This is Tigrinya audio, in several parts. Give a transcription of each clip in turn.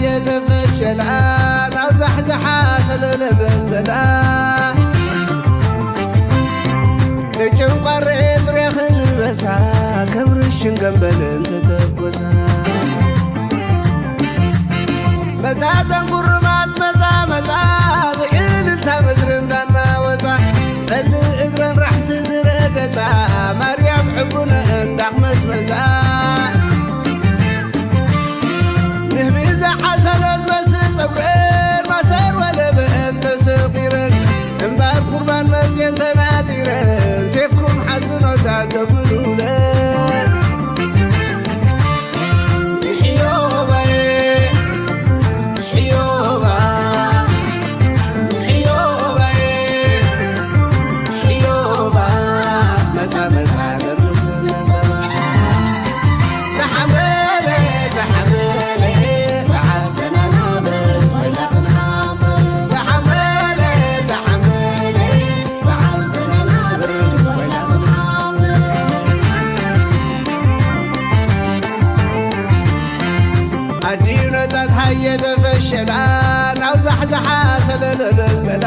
የተፈሸላ ናብዛሕዝሓ ሰለለ በልበላ ቅጭን ቋሬ ዙርያ ክንበሳ ከም ርሽን ገንበልን ተተኮሳ መጻ ዘንጉርማት መጻ መጻ ብዕልልታ ምድሪ እንዳናወጻ ጠሊ እግረን ራሕሲ ዝረገጻ ማርያም ዕቡነ እንዳኽመስመሳ ንህቢ ዝዓሰለ ዝመስል ጸጉረን ማሰር ወለበአን ተሰኺረን እምባር ቁርባን መዝየን ተናጢረን ሴፍኩም ሓዝኖ ዳደብሉለ ንሕዮባየ ንሕዮባ ንሕዮባየ ንሕዮባ መጻ መጻ ደርስ ነጸባ ኣዲነታት ሃየ ተፈሸላ ናብዛሕዛሓ ሰለለለበላ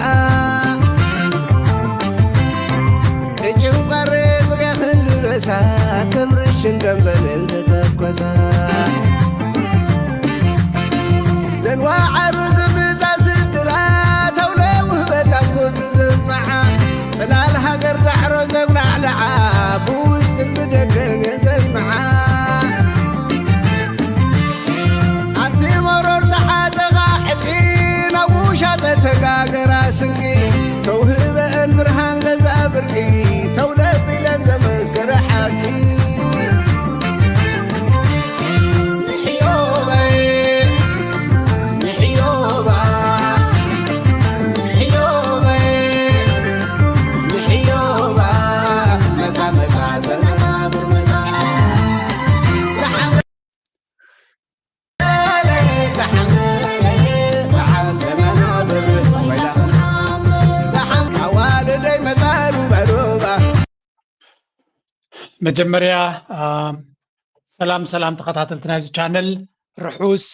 እጭንቋሬ ዙርያ ክንበሳ ከም ርሽን ገንበልን ተተኮሳ ዘንዋዓሩ ዝምታ ስድራ ተውለ ውህበታ ኩሉ ዘዝመዓ ጽላል ሃገር ዳዕሮ ዘጉላዕለዓ ብውሽጥን ብደገን የዘዝመዓ ኣብቲ መሮር ተሓጠቓ ዕጢ ናብ ውሻጠ ተጋገራ ስንቂ ተውህበአን ብርሃን ገዛ ብርቂ ተውለቢለን ዘመስከረ ሓቂ መጀመርያ ሰላም ሰላም ተኸታተልቲ ናይዚ ቻነል ርሑስ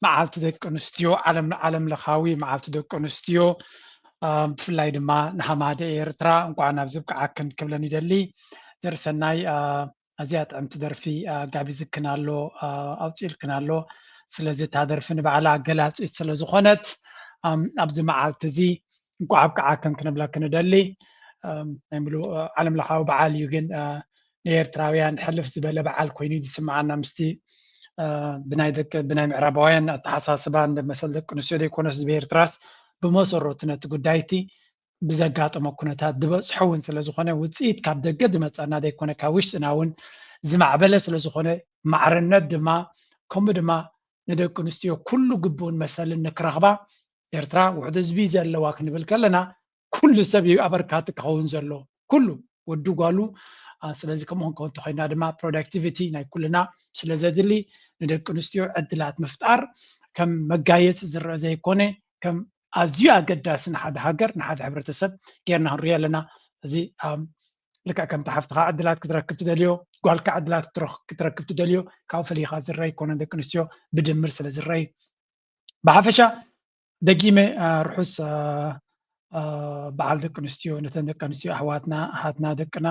መዓልቲ ደቂ ኣንስትዮ ዓለም ዓለም ለኻዊ መዓልቲ ደቂ ኣንስትዮ ብፍላይ ድማ ንሃማደ ኤርትራ እንኳዕ ናብ ዝብቅዓክን ክብለን ይደሊ። ዘርሰናይ ኣዝያ ጥዕምቲ ደርፊ ጋቢዝክን ኣሎ ኣውፅኢልክን ኣሎ። ስለዚ እታ ደርፊ ንባዕላ ገላፂት ስለዝኾነት ኣብዚ መዓልቲ እዚ እንኳዕ ኣብቅዓክን ክንብለክን ንደሊ። ናይ ሙሉእ ዓለም ለኻዊ በዓል እዩ ግን ንኤርትራውያን ሕልፍ ዝበለ በዓል ኮይኑ እዩ ዝስምዓና ምስቲ ብናይ ደቂ ብናይ ምዕራባውያን ኣተሓሳስባ እንደ መሰል ደቂ ኣንስትዮ ዘይኮነስ ህዝቢ ኤርትራስ ብመሰረቱ ነቲ ጉዳይቲ ብዘጋጠሞ ኩነታት ዝበፅሖ እውን ስለ ዝኾነ ውፅኢት ካብ ደገ ዝመፀና ዘይኮነ ካብ ውሽጥና እውን ዝማዕበለ ስለ ዝኾነ ማዕርነት ድማ ከምኡ ድማ ንደቂ ኣንስትዮ ኩሉ ግቡእን መሰልን ንክረኽባ ኤርትራ ውሕድ ህዝቢ ዘለዋ ክንብል ከለና ኩሉ ሰብ እዩ ኣበርካቲ ክኸውን ዘሎ ኩሉ ወዱ ጓሉ ስለዚ ከምኡ ክንከውን ተኮይና ድማ productivity ናይ ኩልና ስለዘድሊ ንደቂ ኣንስትዮ ዕድላት ምፍጣር ከም መጋየፂ ዝረአ ዘይኮነ ከም ኣዝዩ ኣገዳሲ ንሓደ ሃገር ንሓደ ሕብረተሰብ ጌርና ክንሪኦ ኣለና። እዚ ልክዕ ከምቲ ሓፍትኻ ዕድላት ክትረክብ ትደልዮ ጓልካ ዕድላት ክትረክብ ትደልዮ ካብኡ ፈሊኻ ዝረአ ኣይኮነን ደቂ ኣንስትዮ ብድምር ስለ ዝረአ እዩ። ብሓፈሻ ደጊመ ርሑስ በዓል ደቂ ኣንስትዮ ነተን ደቂ ኣንስትዮ ኣሕዋትና ኣሓትና ደቅና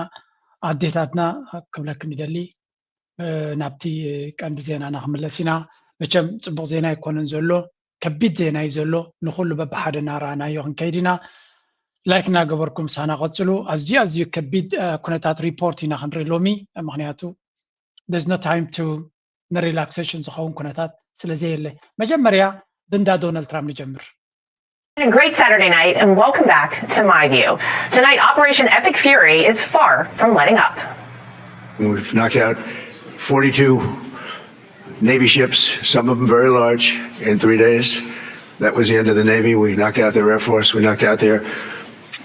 ኣዴታትና ክብለክን ይደሊ። ናብቲ ቀንዲ ዜናና ክምለስ ኢና። መቸም ፅቡቅ ዜና ኣይኮነን ዘሎ፣ ከቢድ ዜና እዩ ዘሎ። ንኩሉ በብሓደ እናረኣናዮ ክንከይድ ኢና። ላይክ እናገበርኩም ሳና ቀፅሉ። ኣዝዩ ኣዝዩ ከቢድ ኩነታት ሪፖርት ኢና ክንርኢ ሎሚ፣ ምክንያቱ there's no time to ንሪላክሴሽን ዝኸውን ኩነታት ስለዘየለ መጀመርያ ብእንዳ ዶናልድ ትራምፕ ንጀምር። A great Saturday night and welcome back to My View. Tonight, Operation Epic Fury is far from letting up. We've knocked out forty-two Navy ships, some of them very large, in three days. That was the end of the Navy. We knocked out their Air Force. We knocked out their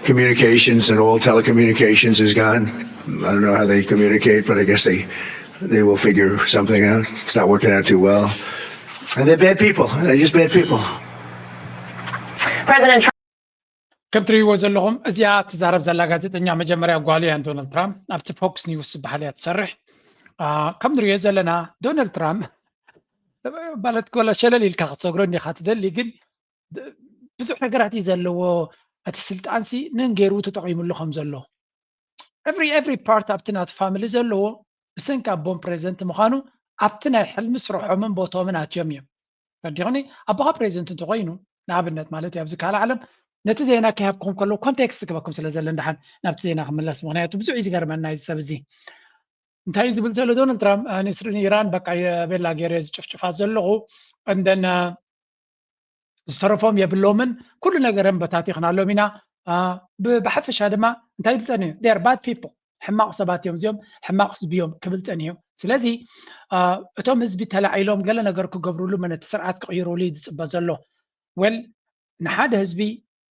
communications, and all telecommunications is gone. I don't know how they communicate, but I guess they they will figure something out. It's not working out too well. And they're bad people. They're just bad people. President Trump. ከም ትሪእዎ ዘለኹም እዚኣ ትዛረብ ዘላ ጋዜጠኛ መጀመርያ ጓሉ እያ ዶናልድ ትራምፕ ኣብቲ ፎክስ ኒውስ ዝበሃል እያ ትሰርሕ። ከም ንሪኦ ዘለና ዶናልድ ትራምፕ ማለት ኮላ ሸለል ኢልካ ክትሰግሮ እንዲኻ ትደሊ፣ ግን ብዙሕ ነገራት እዩ ዘለዎ። እቲ ስልጣንሲ ንንገይሩ ተጠቒሙሉ ከም ዘሎ every every part ኣብቲ ናቲ ፋሚሊ ዘለዎ ብሰንኪ ኣቦም ፕሬዚደንት ምዃኑ ኣብቲ ናይ ሕልሚ ስርሖምን ቦቶምን ኣትዮም እዮም። ረዲኹኒ? ኣቦኻ ፕሬዚደንት እንተኮይኑ ንኣብነት ማለት እዩ ኣብዚ ካልእ ዓለም ነቲ ዜና ከይሃብኩም ከለዉ ኮንቴክስት ክበኩም ስለ ዘለን ደሓን ናብቲ ዜና ክምለስ፣ ምክንያቱ ብዙሕ እዩ ዝገርመና እዚ ሰብ እዚ። እንታይ እዩ ዝብል ዘሎ ዶናልድ ትራምፕ? ንስሪ ንኢራን በቃ የቤላ ገይረ ዝጭፍጭፋት ዘለኹ እንደን ዝተረፎም የብሎምን፣ ኩሉ ነገረን በታቲኽናሎም ኢና። ብሓፈሻ ድማ እንታይ ይብል ጸኒሑ? They are bad people፣ ሕማቕ ሰባት እዮም እዚኦም፣ ሕማቕ ህዝቢ እዮም ክብል ጸኒሑ። ስለዚ እቶም ህዝቢ ተላዒሎም ገለ ነገር ክገብርሉ መነቲ ስርዓት ክቕይሩሉ እዩ ዝጽበ ዘሎ። ወል ንሓደ ህዝቢ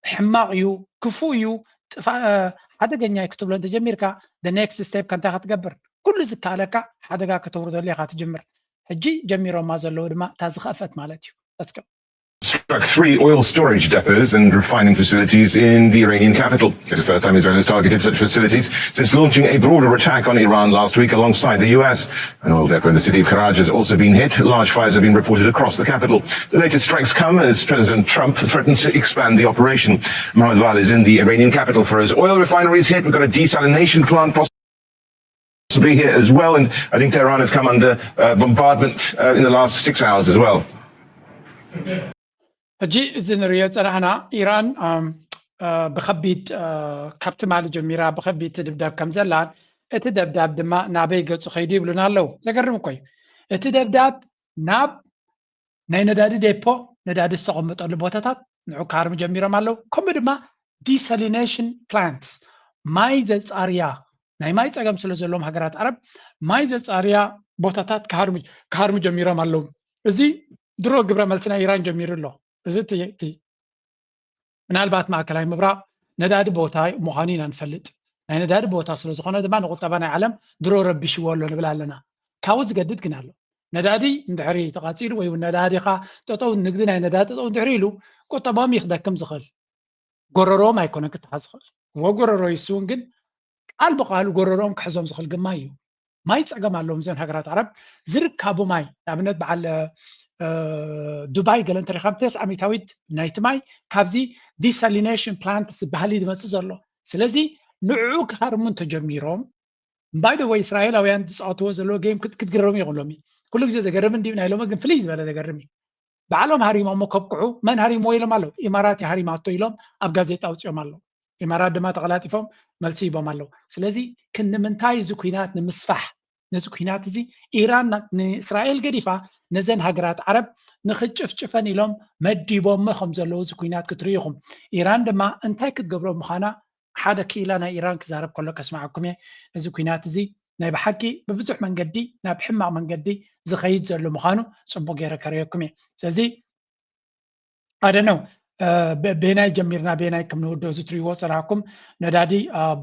ሕማቕ እዩ፣ ክፉእ እዩ፣ ሓደገኛ እዩ ክትብሎ እንተጀሚርካ next step ከ እንታይ ክትገብር? ኩሉ ዝከኣለካ ሓደጋ ከተውርደሉ ኢኻ ትጅምር። ሕጂ ጀሚሮማ ዘለዉ ድማ እታ ዝኸፈት ማለት እዩ። Struck three oil storage depots and refining facilities in the Iranian capital. It's the first time Israel has targeted such facilities since launching a broader attack on Iran last week alongside the U S. An oil depot in the city of Karaj has also been hit. Large fires have been reported across the capital. The latest strikes come as President Trump threatens to expand the operation. Mohammed Val is in the Iranian capital for his oil refineries hit. We've got a desalination plant possibly here as well, and I think Tehran has come under uh, bombardment uh, in the last six hours as well. ሕጂ እዚ ንሪኦ ጸናሕና ኢራን ብኸቢድ ካብቲ ማሊ ጀሚራ ብኸቢድ ትድብደብ ከም ዘላን እቲ ደብዳብ ድማ ናበይ ገጹ ከይዱ ይብሉና ኣለዉ። ዘገርም እኮ እዩ። እቲ ደብዳብ ናብ ናይ ነዳዲ ዴፖ፣ ነዳዲ ዝተቐመጠሉ ቦታታት ንዑ ክሃርሙ ጀሚሮም ኣለዉ። ከምኡ ድማ desalination plants፣ ማይ ዘጻርያ፣ ናይ ማይ ጸገም ስለ ዘለዎም ሃገራት ዓረብ ማይ ዘጻርያ ቦታታት ክሃርሙ ጀሚሮም ኣለዉ። እዚ ድሮ ግብረ መልሲ ናይ ኢራን ጀሚሩ ኣሎ። እዚ እቲ ምናልባት ማእከላይ ምብራቕ ነዳዲ ቦታ ምዃኑ ኢና ንፈልጥ። ናይ ነዳዲ ቦታ ስለ ዝኾነ ድማ ንቁጠባ ናይ ዓለም ድሮ ረቢሽዎ ኣሎ ንብል ኣለና። ካብኡ ዝገድድ ግን ኣሎ። ነዳዲ እንድሕሪ ተቓጺሉ ወይ እውን ነዳዲኻ ጠጠው፣ ንግዲ ናይ ነዳዲ ጠጠው እንድሕሪ ኢሉ ቁጠባኦም እዩ ክደክም ዝኽእል። ጎረሮኦም ኣይኮነን ክተሓዝ ዝኽእል። እወ ጎረሮ ይስውን፣ ግን ቃል ብቃሉ ጎረሮኦም ክሕዞም ዝኽእል ግን ማይ እዩ። ማይ ጸገም ኣለዎም እዘን ሃገራት ዓረብ። ዝርካቡ ማይ ንኣብነት በዓል ዱባይ ገለ እንተሪኻም ተስዓ ሚእታዊት ናይቲ ማይ ካብዚ desalination plant ዝበሃል እዩ ዝመጽእ ዘሎ። ስለዚ ንዕኡ ክሃርሙ እንተጀሚሮም by the way እስራኤላውያን ዝጻወትዎ ዘለዉ game ክትግረሙ ይኽእሎም እዩ። ኩሉ ግዜ ዘገርም እንዲዩ ናይ ሎሚ ግን ፍልይ ዝበለ ዘገርም እዩ። ባዕሎም ሃሪሞሞ ከብቅዑ መን ሃሪምዎ ኢሎም ኣለዉ። ኢማራት ሃሪማቶ ኢሎም ኣብ ጋዜጣ ኣውፅኦም ኣለዉ። ኢማራት ድማ ተቐላጢፎም መልሲ ሂቦም ኣለዉ። ስለዚ ክንምንታይ እዚ ኩናት ንምስፋሕ ነዚ ኩናት እዚ ኢራን ንእስራኤል ገዲፋ ነዘን ሃገራት ዓረብ ንክጭፍጭፈን ኢሎም መዲቦሞ ከም ዘለዉ እዚ ኩናት ክትርኢ ኢኹም። ኢራን ድማ እንታይ ክትገብሮ ምዃና ሓደ ክኢላ ናይ ኢራን ክዛረብ ከሎ ከስምዓኩም እየ። እዚ ኩናት እዚ ናይ ብሓቂ ብብዙሕ መንገዲ ናብ ሕማቕ መንገዲ ዝኸይድ ዘሎ ምዃኑ ጽቡቕ ገይረ ከርእየኩም እየ። ስለዚ ኣደነው ቤናይ ጀሚርና ቤናይ ከም ንውዶ እዚ ትሪእዎ ጽናሕኩም ነዳዲ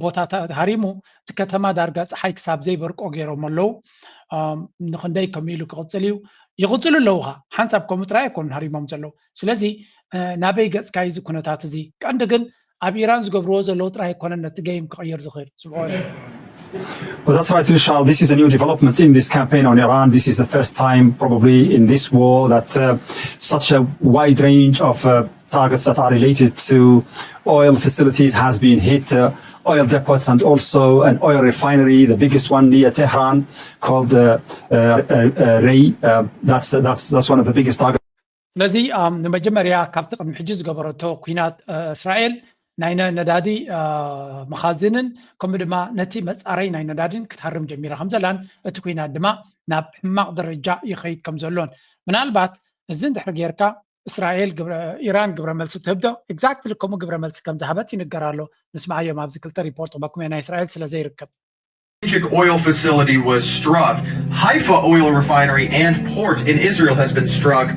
ቦታ ሃሪሙ እቲ ከተማ ዳርጋ ፀሓይ ክሳብ ዘይበርቆ ገይሮም ኣለዉ። ንክንደይ ከም ኢሉ ክቕፅል እዩ ይቕፅሉ ኣለዉ። ሓንሳብ ከምኡ ጥራይ ኣይኮኑን ሃሪሞም ዘለዉ። ስለዚ ናበይ ገፅካ እዩ እዚ ኩነታት እዚ? ቀንዲ ግን ኣብ ኢራን ዝገብርዎ ዘለዉ ጥራይ ኣይኮነን ነቲ ገይም ክቕይር ዝኽእል። Well, that's right, Richard. This is a new development in this campaign on Iran. This is the first time, probably, in this war that uh, such a wide range of uh, targets that are related to oil facilities has been hit. Uh, oil depots and also an oil refinery, the biggest one near Tehran, called uh, uh, uh, Ray. Uh, that's, that's, that's one of the biggest targets. ስለዚ ንመጀመርያ ካብቲ ቅድሚ ሕጂ ዝገበረቶ ኩናት እስራኤል ናይ ነዳዲ መኻዝንን ከምኡ ድማ ነቲ መፃረይ ናይ ነዳድን ክትሃርም ጀሚራ ከም ዘላን እቲ ኩናት ድማ ናብ ሕማቕ ደረጃ ይኸይድ ከም ዘሎን ምናልባት እዚ እንድሕር ጌርካ እስራኤል ኢራን ግብረ መልሲ ትህብዶ? ኤግዛክትሊ ከምኡ ግብረ መልሲ ከም ዝሃበት ይንገር ኣሎ። ንስማዓዮም ኣብዚ ክልተ ሪፖርት ክበኩም ናይ እስራኤል ስለ ዘይርከብ strategic oil facility was struck. Haifa oil refinery and port in Israel has been struck.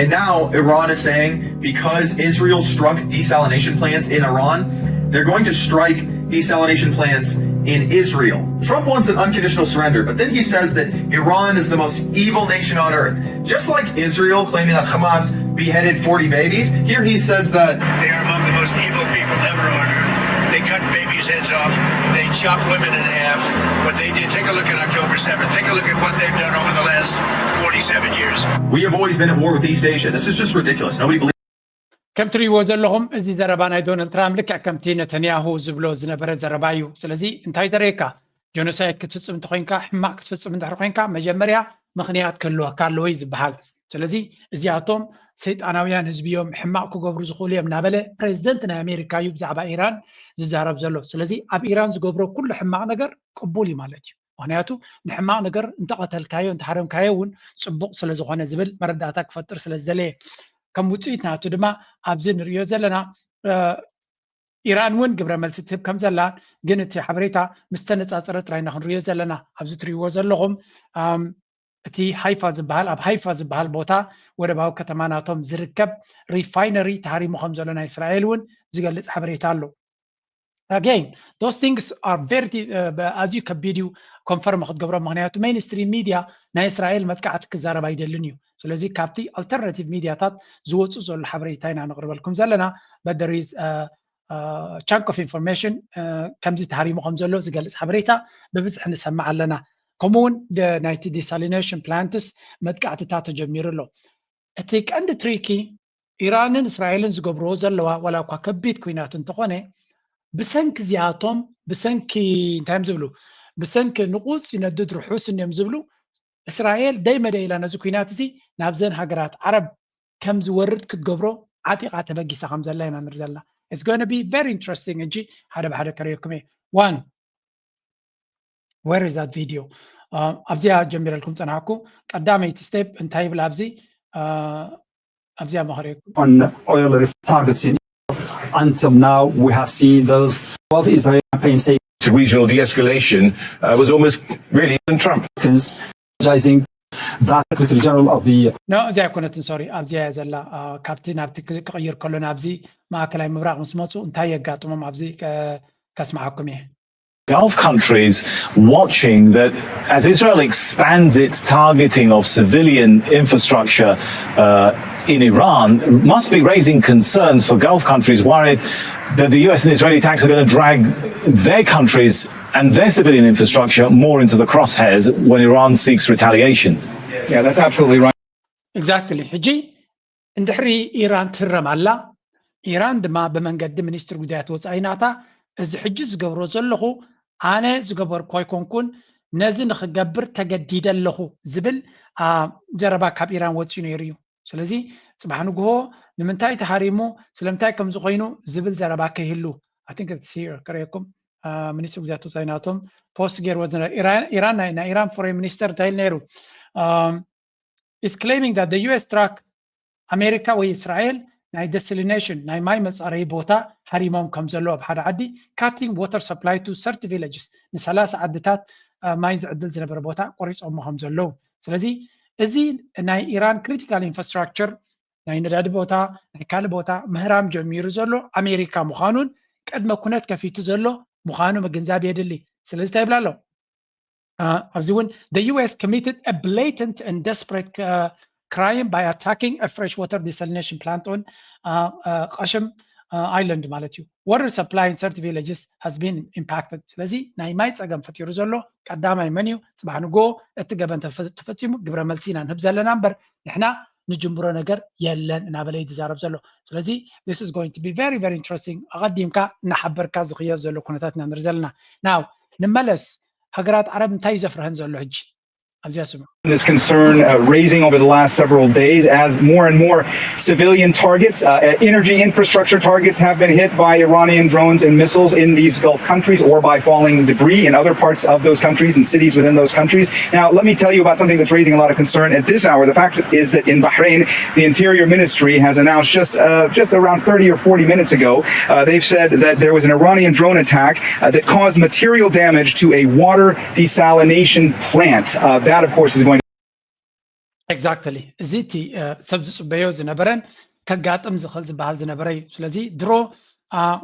And now Iran is saying because Israel struck desalination plants in Iran, they're going to strike desalination plants in Israel. Trump wants an unconditional surrender, but then he says that Iran is the most evil nation on earth. Just like Israel claiming that Hamas beheaded forty babies, here he says that they are among the most evil people ever on earth. They Cut babies' heads off. They chop women in half. What they did, take a look at October seventh. Take a look at what they've done over the last forty-seven years. We have always been at war with East Asia. This is just ridiculous. Nobody believes. ከም ትርእይዎ ዘለኹም እዚ ዘረባ ናይ ዶናልድ ትራምፕ ልክዕ ከምቲ ነተንያሁ ዝብሎ ዝነበረ ዘረባ እዩ። ስለዚ እንታይ ዘርእየካ? ጀኖሳይድ ክትፍፅም እንተኮይንካ፣ ሕማቅ ክትፍፅም እንድሕር ኮንካ መጀመርያ ምክንያት ክህልወካ ኣለዎ እዩ ዝበሃል። ስለዚ እዚኣቶም ሰይጣናውያን ህዝቢ እዮም፣ ሕማቅ ክገብሩ ዝኽእሉ እዮም እናበለ ፕሬዚደንት ናይ ኣሜሪካ እዩ ብዛዕባ ኢራን ዝዛረብ ዘሎ። ስለዚ ኣብ ኢራን ዝገብሮ ኩሉ ሕማቅ ነገር ቅቡል እዩ ማለት እዩ። ምክንያቱ ንሕማቅ ነገር እንተቀተልካዮ እንተሃረምካዮ እውን ፅቡቅ ስለዝኮነ ዝብል መረዳእታ ክፈጥር ስለዝደለየ። ከም ውፅኢት ናቱ ድማ ኣብዚ ንሪኦ ዘለና ኢራን እውን ግብረ መልሲ ትህብ ከም ዘላ ግን እቲ ሓበሬታ ምስ ተነፃፀረ ጥራይ ኢና ክንሪኦ ዘለና። ኣብዚ ትሪእዎ ዘለኹም እቲ ሃይፋ ዝበሃል ኣብ ሃይፋ ዝበሃል ቦታ ወደባዊ ከተማ ናቶም ዝርከብ ሪፋይነሪ ተሃሪሙ ከም ዘሎ ናይ እስራኤል እውን ዝገልፅ ሓበሬታ ኣሎ። Again, those things are very ኣዝዩ ከቢድ እዩ ኮንፈርም ክትገብሮ፣ ምክንያቱ ሜይንስትሪም ሚድያ ናይ እስራኤል መጥቃዕቲ ክዛረብ ኣይደልን እዩ። ስለዚ ካብቲ ኣልተርናቲቭ ሚድያታት ዝወፁ ዘሎ ሓበሬታ ኢና ነቅርበልኩም ዘለና። But there is chunk of information ከምዚ ተሃሪሙ ከም ዘሎ ዝገልፅ ሓበሬታ ብብዝሒ ንሰምዕ ኣለና። ከምኡ እውን ናይቲ ዲሳሊኔሽን ፕላንትስ መጥቃዕትታት ተጀሚሩ ኣሎ። እቲ ቀንዲ ትሪኪ ኢራንን እስራኤልን ዝገብርዎ ዘለዋ ዋላ እኳ ከቢድ ኩናት እንተኾነ ብሰንኪ እዚኣቶም ብሰንኪ እንታይ እዮም ዝብሉ ብሰንኪ ንቁፅ ይነድድ ርሑስ እንዮም ዝብሉ እስራኤል ደይ መደይ ኢላ ነዚ ኩናት እዚ ናብዘን ሃገራት ዓረብ ከም ዝወርድ ክትገብሮ ዓጢቓ ተበጊሳ ከም ዘላ ኢና ንርኢ ዘለና። It's going to be very interesting። ሕጂ ሓደ ብሓደ ከርእየኩም እየ። One, where is that video? ኣብዚኣ ጀሚረልኩም ፀናሕኩ። ቀዳመይቲ ስቴፕ እንታይ ይብል ኣብዚ ኣብዚኣ መኸረየኩም። On oil targets in Until now, we have seen those of Israel campaign say to regional de-escalation uh, was almost really in Trump. Apologizing that Secretary General of the No, እዚኣ ኣይኮነትን፣ ሶሪ፣ ኣብዚኣ እያ ዘላ። ካብቲ ናብቲ ክቕይር ከሎ ናብዚ ማእከላይ ምብራቕ ምስ መፁ እንታይ የጋጥሞም ኣብዚ ከስምዓኩም እየ። Gulf countries watching that as Israel expands its targeting of civilian infrastructure uh, in Iran must be raising concerns for Gulf countries worried that the U S and Israeli attacks are going to drag their countries and their civilian infrastructure more into the crosshairs when Iran seeks retaliation. Yeah, that's absolutely right. Exactly. ሕጂ እንድሕሪ ኢራን ትህረም ኣላ፣ ኢራን ድማ ብመንገዲ ሚኒስትሪ ጉዳያት ወፃኢ ናታ እዚ ሕጂ ዝገብሮ ዘለኹ ኣነ ዝገበርኩ ኣይኮንኩን፣ ነዚ ንክገብር ተገዲደ ኣለኹ ዝብል ዘረባ ካብ ኢራን ወፂኡ ነይሩ እዩ። ስለዚ ፅባሕ ንግሆ ንምንታይ ተሃሪሙ ስለምንታይ ከምዚ ኮይኑ ዝብል ዘረባ ከይህሉ I think it's here ከርእየኩም። ሚኒስትሪ ጉዳያት ወፃኢ ናቶም ፖስት ገይርዎ ዝነበረ ኢራን ናይ ኢራን ፎሬን ሚኒስተር እንታይ ኢሉ ነይሩ? Is claiming that the U S track ኣሜሪካ ወይ እስራኤል ናይ ደስሊኔሽን ናይ ማይ መፃረይ ቦታ ሃሪሞም ከም ዘሎ ኣብ ሓደ ዓዲ cutting water supply to thirty villages ንሰላሳ ዓድታት ማይ ዝዕድል ዝነበረ ቦታ ቆሪፆሞ ከም ዘለዉ። ስለዚ እዚ ናይ ኢራን ክሪቲካል ኢንፍራስትራክቸር ናይ ነዳዲ ቦታ ናይ ካልእ ቦታ ምህራም ጀሚሩ ዘሎ ኣሜሪካ ምዃኑን ቅድመ ኩነት ከፊቱ ዘሎ ምዃኑ ምግንዛብ የድሊ። ስለዚ እንታይ ይብላ ኣሎ ኣብዚ እውን the U S committed a blatant and desperate uh, crime by attacking a freshwater desalination plant on uh, uh, Qashem uh, Island ማለት እዩ። Water supply in thirty villages has been impacted። ስለዚ ናይ ማይ ፀገም ፈጢሩ ዘሎ ቀዳማይ መን እዩ? ፅባሕ ንጎ እቲ ገበን ተፈፂሙ ግብረ መልሲ ኢና ንህብ ዘለና እምበር ንሕና ንጅምሮ ነገር የለን እናበለ እዩ ዝዛረብ ዘሎ። ስለዚ this is going to be very very interesting። ኣቐዲምካ እናሓበርካ ዝኽየድ ዘሎ ኩነታት ኢና ንርኢ ዘለና። ናው ንመለስ። ሃገራት ዓረብ እንታይ እዩ ዘፍርሀን ዘሎ ሕጂ? ኣብዚኣ ስምዑ። This concern uh, raising over the last several days as more and more civilian targets, uh, energy infrastructure targets have been hit by Iranian drones and missiles in these Gulf countries or by falling debris in other parts of those countries and cities within those countries. Now, let me tell you about something that's raising a lot of concern at this hour. The fact is that in Bahrain, the Interior Ministry has announced just uh, just around thirty or forty minutes ago, uh, they've said that there was an Iranian drone attack uh, that caused material damage to a water desalination plant. Uh, that, of course, is going to Exactly. እዚ እቲ ሰብ ዝፅበዮ ዝነበረን ከጋጥም ዝኽእል ዝበሃል ዝነበረ እዩ። ስለዚ ድሮ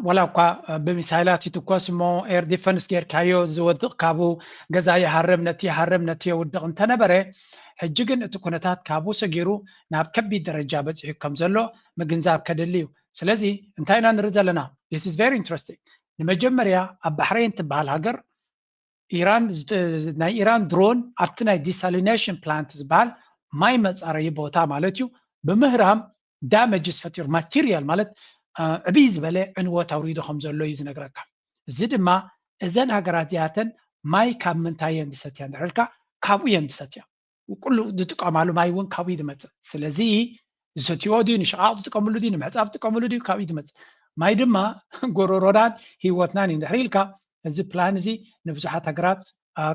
ዋላ እኳ ብሚሳይላት ይትኮስ እሞ ኤር ዲፈንስ ጌርካዮ ዝወድቕ ካብኡ ገዛ ይሃርም፣ ነቲ ይሃርም፣ ነቲ የውድቕ እንተነበረ ሕጂ ግን እቲ ኩነታት ካብኡ ሰጊሩ ናብ ከቢድ ደረጃ በፂሑ ከም ዘሎ ምግንዛብ ከድሊ እዩ። ስለዚ እንታይ ኢና ንርኢ ዘለና? This is very interesting። ንመጀመርያ ኣብ ባሕሬን ትበሃል ሃገር ኢራን ናይ ኢራን ድሮን ኣብቲ ናይ desalination plant ዝበሃል ማይ መፃረዪ ቦታ ማለት እዩ ብምህራም damages ፈጢሩ፣ ማቴሪያል ማለት ዕብይ ዝበለ ዕንወት ኣውሪዱ ከም ዘሎ እዩ ዝነግረካ። እዚ ድማ እዘን ሃገራት እዚኣተን ማይ ካብ ምንታይ እየን ዝሰትያ እንድሕር ኢልካ ካብኡ እየን ዝሰትያ። ኩሉ ዝጥቀማሉ ማይ እውን ካብኡ እዩ ዝመፅእ። ስለዚ ዝሰትይዎ ድዩ፣ ንሽቓቕ ዝጥቀምሉ ድዩ፣ ንምሕፃብ ዝጥቀምሉ ድዩ፣ ካብኡ እዩ ዝመፅእ። ማይ ድማ ጎረሮናን ህይወትናን እዩ። እንድሕር ኢልካ እዚ ፕላን እዚ ንብዙሓት ሃገራት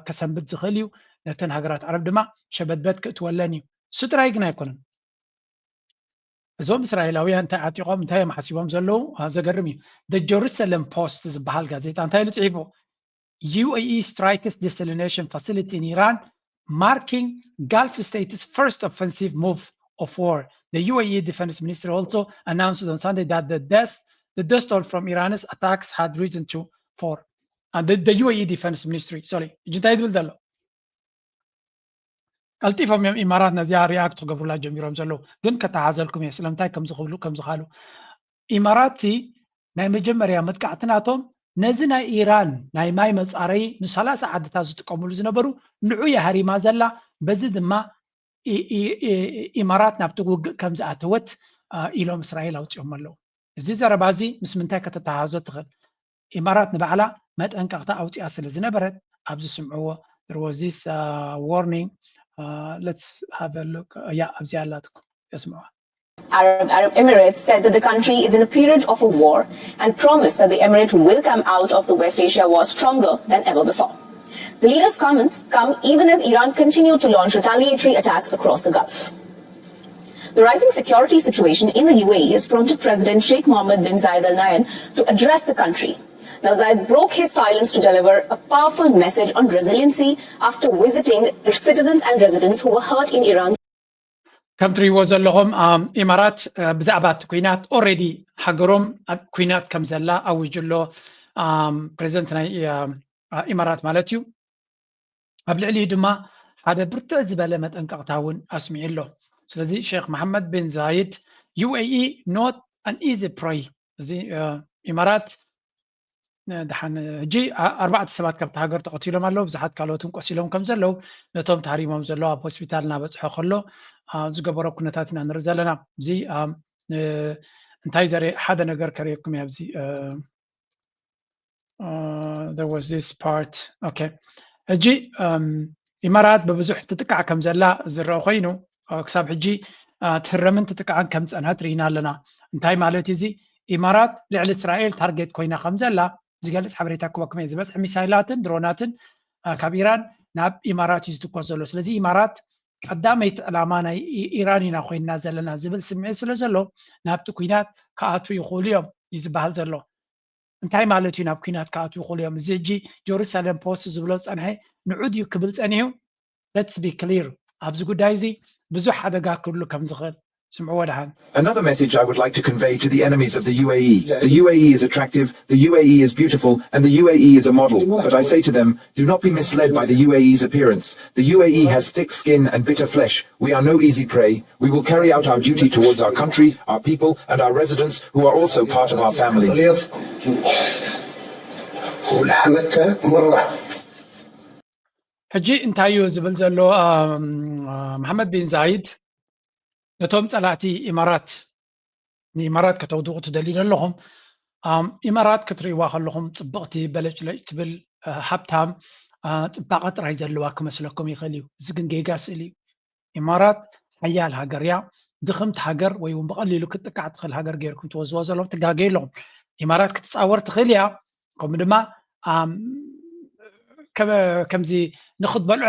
ከሰንብድ ዝኽእል እዩ። ነተን ሃገራት ዓረብ ድማ ሸበድበድ ክእትወለን እዩ። እሱ ጥራይ ግን ኣይኮነን። እዞም እስራኤላውያን እንታይ ዓጢቖም እንታይ እዮም ሓሲቦም ዘለዉ? ዘገርም እዩ። The Jerusalem Post ዝበሃል ጋዜጣ እንታይ ኢሉ ፅሒፉ? U A E strikes desalination facility in Iran, marking Gulf states' first offensive move of war. The U A E defense ministry also announced on Sunday that the death, the death toll from Iran's attacks had risen to four. Uh, the, the U A E defense ministry, sorry, ሕጂ እንታይ ዝብል ዘሎ? ቀልጢፎም እዮም ኢማራት ነዚኣ ሪያክት ክገብሩላ ጀሚሮም ዘለዉ። ግን ከተሓዘልኩም እየ ስለምንታይ ከምዚ ክብሉ ከምዚ ካሉ። ኢማራት ናይ መጀመርያ መጥቃዕቲ ናቶም ነዚ ናይ ኢራን ናይ ማይ መፃረዪ ንሰላሳ ዓድታት ዝጥቀምሉ ዝነበሩ ንዑ የሃሪማ ዘላ። በዚ ድማ ኢማራት ናብቲ ውግእ ከም ዝኣተወት ኢሎም እስራኤል ኣውፂኦም ኣለዉ። እዚ ዘረባ እዚ ምስ ምንታይ ከተተሓዞ ትኽእል? ኢማራት ንባዕላ መጠንቀቕታ ኣውፂኣ ስለ ዝነበረት ኣብዚ ስምዕዎ። There was this warning. Let's have a look. ያ ኣብዚኣ ኣላትኩም፣ የስምዕዋ። Arab, Arab Emirates said that the country is in a period of a war and promised that the emirate will come out of the West Asia war stronger than ever before. The leader's comments come even as Iran continued to launch retaliatory attacks across the Gulf. The rising security situation in the U A E has prompted President Sheikh Mohammed bin Zayed Al Nahyan to address the country. Now, Zayed broke his silence to deliver a powerful message on resiliency after visiting citizens and residents who were hurt in Iran's ከም ትሪእዎ ዘለኹም ኢማራት ብዛዕባ እቲ ኩናት ኦልሬዲ ሃገሮም ኣብ ኩናት ከም ዘላ ኣዊጁ ኣሎ ፕሬዚደንት ናይ ኢማራት ማለት እዩ። ኣብ ልዕሊኡ ድማ ሓደ ብርትዕ ዝበለ መጠንቀቕታ እውን ኣስሚዑ ኣሎ። ስለዚ ሼክ መሓመድ ቢን ዛይድ U A E not an easy prey፣ እዚ ኢማራት ድሓን ሕጂ ኣርባዕተ ሰባት ካብቲ ሃገር ተቐቲሎም ኣለዉ። ብዙሓት ካልኦት እውን ቆሲሎም ከም ዘለዉ ነቶም ተሃሪሞም ዘለዉ ኣብ ሆስፒታል እናበፅሖ ከሎ ዝገበሮ ኩነታት ኢና ንርኢ ዘለና። እዚ እንታይ ዘርኢ ሓደ ነገር ከርእየኩም እየ ኣብዚ there was this part okay ሕጂ ኢማራት ብብዙሕ ትጥቃዕ ከም ዘላ ዝረአ ኮይኑ ክሳብ ሕጂ ትህረምን ትጥቃዕን ከም ዝፀንሐት ርኢና ኣለና። እንታይ ማለት እዚ? ኢማራት ልዕሊ እስራኤል ታርጌት ኮይና ከም ዘላ ዝገልፅ ሓበሬታ ክበኩም እየ። ዝበፅሕ ሚሳይላትን ድሮናትን ካብ ኢራን ናብ ኢማራት እዩ ዝትኮስ ዘሎ። ስለዚ ኢማራት ቀዳመይቲ ዕላማ ናይ ኢራን ኢና ኮይንና ዘለና ዝብል ስምዒት ስለ ዘሎ ናብቲ ኩናት ክኣትዉ ይኽእሉ እዮም እዩ ዝበሃል ዘሎ። እንታይ ማለት እዩ ናብ ኩናት ክኣትዉ ይኽእሉ እዮም? እዚ ሕጂ ጀሩሳሌም ፖስት ዝብሎ ዝፀንሐ ንዑ ድዩ ክብል ፀኒሑ? Let's be clear ኣብዚ ጉዳይ እዚ ብዙሕ ሓደጋ ክህሉ ከም ዝኽእል ስምዕዎ ደሓን። Another message I would like to convey to the enemies of the U A E. The U A E is attractive, the U A E is beautiful, and the U A E is a model. But I say to them, do not be misled by the U A E's appearance. The U A E has thick skin and bitter flesh. We are no easy prey. We will carry out our duty towards our country, our people, and our residents who are also part of our family. ሕጂ እንታይ እዩ ዝብል ዘሎ መሓመድ ቢን ዛይድ? ነቶም ፀላእቲ ኢማራት ንኢማራት ከተውድቑ ትደልዩ ዘለኹም ኢማራት ክትርእይዋ ከለኹም ፅብቕቲ በለጭለጭ ትብል ሃብታም ፅባቐ ጥራይ ዘለዋ ክመስለኩም ይኽእል እዩ። እዚ ግን ጌጋ ስእሊ እዩ። ኢማራት ሓያል ሃገር እያ። ድኽምቲ ሃገር ወይ እውን ብቐሊሉ ክትጥቃዕ ትኽእል ሃገር ገይርኩም ትወዝዋ ዘለኹም ትጋገዩ ኣለኹም። ኢማራት ክትፃወር ትኽእል እያ። ከምኡ ድማ ከምዚ ንክትበልዖ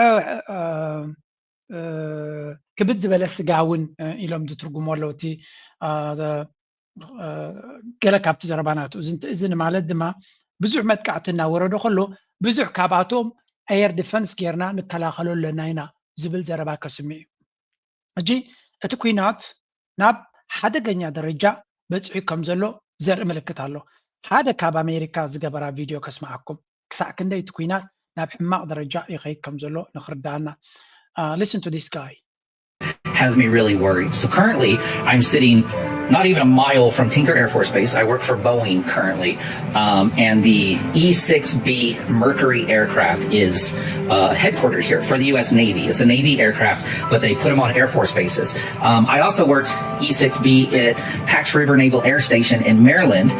ክብድ ዝበለ ስጋ እውን ኢሎም ዝትርጉሙ ኣለዉ። እቲ ገለ ካብቲ ዘረባ ናቱ እዚ ንማለት ድማ ብዙሕ መጥቃዕቲ እናወረዶ ከሎ ብዙሕ ካብኣቶም ኤር ዲፈንስ ጌርና ንከላኸሎ ኣለና ኢና ዝብል ዘረባ ከስምዕ እዩ። ሕጂ እቲ ኩናት ናብ ሓደገኛ ደረጃ በፂሑ ከም ዘሎ ዘርኢ ምልክት ኣሎ። ሓደ ካብ ኣሜሪካ ዝገበራ ቪድዮ ከስምዓኩም። ክሳዕ ክንደይ እቲ ኩናት ናብ ሕማቕ ደረጃ ይኸይድ ከም ዘሎ ንኽርድኣና። Listen to this guy. has me really worried. So currently, I'm sitting not even a mile from Tinker Air Force Base. I work for Boeing currently, um, and the E six B Mercury aircraft is uh, headquartered here for the U S Navy. It's a Navy aircraft, but they put them on Air Force bases. Um, I also worked E six B at Pax River Naval Air Station in Maryland.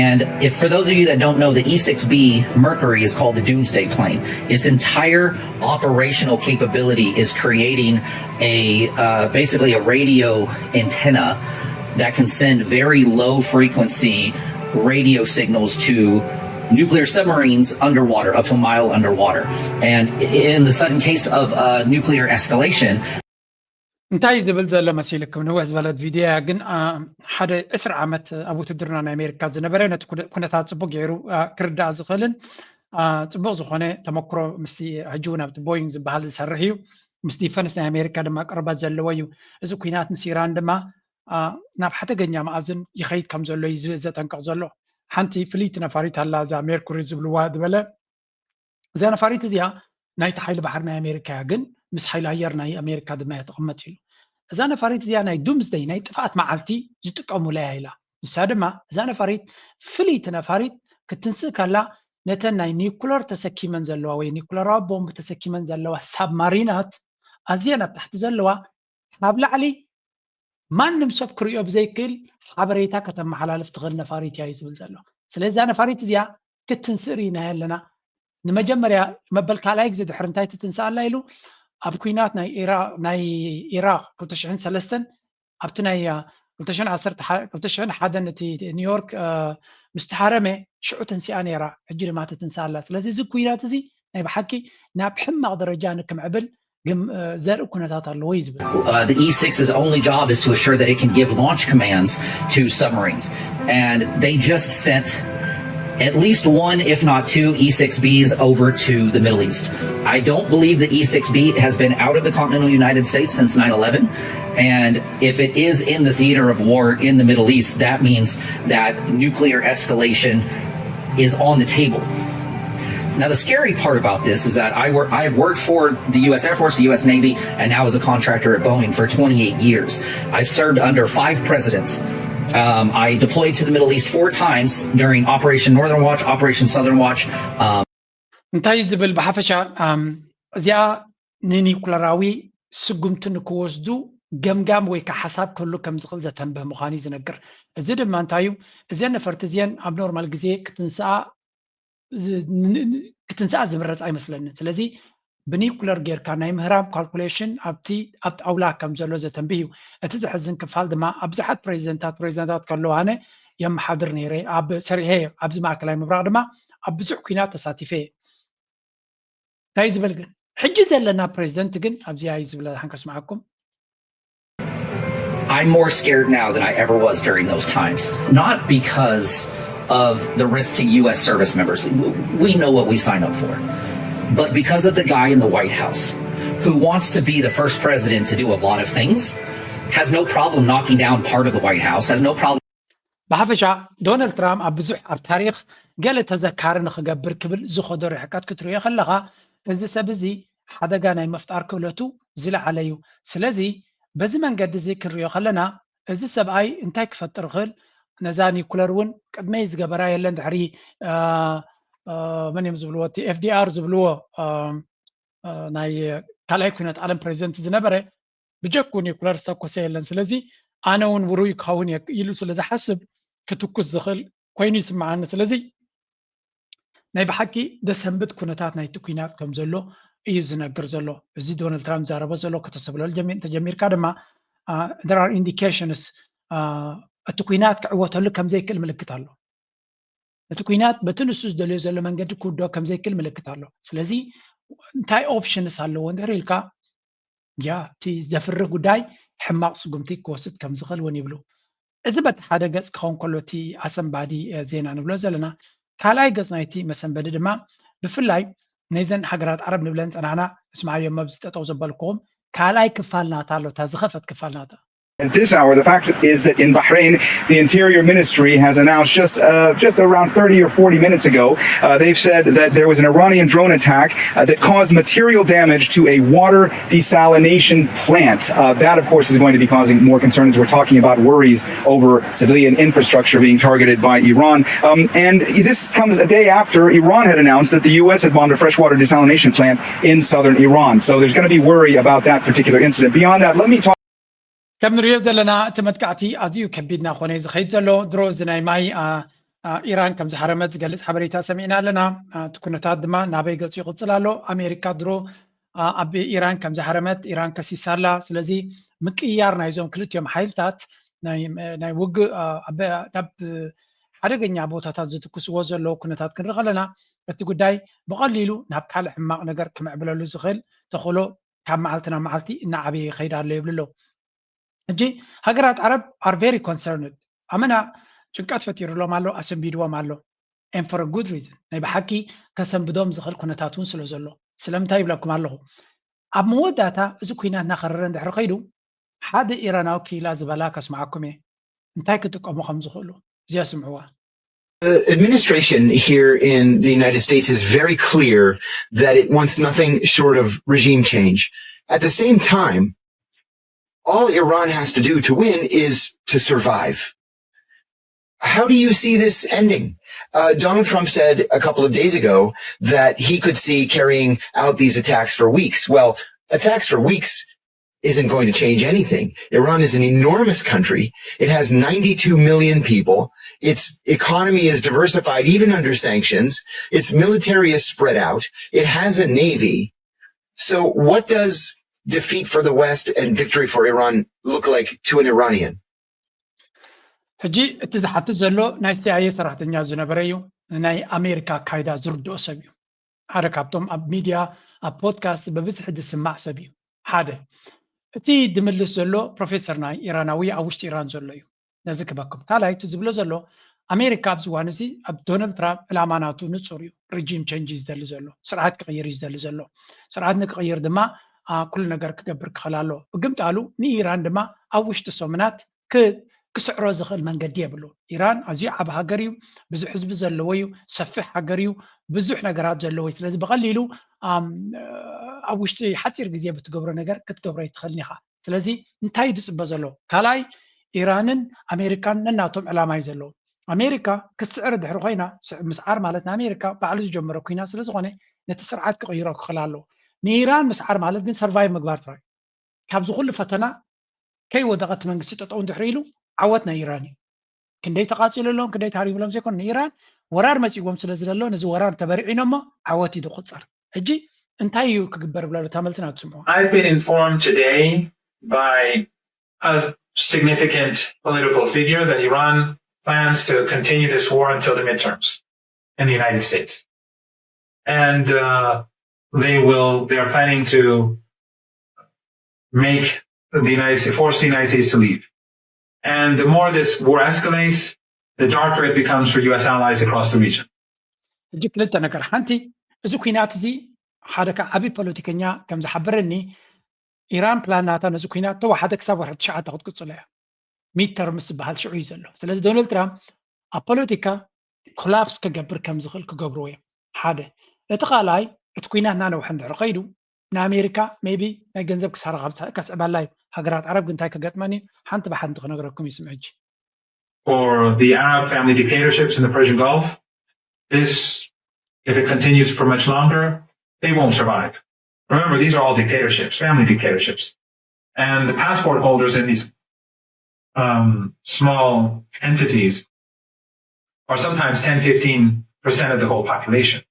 And if, for those of you that don't know, the E six B Mercury is called the Doomsday Plane. Its entire operational capability is creating a uh, basically a radio antenna that can send very low frequency radio signals to nuclear submarines underwater, up to a mile underwater. And in the sudden case of uh, nuclear escalation, እንታይ ዝብል ዘሎ መሲልኩም? ንውሕ ዝበለት ቪድዮ እያ፣ ግን ሓደ ዕስራ ዓመት ኣብ ውትድርና ናይ ኣሜሪካ ዝነበረ ነቲ ኩነታት ፅቡቅ ገይሩ ክርዳእ ዝኽእልን ፅቡቅ ዝኾነ ተመክሮ ምስ ሕጂ እውን ኣብቲ ቦይንግ ዝበሃል ዝሰርሕ እዩ። ምስ ዲፈንስ ናይ ኣሜሪካ ድማ ቅርበት ዘለዎ እዩ። እዚ ኩናት ምስ ኢራን ድማ ናብ ሓደገኛ መኣዝን ይኸይድ ከም ዘሎ እዩ ዘጠንቅቕ ዘሎ። ሓንቲ ፍልይቲ ነፋሪት ኣላ፣ እዛ ሜርኩሪ ዝብልዋ ዝበለ እዛ ነፋሪት እዚኣ ናይቲ ሓይሊ ባሕሪ ናይ ኣሜሪካ እያ፣ ግን ምስ ሓይሊ ኣየር ናይ ኣሜሪካ ድማ እያ ትቕመጥ ኢሉ። እዛ ነፋሪት እዚኣ ናይ ዱምስደይ ናይ ጥፍኣት መዓልቲ ዝጥቀሙላ እያ ኢላ። ንሳ ድማ እዛ ነፋሪት ፍልይቲ ነፋሪት ክትንስእ ከላ ነተን ናይ ኒኩለር ተሰኪመን ዘለዋ ወይ ኒኩለራዊ ቦምብ ተሰኪመን ዘለዋ ሳብማሪናት ኣዝየን ኣብ ታሕቲ ዘለዋ ካብ ላዕሊ ማንም ሰብ ክሪኦ ብዘይክእል ሓበሬታ ከተመሓላልፍ ትኽእል ነፋሪት እያ እዩ ዝብል ዘሎ። ስለዚ እዛ ነፋሪት እዚኣ ክትንስእ ርኢናያ ኣለና። ንመጀመርያ መበል ካልኣይ ግዜ ድሕሪ እንታይ ትትንስእ ኣላ ኢሉ ኣብ ኩናት ናይ ኢራቅ ክልተ ሽሕን ሰለስተን ኣብቲ ናይ ክልተ ሽሕን ዓሰርተ ሓደ እቲ ኒውዮርክ ምስ ተሃረመ ሽዑ ተንሲኣ ነይራ፣ ሕጂ ድማ ትትንስእ ኣላ። ስለዚ እዚ ኩናት እዚ ናይ ብሓቂ ናብ ሕማቕ ደረጃ ንክምዕብል ዘርኢ ኩነታት ኣለዎ እዩ ዝብል። The E six's only job is to assure that it can give launch commands to submarines. And they just sent at least one, if not two, E six Bs over to the Middle East. I don't believe the E six B has been out of the continental United States since nine eleven. And if it is in the theater of war in the Middle East, that means that nuclear escalation is on the table. Now, the scary part about this is that I work, I have worked for the U S Air Force, the U S Navy, and now as a contractor at Boeing for twenty-eight years. I've served under five presidents. Um, I deployed to the Middle East four times during Operation Northern Watch, Operation Southern Watch. Um, እንታይ ዝብል ብሓፈሻ እዚኣ ንኒኩለራዊ ስጉምቲ ንክወስዱ ገምጋም ወይ ከዓ ሓሳብ ክህሉ ከም ዝኽእል ዘተንብህ ምዃኑ እዩ ዝነግር። እዚ ድማ እንታይ እዩ? እዘን ነፈርቲ እዚአን ኣብ ኖርማል ግዜ ክትንስኣ ክትንስኣ ዝምረፅ ኣይመስለንን። ስለዚ ብኒኩለር ጌርካ ናይ ምህራም ካልኩሌሽን ኣብቲ ኣብ ጣውላ ከም ዘሎ ዘተንብህ እዩ። እቲ ዘሕዝን ክፋል ድማ ኣብ ብዙሓት ፕሬዚደንታት ፕሬዚደንታት ከለዉ ኣነ የመሓድር ነይረ፣ ኣብ ሰሪሐ ኣብዚ ማእከላይ ምብራቕ ድማ ኣብ ብዙሕ ኩናት ተሳቲፈ እየ። እንታይ ዝብል ግን ሕጂ ዘለና ፕሬዚደንት ግን ኣብዚኣ እዩ ዝብለ ሓንከስምዓኩም። I'm more scared now than I ever was during those times. Not because of the risk to U S service members. We know what we sign up for. But because of the guy in the White House who wants to be the first president to do a lot of things, has no problem knocking down part of the White House, has no problem ብሓፈሻ ዶናልድ ትራምፕ ኣብ ብዙሕ ኣብ ታሪክ ገለ ተዘካሪ ንክገብር ክብል ዝኸዶ ርሕቀት ክትሪኦ ከለካ እዚ ሰብ እዚ ሓደጋ ናይ ምፍጣር ክእለቱ ዝለዓለ እዩ። ስለዚ በዚ መንገዲ እዚ ክንሪኦ ከለና እዚ ሰብኣይ እንታይ ክፈጥር ይኽእል? ነዛ ኒኩለር እውን ቅድመይ ዝገበራ የለን። ድሕሪ መን እዮም ዝብልዎ እቲ ኤፍዲኣር ዝብልዎ ናይ ካልኣይ ኩነት ዓለም ፕሬዚደንት ዝነበረ ብጀኩ ኒኩለር ዝተኮሰ የለን። ስለዚ ኣነ እውን ውሩይ ክኸውን እየ ኢሉ ስለ ዝሓስብ ክትኩስ ዝኽእል ኮይኑ ይስምዓኒ። ስለዚ ናይ ብሓቂ ደሰንብት ኩነታት ናይቲ ኩናት ከም ዘሎ እዩ ዝነግር ዘሎ። እዚ ዶናልድ ትራምፕ ዛረቦ ዘሎ ከተሰብለሉ ተጀሚርካ ድማ there are indications እቲ ኩናት ክዕወተሉ ከም ዘይክእል ምልክት ኣሎ። እቲ ኩናት በቲ ንሱ ዝደልዮ ዘሎ መንገዲ ክውድኦ ከም ዘይክእል ምልክት ኣሎ። ስለዚ እንታይ ኦፕሽንስ ኣለዎ እንድሕር ኢልካ ያ እቲ ዘፍርህ ጉዳይ ሕማቕ ስጉምቲ ክወስድ ከም ዝኽእል እውን ይብሉ። እዚ በቲ ሓደ ገፅ ክኸውን ከሎ እቲ ኣሰንባዲ ዜና ንብሎ ዘለና ካልኣይ ገፅ ናይቲ መሰንበዲ ድማ ብፍላይ ነዘን ሃገራት ዓረብ ንብለን ፀናሕና እስማዓዮም ኣብዚ ጠጠው ዘበልክኹም ካልኣይ ክፋል ናታ ኣሎ እታ ዝኸፈት ክፋል ናታ At this hour, the fact is that in Bahrain, the Interior Ministry has announced just uh, just around thirty or forty minutes ago, uh, they've said that there was an Iranian drone attack uh, that caused material damage to a water desalination plant. Uh, that, of course, is going to be causing more concern as we're talking about worries over civilian infrastructure being targeted by Iran. Um, and this comes a day after Iran had announced that the U S had bombed a freshwater desalination plant in southern Iran. So there's going to be worry about that particular incident. Beyond that, let me talk. ከም ንሪኦ ዘለና እቲ መጥቃዕቲ ኣዝዩ ከቢድ እናኾነ እዩ ዝኸይድ ዘሎ። ድሮ እዚ ናይ ማይ ኢራን ከም ዝሃረመት ዝገልጽ ሓበሬታ ሰሚዕና ኣለና። እቲ ኩነታት ድማ ናበይ ገጹ ይቕጽል ኣሎ። ኣሜሪካ ድሮ ኣብ ኢራን ከም ዝሃረመት ኢራን ከሲሳ ኣላ። ስለዚ ምቅይያር ናይዞም ክልቲኦም ሓይልታት ናይ ውግእ ናብ ሓደገኛ ቦታታት ዝትኩስዎ ዘለዉ ኩነታት ክንርኢ ከለና እቲ ጉዳይ ብቐሊሉ ናብ ካልእ ሕማቕ ነገር ክምዕብለሉ ዝኽእል ተኽእሎ ካብ መዓልቲ ናብ መዓልቲ እናዓበየ ይኸይድ ኣሎ ይብሉ ኣለዉ። ሕጂ ሃገራት ዓረብ are very concerned ኣመና ጭንቀት ፈጢሩሎም ኣሎ፣ ኣሰንቢድዎም ኣሎ። And for a good reason ናይ ብሓቂ ከሰንብዶም ዝኽእል ኩነታት እውን ስለ ዘሎ። ስለምንታይ ይብለኩም ኣለኹ? ኣብ መወዳእታ እዚ ኩናት እናኸረረ እንድሕሪ ከይዱ ሓደ ኢራናዊ ክኢላ ዝበላ ከስምዓኩም እየ እንታይ ክጥቀሙ ከም ዝኽእሉ። እዚኣ ስምዕዋ። The administration here in the United States is very clear that it wants nothing short of regime change. At the same time, all Iran has to do to win is to survive. How do you see this ending? Uh, Donald Trump said a couple of days ago that he could see carrying out these attacks for weeks. Well, attacks for weeks isn't going to change anything. Iran is an enormous country. It has ninety-two million people. Its economy is diversified, even under sanctions. Its military is spread out. It has a navy. So, what does defeat for the West and victory for Iran look like to an Iranian? ሕጂ እቲ ዝሓትት ዘሎ ናይ ሲኣይኤ ሰራሕተኛ ዝነበረ እዩ። ናይ ኣሜሪካ ኣካይዳ ዝርድኦ ሰብ እዩ። ሓደ ካብቶም ኣብ ሚድያ ኣብ ፖድካስት ብብዝሒ ዝስማዕ ሰብ እዩ። ሓደ እቲ ድምልስ ዘሎ ፕሮፌሰር ናይ ኢራናዊ ኣብ ውሽጢ ኢራን ዘሎ እዩ። ነዚ ክበኩም ካልኣይ እቲ ዝብሎ ዘሎ ኣሜሪካ ኣብዚ እዋን እዚ ኣብ ዶናልድ ትራምፕ ዕላማ ናቱ ንፁር እዩ። ሪጂም ቸንጅ እዩ ዝደሊ ዘሎ፣ ስርዓት ክቕይር እዩ ዝደሊ ዘሎ። ስርዓት ንክቕይር ድማ ኩሉ ነገር ክገብር ክኽእል ኣሎ። ብግምጣሉ ንኢራን ድማ ኣብ ውሽጢ ሰሙናት ክስዕሮ ዝኽእል መንገዲ የብሉ። ኢራን ኣዝዩ ዓብ ሃገር እዩ፣ ብዙሕ ህዝቢ ዘለዎ እዩ፣ ሰፊሕ ሃገር እዩ፣ ብዙሕ ነገራት ዘለዎ እዩ። ስለዚ ብቐሊሉ ኣብ ውሽጢ ሓፂር ግዜ ብትገብሮ ነገር ክትገብሮ ኣይትኽእልን ኢኻ። ስለዚ እንታይ እዩ ዝፅበ ዘሎ? ካልኣይ ኢራንን ኣሜሪካን ነናቶም ዕላማ እዩ ዘለዎ። ኣሜሪካ ክስዕር ድሕሪ ኮይና ምስዓር ማለት ንኣሜሪካ ባዕሉ ዝጀመረ ኩናት ስለዝኾነ ነቲ ስርዓት ክቕይሮ ክኽእል ኣለዎ። ንኢራን ምስዓር ማለት ግን ሰርቫይቭ ምግባር ጥራይ። ካብዚ ኩሉ ፈተና ከይወደቐ እቲ መንግስቲ ጠጠው እንድሕሪ ኢሉ ዓወት ናይ ኢራን እዩ። ክንደይ ተቓፂሉ ኣለዎም ክንደይ ተሃሪቡ ኣለዎም ዘይኮነ ንኢራን ወራር መፂዎም ስለ ዝደሎ ነዚ ወራር ተበርዒኖሞ ዓወት እዩ ዝቑፀር። ሕጂ እንታይ እዩ ክግበር ብላ እታ መልሲ ናትስምዑ። I've been informed today by a significant political figure that Iran plans to continue this war until the midterms in the United States. And uh, they will, they are planning to make the United States, force the United States to leave. And the more this war escalates, the darker it becomes for U S allies across the region. ሕጂ ክልተ ነገር። ሓንቲ እዚ ኩናት እዚ ሓደ ካብ ዓብዪ ፖለቲከኛ ከም ዝሓበረኒ ኢራን ፕላን ናታ ነዚ ኩናት ተወሓደ ክሳብ ወርሒ ትሽዓተ ክትቅፅሎ እያ። ሚድ ተርምስ ዝበሃል ሽዑ እዩ ዘሎ። ስለዚ ዶናልድ ትራምፕ ኣብ ፖለቲካ ኮላፕስ ክገብር ከም ዝኽእል ክገብርዎ እዮም። ሓደ እቲ ካልኣይ እቲ ኩናት እናነውሐ እንድሕር ከይዱ ንኣሜሪካ ሜቢ ናይ ገንዘብ ክሳራ ከስዕበላ እዩ። ሃገራት ዓረብ ግን እንታይ ክገጥመን እዩ ሓንቲ ብሓንቲ ክነግረኩም እዩ ስምዕጂ። Or the Arab family dictatorships in the Persian Gulf. This, if it continues for much longer, they won't survive. Remember, these are all dictatorships, family dictatorships. And the passport holders in these um, small entities are sometimes ten, fifteen percent of the whole population.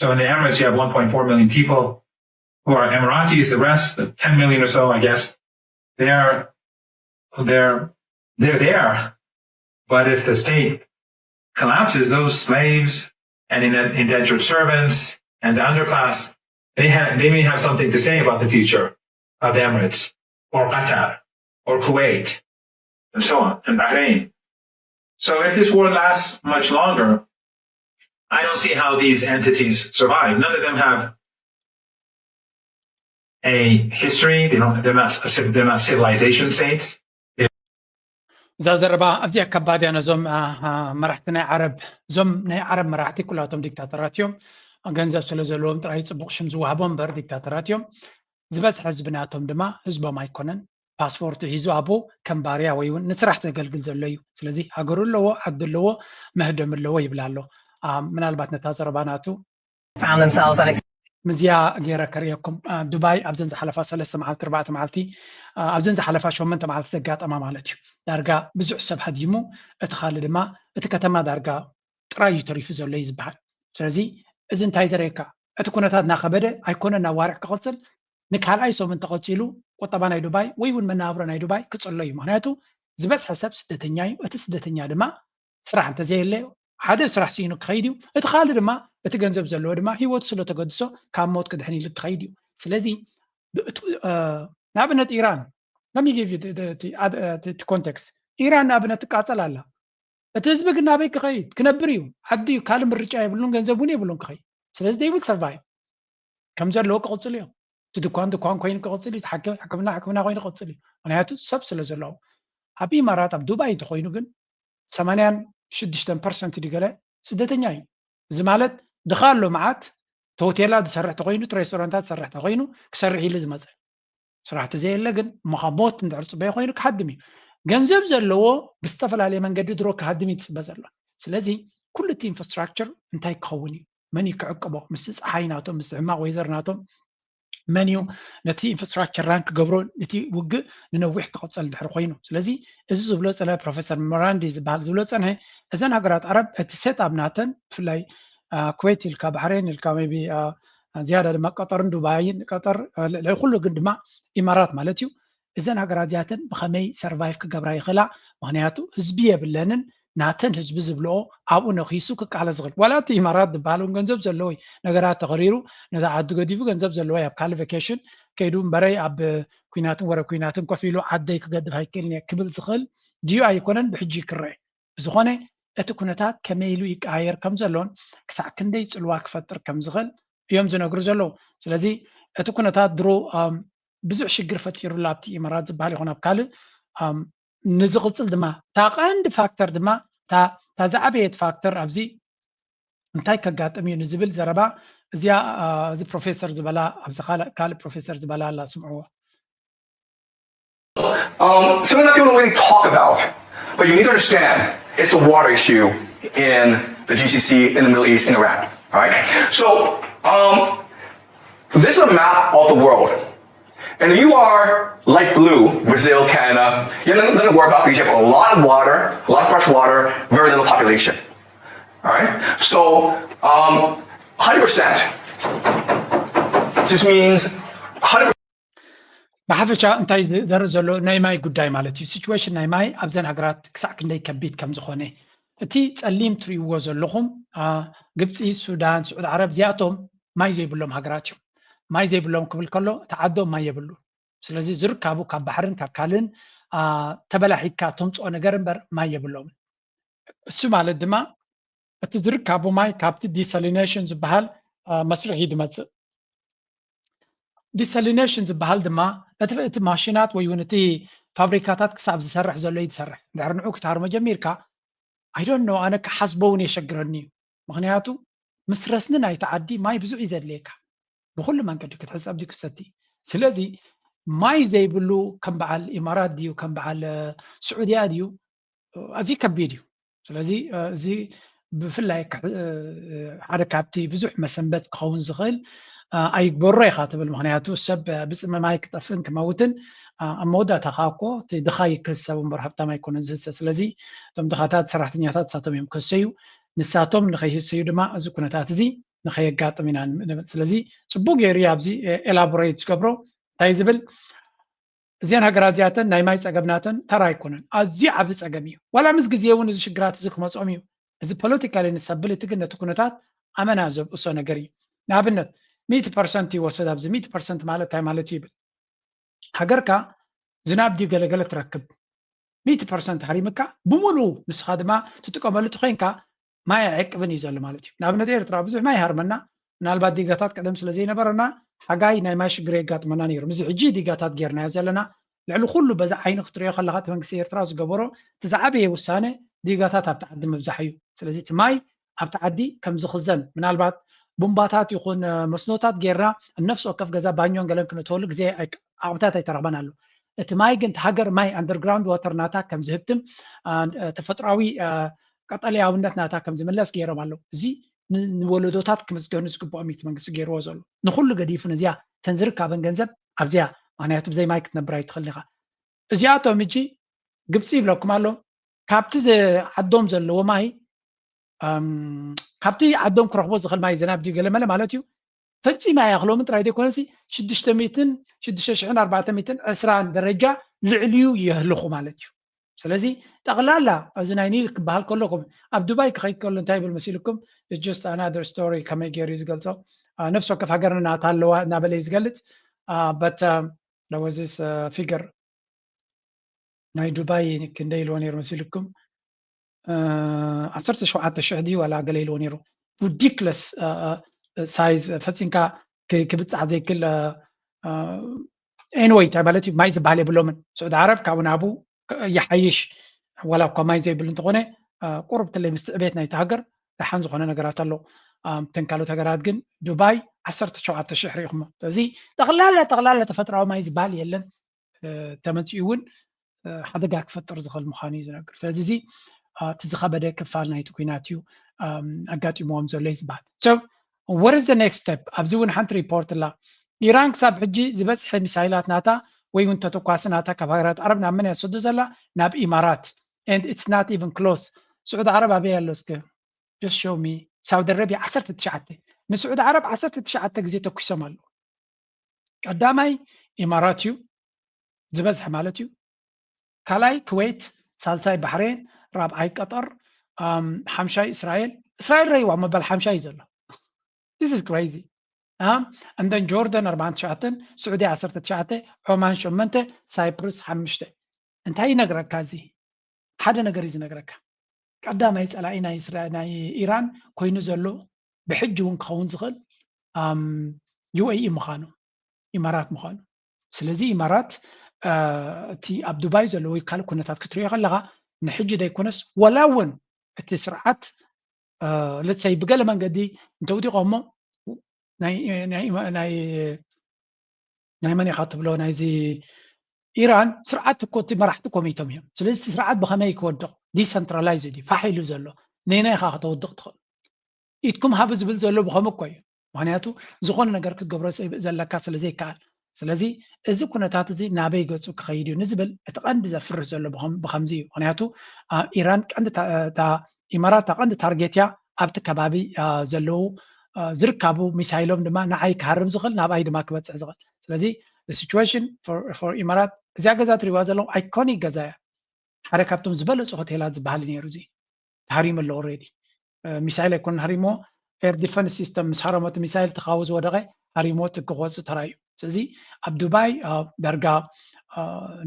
So in the Emirates, you have one point four million people who are Emiratis. The rest, the ten million or so, I guess, they're they're they're there. But if the state collapses, those slaves and indentured servants and the underclass, they have they may have something to say about the future of the Emirates or Qatar or Kuwait and so on and Bahrain. So if this war lasts much longer, I don't see how these entities survive. None of them have a history. They don't, they're not, they're not civilization states. እዛ ዘረባ ኣዝያ ከባድ እያ ነዞም መራሕቲ ናይ ዓረብ። እዞም ናይ ዓረብ መራሕቲ ኩላቶም ዲክታተራት እዮም። ገንዘብ ስለ ዘለዎም ጥራይ ፅቡቕ ሽም ዝወሃቦም እምበር ዲክታተራት እዮም። ዝበዝሐ ህዝቢ ናቶም ድማ ህዝቦም ኣይኮነን። ፓስፖርቱ ሒዙ ኣብኡ ከም ባርያ ወይ እውን ንስራሕ ዘገልግል ዘሎ እዩ። ስለዚ ሃገሩ ኣለዎ፣ ዓዲ ኣለዎ፣ መህደም ኣለዎ ይብል ኣሎ። ምናልባት ነታ ዘረባ ናቱ found themselves unexpectedly ምዝያ ገይረ ከርእየኩም። ዱባይ ኣብዘን ዝሓለፋ ሰለስተ መዓልቲ ኣርባዕተ መዓልቲ ኣብዘን ዝሓለፋ ሸመንተ መዓልቲ ዘጋጠማ ማለት እዩ። ዳርጋ ብዙሕ ሰብ ሃዲሙ፣ እቲ ካልእ ድማ እቲ ከተማ ዳርጋ ጥራይ እዩ ተሪፉ ዘሎ እዩ ዝበሃል። ስለዚ እዚ እንታይ ዘርእየካ? እቲ ኩነታት እናኸበደ ኣይኮነ እናዋርሕ ክቕፅል፣ ንካልኣይ ሰሙን ተቐፂሉ ቁጠባ ናይ ዱባይ ወይ እውን መነባብሮ ናይ ዱባይ ክፅሎ እዩ። ምክንያቱ ዝበዝሐ ሰብ ስደተኛ እዩ። እቲ ስደተኛ ድማ ስራሕ እንተዘየለ ሓደ ስራሕ ስኢኑ ክኸይድ እዩ። እቲ ካልእ ድማ እቲ ገንዘብ ዘለዎ ድማ ህይወቱ ስለ ተገድሶ ካብ ሞት ክድሕን ኢሉ ክኸይድ እዩ። ስለዚ ንኣብነት ኢራን let me give you the context። ኢራን ንኣብነት ትቃፀል ኣላ። እቲ ህዝቢ ግን ናበይ ክኸይድ ክነብር እዩ። ዓዲ እዩ፣ ካልእ ምርጫ የብሉን፣ ገንዘብ እውን የብሉን ክኸይድ። ስለዚ they will survive። ከም ዘለዎ ክቕፅሉ እዮም። እቲ ድኳን ድኳን ኮይኑ ክቕፅል እዩ። ሕክምና ሕክምና ኮይኑ ክቕፅል እዩ። ምክንያቱ ሰብ ስለ ዘለዉ። ኣብ ኢማራት ኣብ ዱባይ እንተኮይኑ ግን ሰማንያን ሽዱሽተን ፐርሰንት ድገለ ስደተኛ እዩ። እዚ ማለት ድኻ ኣሎ መዓት፣ እቲ ሆቴላት ዝሰርሕ ተኮይኑ፣ እቲ ሬስቶራንታት ዝሰርሕ ተኮይኑ ክሰርሕ ኢሉ ዝመፀ። ስራሕ ተዘየለ ግን እሞ ካብ ሞት እንድሕር ፅበዮ ኮይኑ ክሃድም እዩ። ገንዘብ ዘለዎ ብዝተፈላለየ መንገዲ ድሮ ክሃድም እዩ ዝፅበ ዘሎ። ስለዚ ኩሉ እቲ ኢንፍራስትራክቸር እንታይ ክኸውን እዩ? መን እዩ ክዕቅቦ? ምስቲ ፀሓይ ናቶም፣ ምስቲ ሕማቕ ዌዘር ናቶም መን እዩ ነቲ ኢንፍራስትራክቸር ራን ክገብሮ፣ እቲ ውግእ ንነዊሕ ክቕፀል እንድሕር ኮይኑ? ስለዚ እዚ ዝብሎ ፀነ ፕሮፌሰር ሞራንዲ ዝበሃል ዝብሎ ፀንሐ እዘን ሃገራት ዓረብ እቲ ሴት ኣፕ ናተን ብፍላይ ኩዌት ኢልካ ባሕሬን ኢልካ ቢ ዝያዳ ድማ ቀጠርን ዱባይን ቀጠር ልዕሊ ኩሉ ግን ድማ ኢማራት ማለት እዩ። እዘን ሃገራት እዚኣተን ብኸመይ ሰርቫይቭ ክገብራ ይኽእላ? ምክንያቱ ህዝቢ የብለንን። ናተን ህዝቢ ዝብልኦ ኣብኡ ነኺሱ ክቃለ ዝኽእል ዋላ እቲ ኢማራት ዝበሃል እውን ገንዘብ ዘለዎ እዩ። ነገራት ተኸሪሩ ነዛ ዓዲ ገዲፉ ገንዘብ ዘለዎ ኣብ ካልእ ቨኬሽን ከይዱ እምበረይ ኣብ ኩናትን ወረ ኩናትን ኮፍ ኢሉ ዓደይ ክገድፍ ኣይክእልን እየ ክብል ዝኽእል ድዩ ኣይኮነን ብሕጂ ክረአ። ብዝኾነ እቲ ኩነታት ከመይ ኢሉ ይቀያየር ከም ዘሎን ክሳዕ ክንደይ ፅልዋ ክፈጥር ከም ዝኽእል እዮም ዝነግሩ ዘለዉ። ስለዚ እቲ ኩነታት ድሮ ብዙሕ ሽግር ፈጢሩላ ኣብቲ ኢማራት ዝበሃል ይኹን ኣብ ካልእ ንዝቕፅል ድማ እታ ቀንዲ ፋክተር ድማ እታ ዝዓበየት ፋክተር ኣብዚ እንታይ ከጋጥም እዩ ንዝብል ዘረባ እዚኣ እዚ ፕሮፌሰር ዝበላ ኣብዚ ካልእ ፕሮፌሰር ዝበላ ኣላ ስምዕዎ። Um, something that people don't really talk about, but you need to understand, it's the water issue in the G C C, in the Middle East, in Iraq. All right. So um, this is a map of the world. And you are light blue, Brazil, Canada. You're nothing to worry about because you have a lot of water, a lot of fresh water, very little population. All right. So um, one hundred percent just means one hundred percent. ብሓፈሻ እንታይ ዘርኢ ዘሎ ናይ ማይ ጉዳይ ማለት እዩ። ሲቹዌሽን ናይ ማይ ኣብዘን ሃገራት ክሳዕ ክንደይ ከቢድ ከም ዝኾነ እቲ ጸሊም ትርእይዎ ዘለኹም ግብፂ፣ ሱዳን፣ ስዑድ ዓረብ እዚኣቶም ማይ ዘይብሎም ሃገራት እዮም። ማይ ዘይብሎም ክብል ከሎ እቲ ዓዶም ማይ የብሉ። ስለዚ ዝርካቡ ካብ ባሕርን ካብ ካልእን ተበላሒትካ ተምፅኦ ነገር እምበር ማይ የብሎም። እሱ ማለት ድማ እቲ ዝርካቡ ማይ ካብቲ ዲሳሊኔሽን ዝበሃል መስርሕ እዩ ዝመፅእ። ዲሳሊኔሽን ዝበሃል ድማ እቲ ማሽናት ወይ እውን እቲ ፋብሪካታት ክሳብ ዝሰርሕ ዘሎ እዩ ዝሰርሕ። እንድሕር ንዑ ክትሃርሞ ጀሚርካ I don't know ኣነ ክሓስቦ እውን የሸግረኒ እዩ። ምክንያቱ ምስ ረስኒ ናይቲ ዓዲ ማይ ብዙሕ እዩ ዘድልየካ ብኩሉ መንገዲ ክትሕፀብ ድዩ ክሰቲ። ስለዚ ማይ ዘይብሉ ከም በዓል ኢማራት ድዩ ከም በዓል ስዑድያ ድዩ ኣዝዩ ከቢድ እዩ። ስለዚ እዚ ብፍላይ ሓደ ካብቲ ብዙሕ መሰንበት ክኸውን ዝኽእል ኣይግበሮ ኢኻ ትብል። ምክንያቱ ሰብ ብፅሚ ማይ ክጠፍእን ክመውትን ኣብ መወዳእታ ከዓ እኮ እቲ ድኻ ይክሰብ እምበር ሃብታም ኣይኮነን ዝህሰ። ስለዚ እቶም ድኻታት ሰራሕተኛታት ንሳቶም እዮም ክህሰዩ። ንሳቶም ንኸይህሰዩ ድማ እዚ ኩነታት እዚ ንኸየጋጥም ኢና ንብል። ስለዚ ፅቡቅ ገይሩ ኣብዚ ኤላቦሬት ዝገብሮ እንታይ ዝብል እዚአን ሃገራት እዚኣተን ናይ ማይ ፀገም ናተን ተራ ኣይኮነን፣ ኣዝዩ ዓቢ ፀገም እዩ። ዋላ ምስ ግዜ እውን እዚ ሽግራት እዚ ክመፅኦም እዩ። እዚ ፖለቲካሊ ንሰብልቲ ግን ነቲ ኩነታት ኣመና ዘብእሶ ነገር እዩ። ንኣብነት ሚእቲ ፐርሰንት ይወስድ ኣብዚ ሚእቲ ፐርሰንት ማለት እንታይ ማለት እዩ ይብል። ሃገርካ ዝናብ ድዩ ገለገለ ትረክብ ሚእቲ ፐርሰንት ሃሪምካ ብምሉኡ ንስኻ ድማ ትጥቀመሉ ተኮይንካ ማይ ኣይዕቅብን እዩ ዘሎ ማለት እዩ። ንኣብነት ኤርትራ ብዙሕ ማይ ይሃርመና ምናልባት ዲጋታት ቀደም ስለ ዘይነበረና ሓጋይ ናይ ማይ ሽግር የጋጥመና ነይሩ። ምስዚ ሕጂ ዲጋታት ጌርናዮ ዘለና ልዕሊ ኩሉ በዛ ዓይኒ ክትሪኦ ከለካ እቲ መንግስቲ ኤርትራ ዝገበሮ እቲ ዝዓበየ ውሳነ ዲጋታት ኣብቲ ዓዲ ምብዛሕ እዩ። ስለዚ እቲ ማይ ኣብቲ ዓዲ ከም ዝኽዘን ምናልባት ቡምባታት ይኹን መስኖታት ጌርና ነፍሲ ወከፍ ገዛ ባኞን ገለን ክነተወሉ ግዜ ዓቕምታት ኣይተረኽበን ኣሎ። እቲ ማይ ግን እቲ ሃገር ማይ ኣንደርግራውንድ ዋተር ናታ ከም ዝህብትም ተፈጥራዊ ቀጠልያውነት ናታ ከም ዝምለስ ገይሮም ኣለዉ። እዚ ንወለዶታት ክምስገኑ ዝግብኦም እዩ እቲ መንግስቲ ገይርዎ ዘሎ። ንኩሉ ገዲፉ ነዚኣ ተን ዝርካበን ገንዘብ ኣብዚኣ፣ ምክንያቱ ብዘይ ማይ ክትነብር ኣይትኽእል ኢኻ። እዚኣቶም ሕጂ ግብፂ ይብለኩም ኣሎ፣ ካብቲ ዓዶም ዘለዎ ማይ ካብቲ ዓዶም ክረኽቦ ዝኽእል ማይ ዘናብ ድዩ ገለመለ ማለት እዩ። ፈፂማ እያ ክሎምን ጥራይ ዘይኮነሲ ሽዱሽተ ሚእትን ሽዱሽተ ሽሕን ኣርባዕተ ሚእትን ዕስራን ደረጃ ልዕልዩ የህልኹ ማለት እዩ። ስለዚ ጠቕላላ ኣብዚ ናይ ኒል ክበሃል ከለኩም ኣብ ዱባይ ክኸይድ ከሎ እንታይ ይብል መሲልኩም? It's just another story ከመይ ገይሩ እዩ ዝገልጾ። ነፍሲ ወከፍ ሃገርና ናታ ኣለዋ እናበለ እዩ ዝገልጽ። But ለወዚስ ፊገር ናይ ዱባይ ክንደይ ኢልዎ ነይሩ መሲልኩም? ዓሰርተ ሸውዓተ ሽሕ ድዩ ዋላ ገለ ኢልዎ ነይሩ። ሪዲክለስ ሳይዝ ፈፂምካ ክብፃሕ ዘይክል ኤንወይ እንታይ ማለት እዩ? ማይ ዝበሃል የብሎምን። ስዑዲ ዓረብ ካብኡ ናብኡ ይሓይሽ፣ ዋላ እኳ ማይ ዘይብሉ እንተኾነ ቁሩብ ትለይ ምስቲ ዕቤት ናይቲ ሃገር ደሓን ዝኾነ ነገራት ኣሎ። እተን ካልኦት ሃገራት ግን ዱባይ ዓሰርተ ሸውዓተ ሽሕ ርኢኹሞ። ስለዚ ጠቕላላ ጠቕላላ ተፈጥራዊ ማይ ዝበሃል የለን። ተመፂኡ እውን ሓደጋ ክፈጥር ዝኽእል ምዃኑ እዩ ዝነግር። ስለዚ እዚ እቲ ዝኸበደ ክፋል ናይቲ ኩናት እዩ ኣጋጢምዎም ዘሎ እዩ ዝበሃል። So what is the next step? ኣብዚ እውን ሓንቲ ሪፖርት ኣላ። ኢራን ክሳብ ሕጂ ዝበዝሐ ሚሳይላት ናታ ወይ እውን ተተኳሲ ናታ ካብ ሃገራት ዓረብ ናብ መን እያ ትሰዶ ዘላ? ናብ ኢማራት። And it's not even close። ስዑዲ ዓረብ ኣበይ ኣሎ እስከ? Just show me። ሳውዲ ኣረቢያ ዓሰርተ ትሽዓተ። ንስዑዲ ዓረብ ዓሰርተ ትሽዓተ ግዜ ተኩሶም ኣለዉ። ቀዳማይ ኢማራት እዩ ዝበዝሐ ማለት እዩ። ካልኣይ ክዌት፣ ሳልሳይ ባሕሬን፣ ራብዓይ ቀጠር፣ ሓምሻይ እስራኤል። እስራኤል ረይዋ መበል ሓምሻይ እዩ ዘሎ። This is crazy። And then ጆርደን ኣርባዓን ትሽዓተን፣ ስዑዲ ዓሰርተ ትሽዓተ፣ ዖማን ሸመንተ፣ ሳይፕርስ ሓምሽተ። እንታይ ይነግረካ እዚ? ሓደ ነገር እዩ ዝነግረካ። ቀዳማይ ፀላኢ ናይ ኢራን ኮይኑ ዘሎ ብሕጂ እውን ክኸውን ዝኽእል ዩኤኢ ምዃኑ፣ ኢማራት ምዃኑ። ስለዚ ኢማራት እቲ ኣብ ዱባይ ዘሎ ወይ ካልእ ኩነታት ክትሪኦ ከለካ ንሕጂ ዘይኮነስ ወላ እውን እቲ ስርዓት ለትሰይ ብገለ መንገዲ እንተውዲቖሞ ናይ ናይ ናይ ናይ መን ኢኻ ትብሎ ናይዚ ኢራን ስርዓት እኮ እቲ መራሕቲ ኮሚቶም እዮም። ስለዚ እቲ ስርዓት ብኸመይ ክወድቕ ዲሰንትራላይዝ እዩ ፋሕ ኢሉ ዘሎ ነይናይ ኢኻ ከተውድቕ ትኽእል ኢትኩም ሃብ ዝብል ዘሎ ብኸም እኮ እዩ። ምክንያቱ ዝኾነ ነገር ክትገብሮ ዘለካ ስለ ዘይከኣል ስለዚ እዚ ኩነታት እዚ ናበይ ገፁ ክኸይድ እዩ ንዝብል እቲ ቀንዲ ዘፍርህ ዘሎ ብኸምዚ እዩ። ምክንያቱ ኢራን ቀንዲ ኢማራት ቀንዲ ታርጌት እያ ኣብቲ ከባቢ ዘለዉ ዝርካቡ ሚሳይሎም ድማ ንዓይ ክሃርም ዝኽእል ናብኣይ ድማ ክበፅሕ ዝኽእል ስለዚ situation for ኢማራት እዚኣ ገዛ ትሪዋ ዘለኹም ኣይኮኒክ ገዛ እያ ሓደ ካብቶም ዝበለፁ ሆቴላት ዝበሃል ነይሩ እዚ ተሃሪሙ ኣሎ already ሚሳይል ኣይኮነን ሃሪሞ air defense system ምስ ሃረሞት ሚሳይል ተኻቡ ዝወደቐ ሃሪሞ ትክኾፅ ተራዩ ስለዚ ኣብ ዱባይ ዳርጋ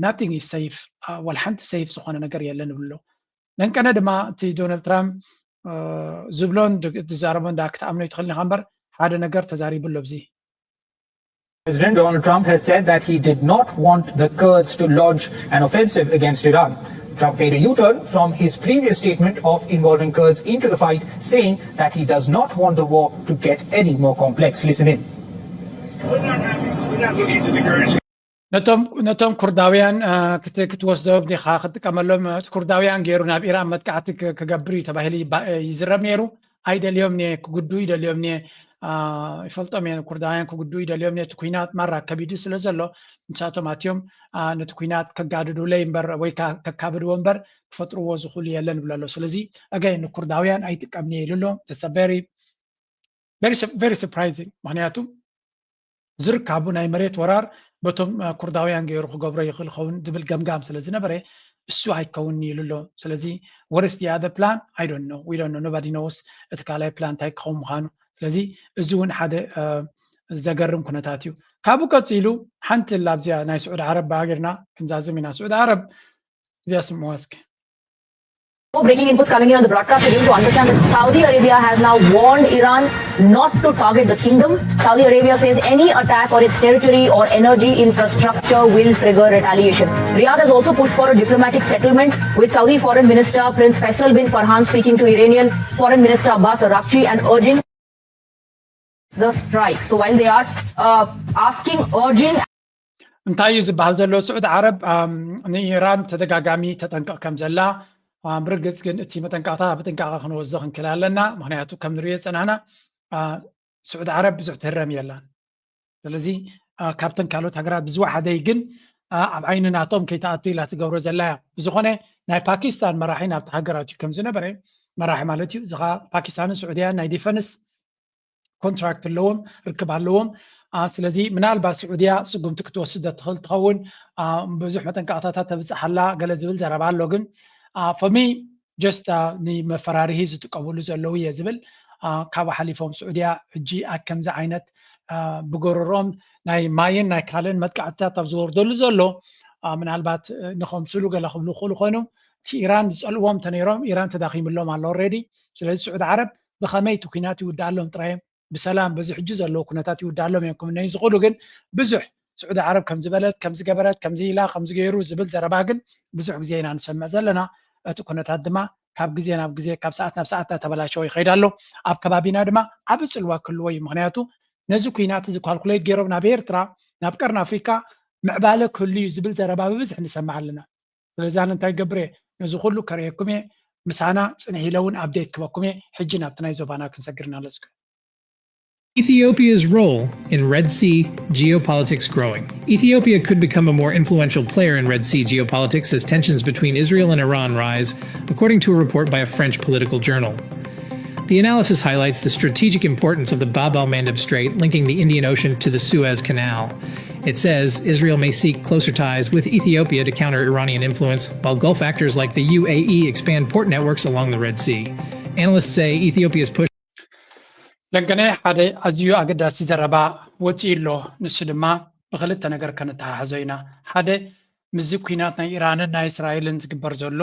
nothing is safe ወላ ሓንቲ safe ዝኾነ ነገር የለን ይብሉ ነንቀነ ድማ እቲ ዶናልድ ትራምፕ ዝብሎን ዝዛረቦን ዳ ክትኣምኖ ይትኽእል ኢኻ እምበር ሓደ ነገር ተዛሪቡ ኣሎ ብዚ President Donald Trump has said that he did not want the Kurds to launch an offensive against Iran. Trump made a U-turn from his previous statement of involving Kurds into the fight, saying that he does not want the war to get any more complex. Listen in. ነቶም ኩርዳውያን ክትወስዶም ዲኻ ክትጥቀመሎም ኩርዳውያን ገይሩ ናብ ኢራን መጥቃዕቲ ክገብር እዩ ተባሂሉ ይዝረብ ነይሩ ኣይደልዮም ኒ ክጉዱ ይደልዮም ኒ ይፈልጦም እየ ኩርዳውያን ክጉዱ ይደልዮም ኒ እቲ ኩናት ማራ ከቢዱ ስለ ዘሎ ንሳቶም ኣትዮም ነቲ ኩናት ከጋድዱለይ እምበር ወይ ከካብድዎ እምበር ክፈጥርዎ ዝኽእሉ የለን ይብሉ ኣሎ ስለዚ ኣገይ ንኩርዳውያን ኣይጥቀምኒ ኢሉ ኣሎ very surprising ምክንያቱ ዝርካቡ ናይ መሬት ወራር በቶም ኩርዳውያን ገይሩ ክገብሮ ይኽእል ኸውን ዝብል ገምጋም ስለ ዝነበረ እሱ ኣይከውን ይሉ ኣሎ ስለዚ what is the other plan I don't know we don't know nobody knows እቲ ካልኣይ plan እንታይ ክኸውን ምዃኑ ስለዚ እዚ እውን ሓደ ዘገርም ኩነታት እዩ ካብኡ ቀፂሉ ሓንቲ ላብዚኣ ናይ ስዑድ ዓረብ ብሃገርና ክንዛዝም ኢና ስዑድ ዓረብ እዚኣ ስምዋ እስኪ More breaking inputs coming in on the broadcast again to understand that Saudi Arabia has now warned Iran not to target the kingdom. Saudi Arabia says any attack on its territory or energy infrastructure will trigger retaliation. Riyadh has also pushed for a diplomatic settlement, with Saudi Foreign Minister Prince Faisal bin Farhan speaking to Iranian Foreign Minister Abbas Araghchi and urging the strike. So while they are uh, asking, urging እንታይ እዩ ዝበሃል ዘሎ? ስዑድ ዓረብ ንኢራን ተደጋጋሚ ተጠንቀቕ ከም ዘላ ብርግፅ ግን እቲ መጠንቀቕታ ብጥንቃቐ ክንወስዶ ክንክእል ኣለና። ምክንያቱ ከም ንሪኦ ዝፀናሕና ስዑድ ዓረብ ብዙሕ ትህረም የላን። ስለዚ ካብተን ካልኦት ሃገራት ብዝወሓደ ግን ኣብ ዓይኒ ናቶም ከይተኣቱ ኢላ ትገብሮ ዘላ እያ። ብዝኾነ ናይ ፓኪስታን መራሒ ናብቲ ሃገር ኣትዩ ከም ዝነበረ መራሒ ማለት እዩ። እዚ ፓኪስታንን ስዑድያን ናይ ዲፈንስ ኮንትራክት ኣለዎም፣ ርክብ ኣለዎም። ስለዚ ምናልባት ስዑድያ ስጉምቲ ክትወስድ ትኽእል ትኸውን፣ ብዙሕ መጠንቀቕታታት ተብፅሓላ ገለ ዝብል ዘረባ ኣሎ። ግን ፎሚ ጀስት ንመፈራርሂ ዝጥቀምሉ ዘለዉ እየ ዝብል። ካብ ሓሊፎም ስዑድያ ሕጂ ኣብ ከምዚ ዓይነት ብጎረሮም ናይ ማይን ናይ ካልእን መጥቃዕትታት ኣብ ዝወርደሉ ዘሎ ምናልባት ንኸምስሉ ገለ ክብሉ ክኽእሉ ኮይኖም እቲ ኢራን ዝፀልዎም እንተነይሮም ኢራን ተዳኺምሎም ኣሎ ኦልሬዲ። ስለዚ ስዑድ ዓረብ ብኸመይ እቲ ኩናት ይውዳኣሎም ጥራይ እዮም ብሰላም በዚ ሕጂ ዘለዉ ኩነታት ይውዳኣሎም እዮም ክምነዩ ዝኽእሉ። ግን ብዙሕ ስዑዲ ዓረብ ከም ዝበለት ከም ዝገበረት ከምዚ ኢላ ከም ዝገይሩ ዝብል ዘረባ ግን ብዙሕ ግዜ ኢና ንሰምዕ ዘለና። እቲ ኩነታት ድማ ካብ ግዜ ናብ ግዜ ካብ ሰዓት ናብ ሰዓት እናተበላሸወ ይኸይድ ኣሎ። ኣብ ከባቢና ድማ ዓቢ ፅልዋ ክህልዎ እዩ። ምክንያቱ ነዚ ኩናት እዚ ኳልኩሌት ገይሮም ናብ ኤርትራ ናብ ቀርኒ ኣፍሪካ ምዕባለ ክህሉ እዩ ዝብል ዘረባ ብብዝሕ ንሰምዕ ኣለና። ስለዚ ኣነ እንታይ ገብር እየ ነዚ ኩሉ ከርእየኩም እየ። ምሳና ፅንሕ ኢለ እውን ኣፕዴት ክበኩም እየ። ሕጂ ናብቲ ናይ ዞባና ክንሰግር ኢና። ለስኩ Ethiopia's role in Red Sea geopolitics growing. Ethiopia could become a more influential player in Red Sea geopolitics as tensions between Israel and Iran rise, according to a report by a French political journal. The analysis highlights the strategic importance of the Bab al Mandeb Strait linking the Indian Ocean to the Suez Canal. It says Israel may seek closer ties with Ethiopia to counter Iranian influence, while Gulf actors like the U A E expand port networks along the Red Sea. Analysts say Ethiopia's push ደንገነ ሓደ ኣዝዩ ኣገዳሲ ዘረባ ወፂኡ ኣሎ። ንሱ ድማ ብክልተ ነገር ከነተሓሕዞ ኢና። ሓደ ምስዚ ኩናት ናይ ኢራንን ናይ እስራኤልን ዝግበር ዘሎ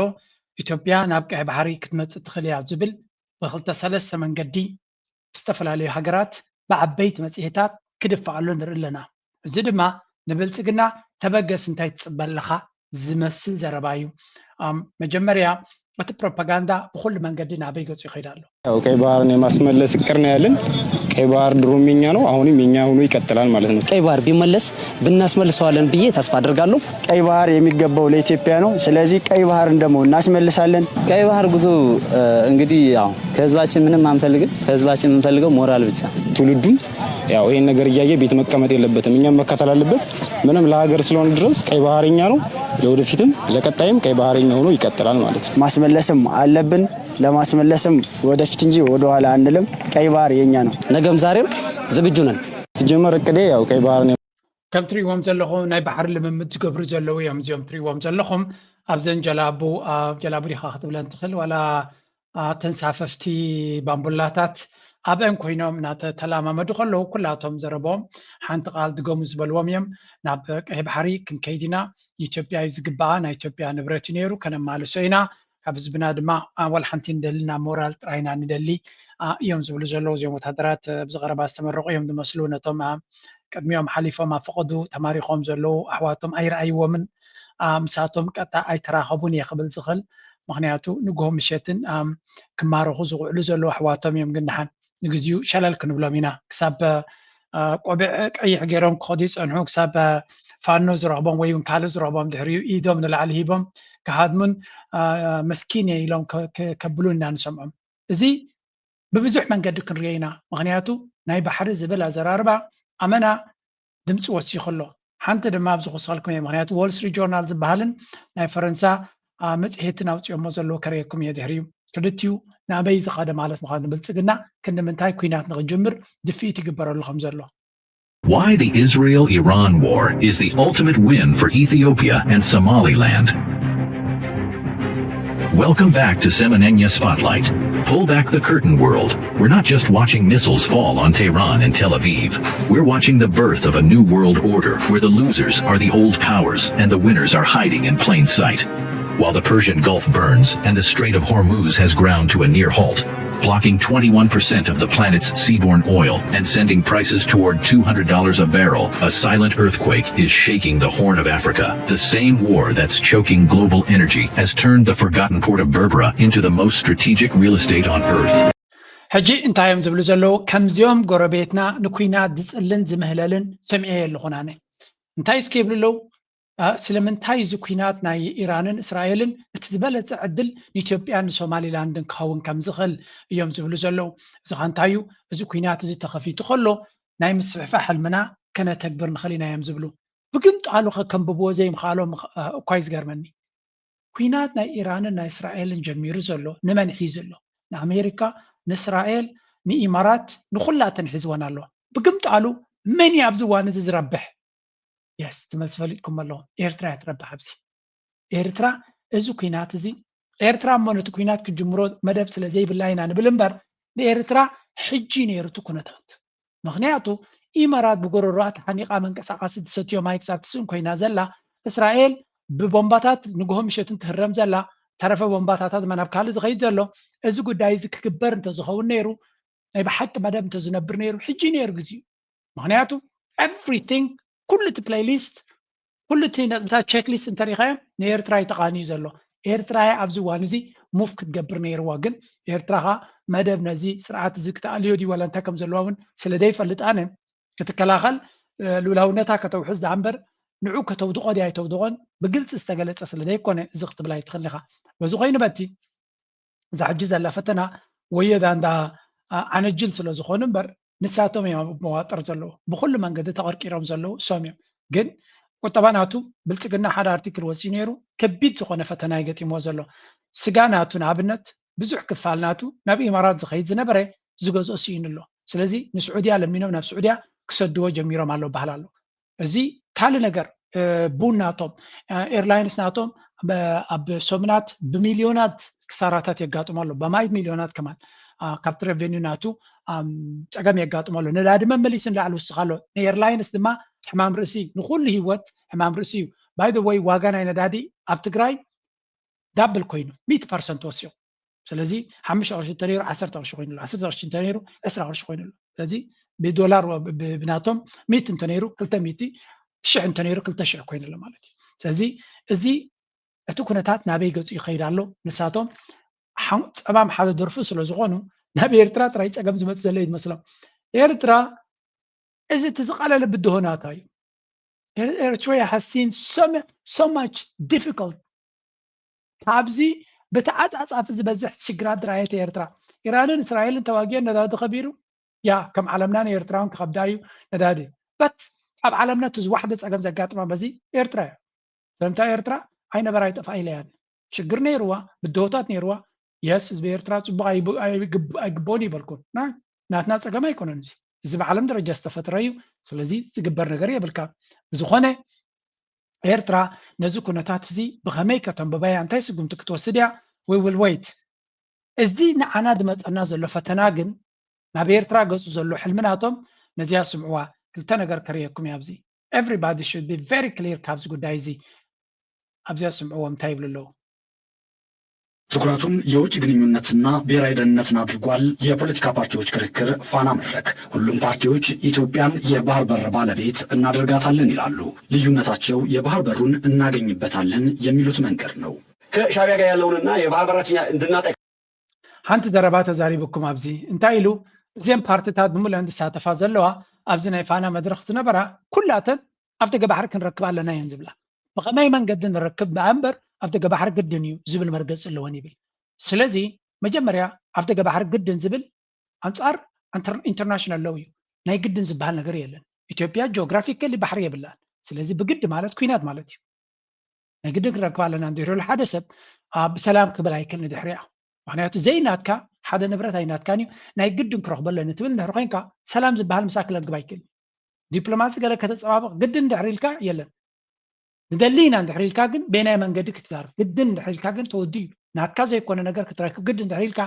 ኢትዮጵያ ናብ ቀይ ባሕሪ ክትመፅእ ትኽእል እያ ዝብል ብክልተ ሰለስተ መንገዲ ዝተፈላለዩ ሃገራት ብዓበይቲ መፅሄታት ክድፈኣሉ ንርኢ ኣለና። እዚ ድማ ንብልፅግና ተበገስ እንታይ ትፅበ ኣለኻ ዝመስል ዘረባ እዩ። መጀመርያ እቲ ፕሮፓጋንዳ ብኩሉ መንገዲ ናበይ ገፁ ይኸይድ ኣሎ? ያው ቀይ ባህርን የማስመለስ እቅድ ነው ያለን። ቀይ ባህር ድሮም የኛ ነው፣ አሁንም የኛ ሆኖ ይቀጥላል ማለት ነው። ቀይ ባህር ቢመለስ ብናስመልሰዋለን ብዬ ተስፋ አድርጋለሁ። ቀይ ባህር የሚገባው ለኢትዮጵያ ነው። ስለዚህ ቀይ ባህርን ደግሞ እናስመልሳለን። ቀይ ባህር ጉዞ እንግዲህ ያው ከህዝባችን ምንም አንፈልግም። ከህዝባችን የምንፈልገው ሞራል ብቻ። ትውልዱም ያው ይሄን ነገር እያየ ቤት መቀመጥ የለበትም። እኛም መከተል አለበት። ምንም ለሀገር ስለሆነ ድረስ ቀይ ባህር የኛ ነው። ለወደፊትም ለቀጣይም ቀይ ባህር የኛ ሆኖ ይቀጥላል ማለት ነው። ማስመለስም አለብን። ለማስመለስም ወደፊት እንጂ ወደኋላ አንልም። ቀይ ባህር የኛ ነው። ነገም ዛሬም ዝግጁ ነን። ሲጀመር እቅዴ ያው ቀይ ባህርን ከም ትሪእዎም ዘለኹም ናይ ባሕሪ ልምምድ ዝገብሩ ዘለዉ እዮም። እዚኦም ትሪእዎም ዘለኹም ኣብዘን ጀላቡ ጀላቡ ዲኻ ክትብለን ትኽእል ዋላ ተንሳፈፍቲ ባምቡላታት ኣብአን ኮይኖም እናተተላማመዱ ከለዉ ኩላቶም ዘረቦም ሓንቲ ቃል ድገሙ ዝበልዎም እዮም። ናብ ቀይ ባሕሪ ክንከይድ ኢና። ኢትዮጵያ እዩ ዝግባኣ፣ ናይ ኢትዮጵያ ንብረት እዩ ነይሩ፣ ከነማልሶ ኢና። ካብ ህዝብና ድማ ዋላ ሓንቲ ንደሊ ናብ ሞራል ጥራይና ንደሊ እዮም ዝብሉ ዘለዉ እዚኦም ወታደራት ብዚ ቀረባ ዝተመረቑ እዮም ዝመስሉ። ነቶም ቅድሚኦም ሓሊፎም ኣብ ፈቐዱ ተማሪኾም ዘለዉ ኣሕዋቶም ኣይረኣይዎምን። ምሳቶም ቀጥታ ኣይተራኸቡን እየ ክብል ዝኽእል። ምክንያቱ ንግሆ ምሸትን ክማረኹ ዝውዕሉ ዘለዉ ኣሕዋቶም እዮም። ግን ደሓን ንግዚኡ ሸለል ክንብሎም ኢና። ክሳብ ቆቢዕ ቀይሕ ገይሮም ክኸዱ ይፀንሑ፣ ክሳብ ፋኖ ዝረኽቦም ወይ እውን ካልእ ዝረኽቦም ድሕሪኡ ኢዶም ንላዕሊ ሂቦም ክሃድሙን መስኪን እየ ኢሎም ከብሉን ኢና ንሰምዖም። እዚ ብብዙሕ መንገዲ ክንሪኦ ኢና። ምክንያቱ ናይ ባሕሪ ዝብል ኣዘራርባ ኣመና ድምፂ ወሲኹ ኣሎ። ሓንቲ ድማ ኣብዚ ክወስኸልኩም እየ። ምክንያቱ ዎል ስትሪት ጆርናል ዝበሃልን ናይ ፈረንሳ መፅሄትን ኣውፅኦሞ ዘለዉ ከርእየኩም እየ ድሕሪኡ። ክልቲኡ ናበይ ዝኸደ ማለት ምዃኑ ብልፅግና ክንዲ ምንታይ ኩናት ንክጅምር ድፍኢት ይግበረሉ ከም ዘሎ። Why the Israel Iran war is the ultimate win for Ethiopia and Somaliland. Welcome back to Semenenya Spotlight. Pull back the curtain, world. We're not just watching missiles fall on Tehran and Tel Aviv. We're watching the birth of a new world order where the losers are the old powers and the winners are hiding in plain sight. While the Persian Gulf burns and the Strait of Hormuz has ground to a near halt, blocking twenty-one percent of the planet's seaborne oil and sending prices toward two hundred dollars a barrel, a silent earthquake is shaking the Horn of Africa. The same war that's choking global energy has turned the forgotten port of Berbera into the most strategic real estate on earth. ሕጂ እንታይ እዮም ዝብሉ ዘለዉ? ከምዚኦም ጎረቤትና ንኩናት ዝፅልን ዝምህለልን ሰሚዐ ኣለኹን ኣነ። እንታይ እስኪ ይብሉ ኣለዉ? ስለምንታይ እዚ ኩናት ናይ ኢራንን እስራኤልን እቲ ዝበለፀ ዕድል ንኢትዮጵያን ንሶማሊላንድን ክኸውን ከም ዝኽእል እዮም ዝብሉ ዘለዉ። እዚ ኸ እንታይ እዩ? እዚ ኩናት እዚ ተኸፊቱ ከሎ ናይ ምስፍሕፋሕ ሕልምና ከነተግብር ንኽእል ኢና እዮም ዝብሉ። ብግምጣሉ ከ ከንብብዎ ዘይምኽኣሎም እኳ እዩ ዝገርመኒ። ኩናት ናይ ኢራንን ናይ እስራኤልን ጀሚሩ ዘሎ ንመን ሒዙ ኣሎ? ንኣሜሪካ፣ ንእስራኤል፣ ንኢማራት፣ ንኹላተን ሒዝወን ኣሎ። ብግምጣሉ መን እዩ ኣብዚ እዋን እዚ ዝረብሕ? የስ፣ ትመልሲ ፈሊጥኩም ኣለኹም። ኤርትራ እያ ትረብሕ ኣብዚ። ኤርትራ እዚ ኩናት እዚ ኤርትራ እሞ ነቲ ኩናት ክጅምሮ መደብ ስለ ዘይብላ ኢና ንብል እምበር ንኤርትራ ሕጂ ነይሩ እቲ ኩነታት። ምኽንያቱ ኢማራት ብጎረሮኣ ተሓኒቓ መንቀሳቐሲ ትሰትዮ ማይ ክሳብ ትስእን ኮይና ዘላ እስራኤል ብቦምባታት ንግሆ ምሸትን ትህረም ዘላ ተረፈ ቦምባታታት ድማ ናብ ካልእ ዝኸይድ ዘሎ እዚ ጉዳይ እዚ ክግበር እንተዝኸውን ነይሩ ናይ ብሓቂ መደብ እንተዝነብር ነይሩ ሕጂ ነይሩ ግዚኡ። ምኽንያቱ everything ኩሉ እቲ ፕሌይሊስት ኩሉ እቲ ነጥብታት ቸክሊስት እንተሪኻዮ ንኤርትራ እዩ ተቓንዩ ዘሎ። ኤርትራ እያ ኣብዚ እዋን እዚ ሙቭ ክትገብር ነይርዋ። ግን ኤርትራ ኸዓ መደብ ነዚ ስርዓት እዚ ክትኣልዮ ድዩ ዋላ እንታይ ከም ዘለዋ እውን ስለ ዘይፈልጥ ኣነ ክትከላኸል ልኡላውነታ ከተውሕዝ ደኣ እምበር ንዑ ከተውድቖ ድያ ኣይተውድቖን ብግልፂ ዝተገለፀ ስለ ዘይኮነ እዚ ክትብል ኣይትኽእል ኢኻ። በዚ ኮይኑ በቲ እዛ ሕጂ ዘላ ፈተና ወዮ እዛ እንዳ ዓነጅል ስለ ዝኾኑ እምበር ንሳቶም እዮም ኣብ መዋጥር ዘለዉ ብኩሉ መንገዲ ተቐርቂሮም ዘለዉ እሶም እዮም። ግን ቁጠባ ናቱ ብልፅግና ሓደ ኣርቲክል ወፂኡ ነይሩ ከቢድ ዝኾነ ፈተና ይገጢምዎ ዘሎ። ስጋ ናቱ ንኣብነት ብዙሕ ክፋል ናቱ ናብ ኢማራት ዝኸይድ ዝነበረ ዝገዝኦ ስኢኑ ኣሎ። ስለዚ ንስዑድያ ለሚኖም ናብ ስዑድያ ክሰድዎ ጀሚሮም ኣሎ በሃል ኣሎ። እዚ ካልእ ነገር ቡን ናቶም ኤርላይንስ ናቶም ኣብ ሰሙናት ብሚልዮናት ክሳራታት የጋጥሞ ኣሎ በማይት ሚልዮናት ከማን ካብቲ ሬቨኒ ናቱ ፀገም የጋጥሞ ኣሎ። ነዳዲ መመሊሱ ንላዕሊ ውስኽ ኣሎ። ንኤርላይንስ ድማ ሕማም ርእሲ ንኩሉ ህይወት ሕማም ርእሲ እዩ። ባይ ወይ ዋጋ ናይ ነዳዲ ኣብ ትግራይ ዳብል ኮይኑ ሚእቲ ፐርሰንት ወሲኹ። ስለዚ ሓሙሽተ ቅርሺ እንተነይሩ ዓሰርተ ቅርሺ ኮይኑ ኣሎ፣ ዓሰርተ ቅርሺ እንተነይሩ ዕስራ ቅርሺ ኮይኑ ኣሎ። ስለዚ ብዶላር ብናቶም ሚእቲ እንተነይሩ ክልተ ሚእቲ፣ ሽሕ እንተነይሩ ክልተ ሽሕ ኮይኑ ኣሎ ማለት እዩ። ስለዚ እዚ እቲ ኩነታት ናበይ ገፁ ይኸይድ ኣሎ? ንሳቶም ፀማም ሓደ ደርፉ ስለ ዝኾኑ ናብ ኤርትራ ጥራይ ፀገም ዝመፅእ ዘሎ እዩ ዝመስሎም። ኤርትራ እዚ እቲ ዝቐለለ ብድሆ ናታ እዩ። Eritrea has seen so much difficult ካብዚ ብተዓፃፃፊ ዝበዝሕ ሽግራት ዝረኣየት ኤርትራ። ኢራንን እስራኤልን ተዋጊአን ነዳዲ ከቢሩ ያ ከም ዓለምና ንኤርትራውን ክኸብዳ እዩ ነዳዲ በት ኣብ ዓለምና እቲ ዝዋሕደ ፀገም ዘጋጥማ በዚ ኤርትራ እያ። ስለምንታይ ኤርትራ ኣይነበራ ኣይጠፍኣ ኢለ እያ። ሽግር ነይርዋ፣ ብድሆታት ነይርዋ። የስ ህዝቢ ኤርትራ ፅቡቕ ኣይግብኦን ይበልኩን። ናትና ፀገም ኣይኮነን እዚ። እዚ ብዓለም ደረጃ ዝተፈጥረ እዩ። ስለዚ ዝግበር ነገር የብልካ። ብዝኾነ ኤርትራ ነዚ ኩነታት እዚ ብኸመይ ከተንብባ እያ? እንታይ ስጉምቲ ክትወስድ እያ? We will wait። እዚ ንዓና ዝመፀና ዘሎ ፈተና ግን ናብ ኤርትራ ገፁ ዘሎ ሕልሚ ናቶም ነዚኣ ስምዕዋ። ክልተ ነገር ከርእየኩም እያ ኣብዚ። Everybody should be very clear ካብዚ ጉዳይ እዚ። ኣብዚኣ ስምዕዎም እንታይ ይብሉ ኣለዉ? ትኩረቱን የውጭ ግንኙነትና ብሔራዊ ደህንነትን አድርጓል። የፖለቲካ ፓርቲዎች ክርክር ፋና መድረክ። ሁሉም ፓርቲዎች ኢትዮጵያን የባህር በር ባለቤት እናደርጋታለን ይላሉ። ልዩነታቸው የባህር በሩን እናገኝበታለን የሚሉት መንገድ ነው። ከሻዕቢያ ጋር ያለውንና የባህር በራችን እንድናጣ ሓንቲ ዘረባ ተዛሪብኩም ኣብዚ እንታይ ኢሉ እዚን ፓርትታት ብምሉአን ዝሳተፋ ዘለዋ ኣብዚ ናይ ፋና መድረኽ ዝነበራ ኩላተን ኣብ ደገ ባሕሪ ክንረክብ ኣለና እየን ዝብላ። ብኸመይ መንገዲ ንረክብ ደኣ እምበር ኣብ ደገ ባሕሪ ግድን እዩ ዝብል መርገፂ ኣለወን ይብል። ስለዚ መጀመርያ ኣብ ደገ ባሕሪ ግድን ዝብል ኣንፃር ኢንተርናሽናል ሎው እዩ። ናይ ግድን ዝበሃል ነገር የለን። ኢትዮጵያ ጂኦግራፊካሊ ባሕሪ የብላን። ስለዚ ብግዲ ማለት ኩናት ማለት እዩ። ናይ ግድን ክንረክብ ኣለና እንድሕር ኢሉ ሓደ ሰብ ብሰላም ክብል ኣይክእልን ድሕሪኣ። ምክንያቱ ዘይናትካ ሓደ ንብረት ኣይናትካን እዩ። ናይ ግድን ክረክቦ ኣለኒ ትብል እንድሕር ኮይንካ ሰላም ዝበሃል ምሳክ ክለግብ ኣይክእልን። ዲፕሎማሲ ገለ ከተፀባብቕ ግድን እንድሕር ኢልካ የለን። ንደሊ ኢና እንድሕር ኢልካ ግን በየናይ መንገዲ ክትዛረብ ግድን እንድሕር ኢልካ ግን ተወዲኡ እዩ። ናትካ ዘይኮነ ነገር ክትረክብ ግድን እንድሕር ኢልካ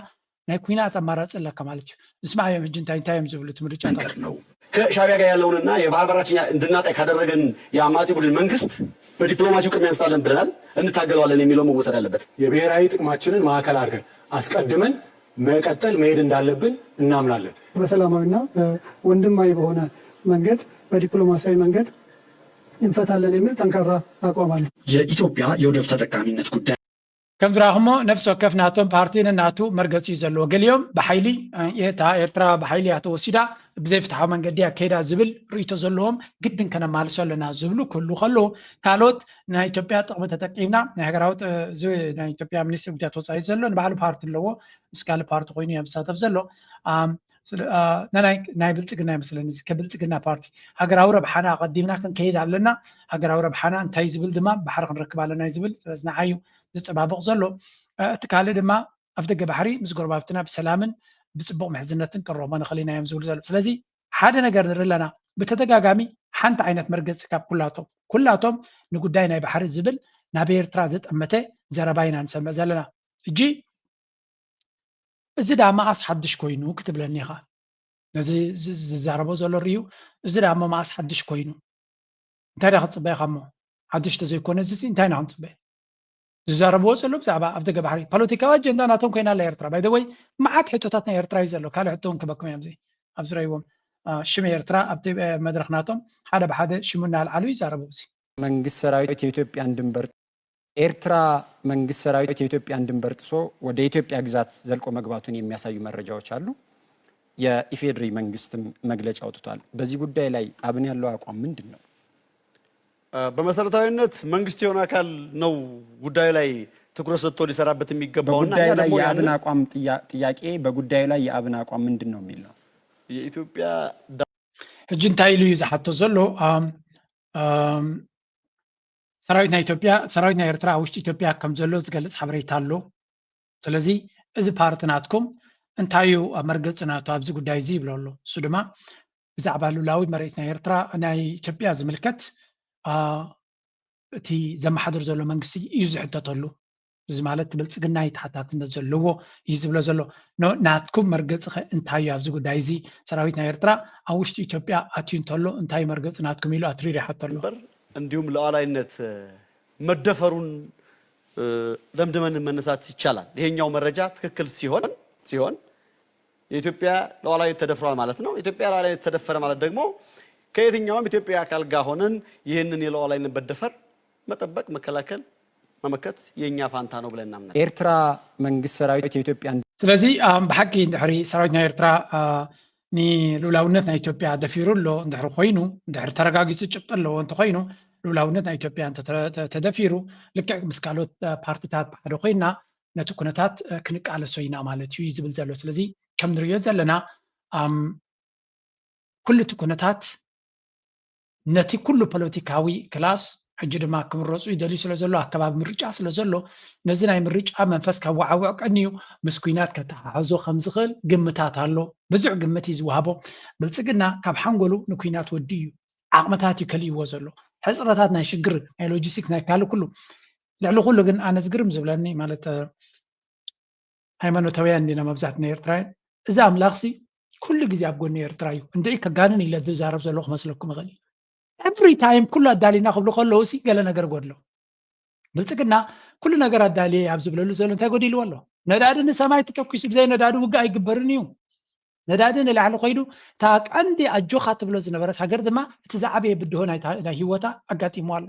ናይ ኩናት ኣማራፂ ኣለካ ማለት እዩ። ንስማዓዮም ሕጂ እንታይ እንታይ እዮም ዝብሉ እቲ ምርጫ መንገድ ነው። ከሻቢያ ጋር ያለውንና የባህር በራችን እንድናጣ ካደረገን የአማጺ ቡድን መንግስት በዲፕሎማሲው ቅድሚያ እንስጣለን ብለናል፣ እንታገለዋለን የሚለው መወሰድ አለበት። የብሔራዊ ጥቅማችንን ማዕከል አድርገን አስቀድመን መቀጠል መሄድ እንዳለብን እናምናለን። በሰላማዊና በወንድማዊ በሆነ መንገድ በዲፕሎማሲያዊ መንገድ እንፈታለን የሚል ጠንካራ አቋም አለ። የኢትዮጵያ የወደብ ተጠቃሚነት ጉዳይ ከም ዝረኣኹሞ ነፍሲ ወከፍ ናቶም ፓርቲ ነናቱ መርገፂ እዩ ዘለዎ። ገሊኦም ብሓይሊ እታ ኤርትራ ብሓይሊ እያ ተወሲዳ፣ ብዘይፍትሓዊ መንገዲ ኣካይዳ ዝብል ርእይቶ ዘለዎም ግድን ከነማልሶ ኣለና ዝብሉ ክህሉ ከለዉ፣ ካልኦት ናይ ኢትዮጵያ ጥቕሚ ተጠቂምና ናይ ሃገራዊ ጥ- እዚ ናይ ኢትዮጵያ ሚኒስትሪ ጉዳያት ወፃኢ ዘሎ ንባዕሉ ፓርቲ ኣለዎ፣ ምስ ካልእ ፓርቲ ኮይኑ እያ ዝሳተፍ ዘሎ። ኣም፣ ስለ- አ፣ ናይ ናይ ብልፅግና ይመስለኒ እዚ ከብልፅግና ፓርቲ ሃገራዊ ረብሓና ኣቐዲምና ክንከይድ ኣለና። ሃገራዊ ረብሓና እንታይ ዝብል ድማ ባሕሪ ክንረክብ ኣለና እዩ ዝብል። ስለዚ ንዓዩ ዘፀባብቕ ዘሎ። እቲ ካልእ ድማ ኣፍ ደገ ባሕሪ ምስ ጎረባብትና ብሰላምን ብፅቡቕ ምሕዝነትን ክንረኽቦ ንኽእል ኢና እዮም ዝብሉ ዘለዉ። ስለዚ ሓደ ነገር ንርኢ ኣለና። ብተደጋጋሚ ሓንቲ ዓይነት መርገፂ ካብ ኩላቶም ኩላቶም ንጉዳይ ናይ ባሕሪ ዝብል ናብ ኤርትራ ዘጠመተ ዘረባ ኢና ንሰምዕ ዘለና። ሕጂ እዚ ደኣ መኣስ ሓድሽ ኮይኑ ክትብለኒ ኢኻ። ነዚ ዝ- ዝዛረቦ ዘሎ ርእዩ እዚ ደኣ እሞ መኣስ ሓድሽ ኮይኑ እንታይ ዳ ክትፅበ ኢኻ እሞ ሓድሽ ተዘይኮነ እዚ እንታይ ኢና ክንፅበ ዝዛረብዎ ዘሎ ብዛዕባ ኣብ ደገ ባሕሪ ፖለቲካዊ ኣጀንዳ ናቶም ኮይና ኣላ ኤርትራ ባይደወይ መዓት ሕቶታት ናይ ኤርትራ እዩ ዘሎ ካልእ ሕቶ እውን ክበኩም እዮም እዚ ኣብ ዝረይዎም ሽም ኤርትራ ኣብቲ መድረክ ናቶም ሓደ ብሓደ ሽሙ እናልዓሉ ይዛረቡ እዚ መንግስት ሰራዊት የኢትዮጵያን ድንበር ኤርትራ መንግስት ሰራዊት የኢትዮጵያን ድንበር ጥሶ ወደ ኢትዮጵያ ግዛት ዘልቆ መግባቱን የሚያሳዩ መረጃዎች አሉ። የኢፌድሪ መንግስትም መግለጫ አውጥቷል። በዚህ ጉዳይ ላይ አብን ያለው አቋም ምንድን ነው? በመሰረታዊነት መንግስት የሆነ አካል ነው ጉዳዩ ላይ ትኩረት ሰጥቶ ሊሰራበት የሚገባውና እኛ በጉዳዩ ላይ ደግሞ የአብን ያንን አቋም ጥያ- ጥያቄ በጉዳዩ ላይ የአብን አቋም ምንድን ነው የሚል ነው። የኢትዮጵያ ሕጂ እንታይ ኢሉ እዩ ዝሓቶ ዘሎ ኣም፣ ኣም፣ ሰራዊት ናይ ኢትዮጵያ ሰራዊት ናይ ኤርትራ ኣብ ውሽጢ ኢትዮጵያ ከም ዘሎ ዝገልፅ ሓበሬታ ኣሎ። ስለዚ እዚ ፓርቲ ናትኩም እንታይ እዩ ኣብ መርገፂ ናቱ ኣብዚ ጉዳይ እዚ ይብሎ ኣሎ። እሱ ድማ ብዛዕባ ሉላዊ መሬት ናይ ኤርትራ ናይ ኢትዮጵያ ዝምልከት አ፣ እቲ ዘመሓድር ዘሎ መንግስቲ እዩ ዝሕተተሉ። እዚ ማለት ብልፅግና እዩ ተሓታትነት ዘለዎ እዩ ዝብሎ ዘሎ። ኖ- ናትኩም መርገፂ ኸ እንታይ እዩ ኣብዚ ጉዳይ እዚ? ሰራዊት ናይ ኤርትራ ኣብ ውሽጢ ኢትዮጵያ ኣትዩ እንተሎ እንታይ እዩ መርገፂ ናትኩም ኢሉ ኣትሪር ይሓቶ ኣሎ። ድንበር እንዲሁም ሉዓላዊነት መደፈሩን ደምድመን መነሳት ይቻላል። ይሄኛው መረጃ ትክክል ሲሆን ሲሆን የኢትዮጵያ ሉዓላዊነት ተደፍሯል ማለት ነው። ኢትዮጵያ ሉዓላዊነት ተደፈረ ማለት ደግሞ ከየትኛውም ኢትዮጵያ አካል ጋር ሆነን ይህንን የሉዓላዊነት መደፈር መጠበቅ፣ መከላከል፣ መመከት የእኛ ፋንታ ነው ብለን እናምናለን። ኤርትራ መንግስት ሰራዊት የኢትዮጵያን ስለዚ ኣም፣ ብሓቂ እንድሕሪ ሰራዊት ናይ ኤርትራ አ፣ ንልኡላውነት ናይ ኢትዮጵያ ደፊሩ ኣሎ እንድሕሪ ኮይኑ እንድሕሪ ተረጋጊፁ ጭብጢ ኣለዎ እንተኮይኑ ልኡላውነት ናይ ኢትዮጵያ እንተ- ተ- ተደፊሩ ልክዕ ምስ ካልኦት አ፣ ፓርትታት ብሓደ ኮይና ነቲ ኩነታት አ፣ ክንቃለሶ ኢና ማለት እዩ ዝብል ዘሎ። ስለዚ ከም ንሪኦ ዘለና ኣም፣ ኩሉ እቲ ኩነታት ነቲ ኩሉ ፖለቲካዊ ክላስ ሕጂ ድማ ክምረፁ ይደልዩ ስለ ዘሎ ኣከባቢ ምርጫ ስለ ዘሎ ነዚ ናይ ምርጫ መንፈስ ከወዓውዕ ቀንዩ ምስ ኩናት ከተሓሕዞ ከም ዝኽእል ግምታት ኣሎ። ብዙሕ ግምት እዩ ዝወሃቦ። ብልፅግና ካብ ሓንጎሉ ንኩናት ወዲ እዩ ዓቕምታት እዩ ከልእዎ ዘሎ ሕፅረታት ናይ ሽግር ናይ ሎጂስቲክስ ናይ ካልእ ኩሉ ልዕሊ ኩሉ ግን ኣነ ዝግርም ዝብለኒ ማለት ሃይማኖታውያን እንዲና መብዛሕትና ኤርትራውያን እዚ ኣምላኽሲ ኩሉ ግዜ ኣብ ጎኒ ኤርትራ እዩ እንድዒ ከጋንን ኢለ ዝዛረብ ዘለኹ ክመስለኩም ይኽእል እዩ every time ኩሉ ኣዳሊና ክብሉ ከለዉ ሲ ገለ ነገር ጎድሎ ብልፅግና ኩሉ ነገር ኣዳልየ ኣብ ዝብለሉ ዘሎ እንታይ ጎዲልዎ ኣሎ ነዳዲ ንሰማይ ተተኩሱ ብዘይ ነዳዲ ውግእ ኣይግበርን እዩ ነዳዲ ንላዕሊ ኮይዱ እታ ቀንዲ ኣጆኻ ትብሎ ዝነበረት ሃገር ድማ እቲ ዝዓበየ ብድሆ ናይ ህይወታ ኣጋጢምዋ ኣሎ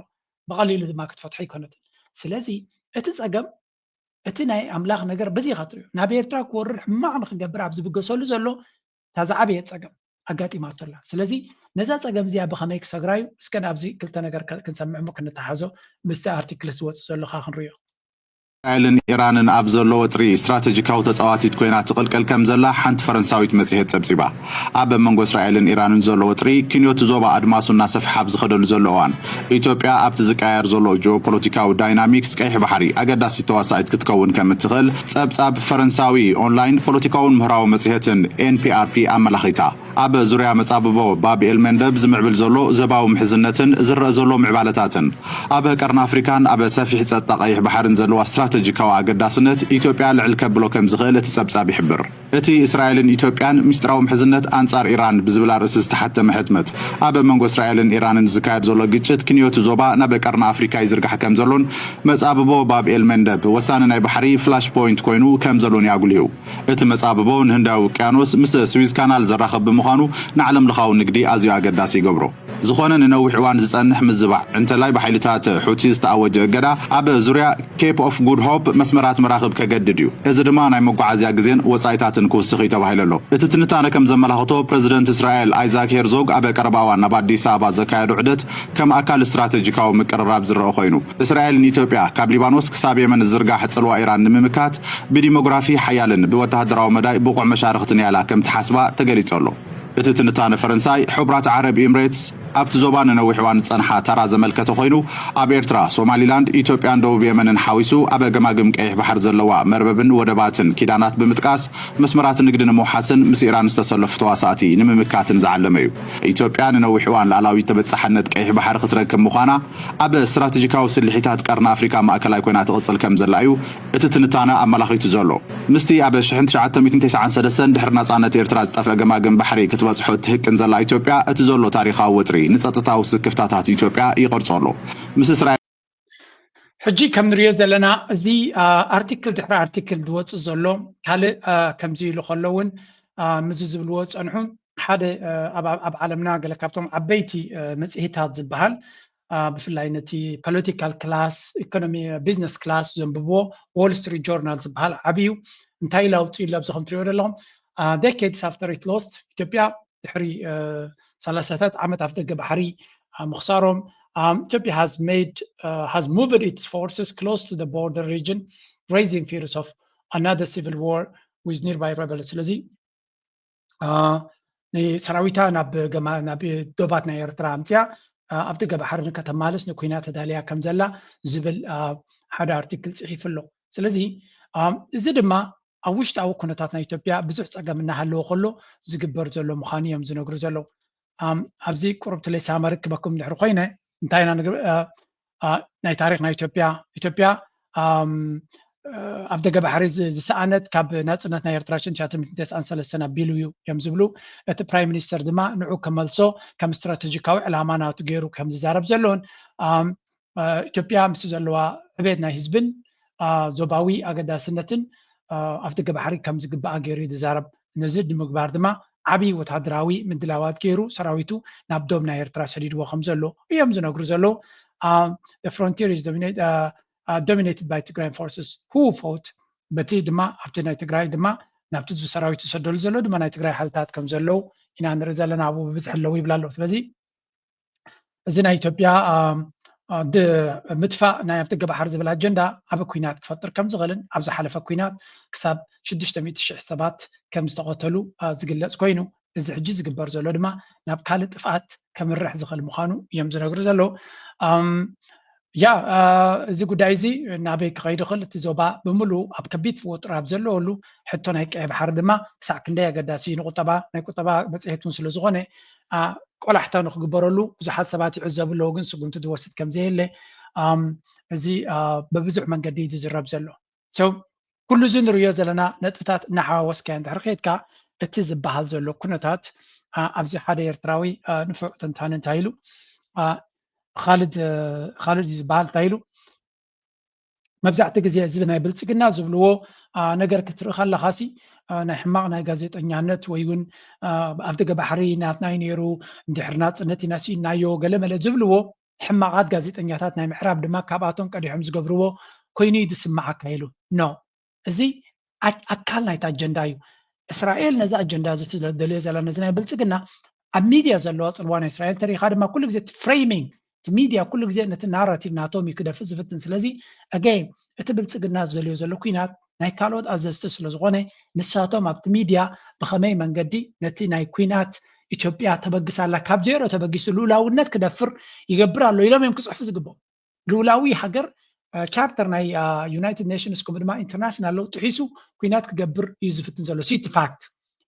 ብቐሊሉ ድማ ክትፈትሖ ኣይኮነትን ስለዚ እቲ ፀገም እቲ ናይ ኣምላኽ ነገር በዚ ኢኻ ትሪኦ ናብ ኤርትራ ክወርር ሕማቕ ንክገብር ኣብ ዝብገሰሉ ዘሎ እታ ዝዓበየ ፀገም ኣጋጢማቶ ኣላ ስለዚ ነዛ ፀገም እዚኣ ብኸመይ ክሰግራ እዩ እስከ ኣብዚ ክልተ ነገር ከ- ክንሰምዕ እሞ ክንተሓዞ ምስቲ ኣርቲክል ዝወፅ ዘሎ ካ ክንሪኦ እስራኤልን ኢራንን ኣብ ዘሎ ወጥሪ ስትራተጂካዊ ተጻዋቲት ኮይና ትቕልቀል ከም ዘላ ሓንቲ ፈረንሳዊት መጽሔት ጸብጺባ። ኣብ መንጎ እስራኤልን ኢራንን ዘሎ ወጥሪ ክንዮቲ ዞባ ኣድማሱ እናሰፍሐ ኣብ ዝኸደሉ ዘሎ እዋን ኢትዮጵያ ኣብቲ ዝቀያየር ዘሎ ጂኦፖለቲካዊ ዳይናሚክስ ቀይሕ ባሕሪ ኣገዳሲት ተዋሳኢት ክትከውን ከም እትኽእል ጸብጻብ ፈረንሳዊ ኦንላይን ፖለቲካውን ምህራዊ መጽሔትን ኤንፒኣርፒ ኣመላኺታ። ኣብ ዙርያ መጻብቦ ባብ ኤል መንደብ ዝምዕብል ዘሎ ዘባዊ ምሕዝነትን ዝረአ ዘሎ ምዕባለታትን፣ ኣብ ቀርኒ ኣፍሪካን ኣብ ሰፊሕ ጸጥታ ቀይሕ ባሕርን ዘለዋ ስትራተጂካዊ ኣገዳስነት ኢትዮጵያ ልዕል ከብሎ ከም ዝኽእል እቲ ጸብጻብ ይሕብር። እቲ እስራኤልን ኢትዮጵያን ምስጢራዊ ምሕዝነት ኣንጻር ኢራን ብዝብል ኣርእስቲ ዝተሓተመ ሕትመት፣ ኣብ መንጎ እስራኤልን ኢራንን ዝካየድ ዘሎ ግጭት ክንዮቱ ዞባ ናብ ቀርኒ ኣፍሪካ ይዝርጋሕ ከም ዘሎን መጻብቦ ባብ ኤል መንደብ ወሳኒ ናይ ባሕሪ ፍላሽ ፖይንት ኮይኑ ከም ዘሎን ኣጉሊሁ። እቲ መጻብቦ ንህንዳዊ ውቅያኖስ ምስ ስዊዝ ካናል ዘራኽብ ብምዃኑ ንዓለም ለኻዊ ንግዲ ኣዝዩ ኣገዳሲ ይገብሮ። ዝኾነ ንነዊሕ እዋን ዝጸንሕ ምዝባዕ፣ እንተላይ ብሓይልታት ሑቲ ዝተኣወጀ እገዳ፣ ኣብ ዙርያ ኬፕ ኦፍ ጉድ ሆፕ መስመራት መራኽብ ከገድድ እዩ። እዚ ድማ ናይ መጓዓዝያ ግዜን ወጻኢታትን ክውስኽ እዩ ተባሂሉ ኣሎ። እቲ ትንታነ ከም ዘመላኽቶ፣ ፕረዚደንት እስራኤል ኣይዛክ ሄርዞግ ኣብ ቀረባ እዋን ናብ ኣዲስ ኣበባ ዘካየዶ ዑደት ከም ኣካል ስትራተጂካዊ ምቅርራብ ዝረአ ኮይኑ፣ እስራኤል ንኢትዮጵያ ካብ ሊባኖስ ክሳብ የመን ዝዝርጋሕ ጽልዋ ኢራን ንምምካት ብዲሞግራፊ ሓያልን ብወተሃደራዊ መዳይ ብቑዕ መሻርኽትን ያላ ከም ትሓስባ ተገሊጹ ኣሎ። እቲ ትንታነ ፈረንሳይ፣ ሕቡራት ዓረብ ኤምሬትስ ኣብቲ ዞባ ንነዊሕ እዋን ዝጸንሓ ተራ ዘመልከተ ኮይኑ፣ ኣብ ኤርትራ፣ ሶማሊላንድ፣ ኢትዮጵያን ደቡብ የመንን ሓዊሱ ኣብ ገማግም ቀይሕ ባሕር ዘለዋ መርበብን ወደባትን ኪዳናት ብምጥቃስ፣ መስመራት ንግዲ ንምውሓስን ምስ ኢራን ዝተሰለፉ ተዋሳእቲ ንምምካትን ዝዓለመ እዩ። ኢትዮጵያ ንነዊሕ እዋን ላዕላዊ ተበጻሕነት ቀይሕ ባሕሪ ክትረክብ ምዃና፣ ኣብ ስትራተጂካዊ ስልሒታት ቀርኒ ኣፍሪካ ማእከላይ ኮይና ትቕጽል ከም ዘላ እዩ እቲ ትንታነ ኣመላኺቱ ዘሎ። ምስቲ ኣብ ሽሕን ትሽዓተ ሚእትን ተስዓን ሰለስተን ድሕሪ ናጻነት ኤርትራ ዝጠፍአ ገማግም ባሕሪ ክትበጽሖ እትህቅን ዘላ ኢትዮጵያ፣ እቲ ዘሎ ታሪኻዊ ወጥሪ ንጸጥታዊ ስክፍታታት ኢትዮጵያ ይቐርጾ ኣሎ። ምስ እስራኤል ሕጂ ከም ንሪኦ ዘለና፣ እዚ ኣርቲክል ድሕሪ ኣርቲክል ዝወፅእ ዘሎ ካልእ ከምዚ ኢሉ ከሎ እውን፣ ምዚ ዝብልዎ ዝፀንሑ ሓደ ኣብ ዓለምና ገለ ካብቶም ዓበይቲ መፅሄታት ዝበሃል፣ ብፍላይ ነቲ ፖለቲካል ክላስ፣ ኢኮኖሚ፣ ቢዝነስ ክላስ ዘንብብዎ፣ ዎል ስትሪት ጆርናል ዝበሃል ዓብዩ እንታይ ኢሉ ኣውፅኡ ኣሎ ኣብዚ ከም ትሪኦ ዘለኹም፣ decades after it lost, ኢትዮጵያ ድሕሪ ሰላሳታት ዓመት ኣፍ ደገ ባሕሪ ምኽሳሮም፣ ኢትዮጵያ has made has moved its forces close to the border region, raising fears of another civil war with nearby rebels. ስለዚ ሰራዊታ ናብ ዶባት ናይ ኤርትራ ኣምፅያ፣ ኣብ ደገ ባሕሪ ንከተማልስ ንኩናት ተዳልያ ከም ዘላ ዝብል ሓደ ኣርቲክል ፅሒፉ ኣሎ። ስለዚ እዚ ድማ ኣብ ውሽጣዊ ኩነታት ናይ ኢትዮጵያ ብዙሕ ፀገም እናሃለወ ከሎ ዝግበር ዘሎ ምዃኑ እዮም ዝነግሩ ዘለዉ። ኣብዚ ቁሩብ ትለይ ሳመሪ ክበኩም ድሕሪ ኮይነ፣ እንታይ ኢና ናይ ታሪክ ናይ ኢትዮጵያ፣ ኢትዮጵያ ኣብ ደገ ባሕሪ ዝሰኣነት ካብ ናፅነት ናይ ኤርትራ ሽሕን ትሽዓተ ሚእትን ተስዓን ሰለስተን ኣቢሉ እዩ እዮም ዝብሉ። እቲ ፕራይም ሚኒስተር ድማ ንዑ ከመልሶ ከም ስትራተጂካዊ ዕላማ ናቱ ገይሩ ከም ዝዛረብ ዘሎን፣ ኢትዮጵያ ምስ ዘለዋ ዕቤት ናይ ህዝብን ዞባዊ ኣገዳስነትን ኣብ ደገ ባሕሪ ከም ዝግባኣ ገይሩ እዩ ዝዛረብ። ነዚ ንምግባር ድማ ዓብዪ ወታደራዊ ምድላዋት ገይሩ ሰራዊቱ ናብ ዶብ ናይ ኤርትራ ሰዲድዎ ከም ዘሎ እዮም ዝነግሩ ዘለዉ። Frontier is dominated by Tigrayan forces who fought፣ በቲ ድማ ኣብቲ ናይ ትግራይ ድማ ናብቲ ሰራዊት ዝሰደሉ ዘሎ ድማ ናይ ትግራይ ሓይልታት ከም ዘለዉ ኢና ንርኢ ዘለና፣ ኣብኡ ብብዝሒ ኣለዉ ይብላ ኣለዉ። ስለዚ እዚ ናይ ኢትዮጵያ ምጥፋእ ናይ ኣብ ደገ ባሕሪ ዝብል ኣጀንዳ ዓቢ ኩናት ክፈጥር ከም ዝኽእልን ኣብ ዝሓለፈ ኩናት ክሳብ ሽዱሽተ ሚእቲ ሽሕ ሰባት ከም ዝተቐተሉ ዝግለጽ ኮይኑ፣ እዚ ሕጂ ዝግበር ዘሎ ድማ ናብ ካልእ ጥፍኣት ከምርሕ ዝኽእል ምዃኑ እዮም ዝነግሩ ዘለዉ። ያ፣ እዚ ጉዳይ እዚ ናበይ ክኸይድ ይኽእል? እቲ ዞባ ብምሉኡ ኣብ ከቢድ ውጥር ኣብ ዘለወሉ፣ ሕቶ ናይ ቀይ ባሕሪ ድማ ክሳዕ ክንደይ ኣገዳሲ እዩ ንቁጠባ፣ ናይ ቁጠባ መጽሔት እውን ስለ ዝኾነ፣ ቆላሕታ ንክግበረሉ ብዙሓት ሰባት ይዕዘቡ ኣለዉ፣ ግን ስጉምቲ ዝወስድ ከም ዘየለ እዚ በብዙሕ መንገዲ እዩ ዝዝረብ ዘሎ። ኩሉ እዚ ንሪኦ ዘለና ነጥብታት እናሓዋወስካዮ እንድሕር ከይድካ፣ እቲ ዝበሃል ዘሎ ኩነታት ኣብዚ ሓደ ኤርትራዊ ንፉዕ ተንታኒ እንታይ ኢሉ፣ ካልድ እዩ ዝበሃል፣ እንታይ ኢሉ፣ መብዛሕቲ ግዜ እዚ ናይ ብልጽግና ዝብልዎ ነገር ክትርኢ ከለኻሲ፣ ናይ ሕማቕ ናይ ጋዜጠኛነት ወይ እውን ኣብ ደገ ባሕሪ ናትና እዩ ነይሩ፣ እንድሕር ናጽነት ኢና ስኢናዮ፣ ገለመለ ዝብልዎ ሕማቓት ጋዜጠኛታት ናይ ምዕራብ ድማ ካብኣቶም ቀዲሖም ዝገብርዎ ኮይኑ እዩ ዝስምዓካ ኢሉ። ኖ፣ እዚ ኣካል ናይቲ ኣጀንዳ እዩ። እስራኤል ነዚ ኣጀንዳ እዚ ትደልዮ ዘላ፣ ነዚ ናይ ብልጽግና ኣብ ሚድያ ዘለዋ ጽልዋ ናይ እስራኤል ተሪኻ ድማ ኩሉ ግዜ እቲ ፍሬሚንግ፣ እቲ ሚድያ ኩሉ ግዜ ነቲ ናራቲቭ ናቶም እዩ ክደፍእ ዝፍትን። ስለዚ ኣገይን እቲ ብልጽግና ዝደልዮ ዘሎ ኩናት ናይ ካልኦት ኣዘዝቲ ስለ ዝኾነ፣ ንሳቶም ኣብቲ ሚድያ ብኸመይ መንገዲ ነቲ ናይ ኩናት ኢትዮጵያ ተበግስ ኣላ፣ ካብ ዜሮ ተበጊሱ ልኡላውነት ክደፍር ይገብር ኣሎ ኢሎም እዮም ክፅሕፉ ዝግብኦም። ልኡላዊ ሃገር ቻርተር ናይ ዩናይትድ ኔሽንስ ከምኡ ድማ ኢንተርናሽናል ሎው ጥሒሱ ኩናት ክገብር እዩ ዝፍትን ዘሎ። እቲ ፋክት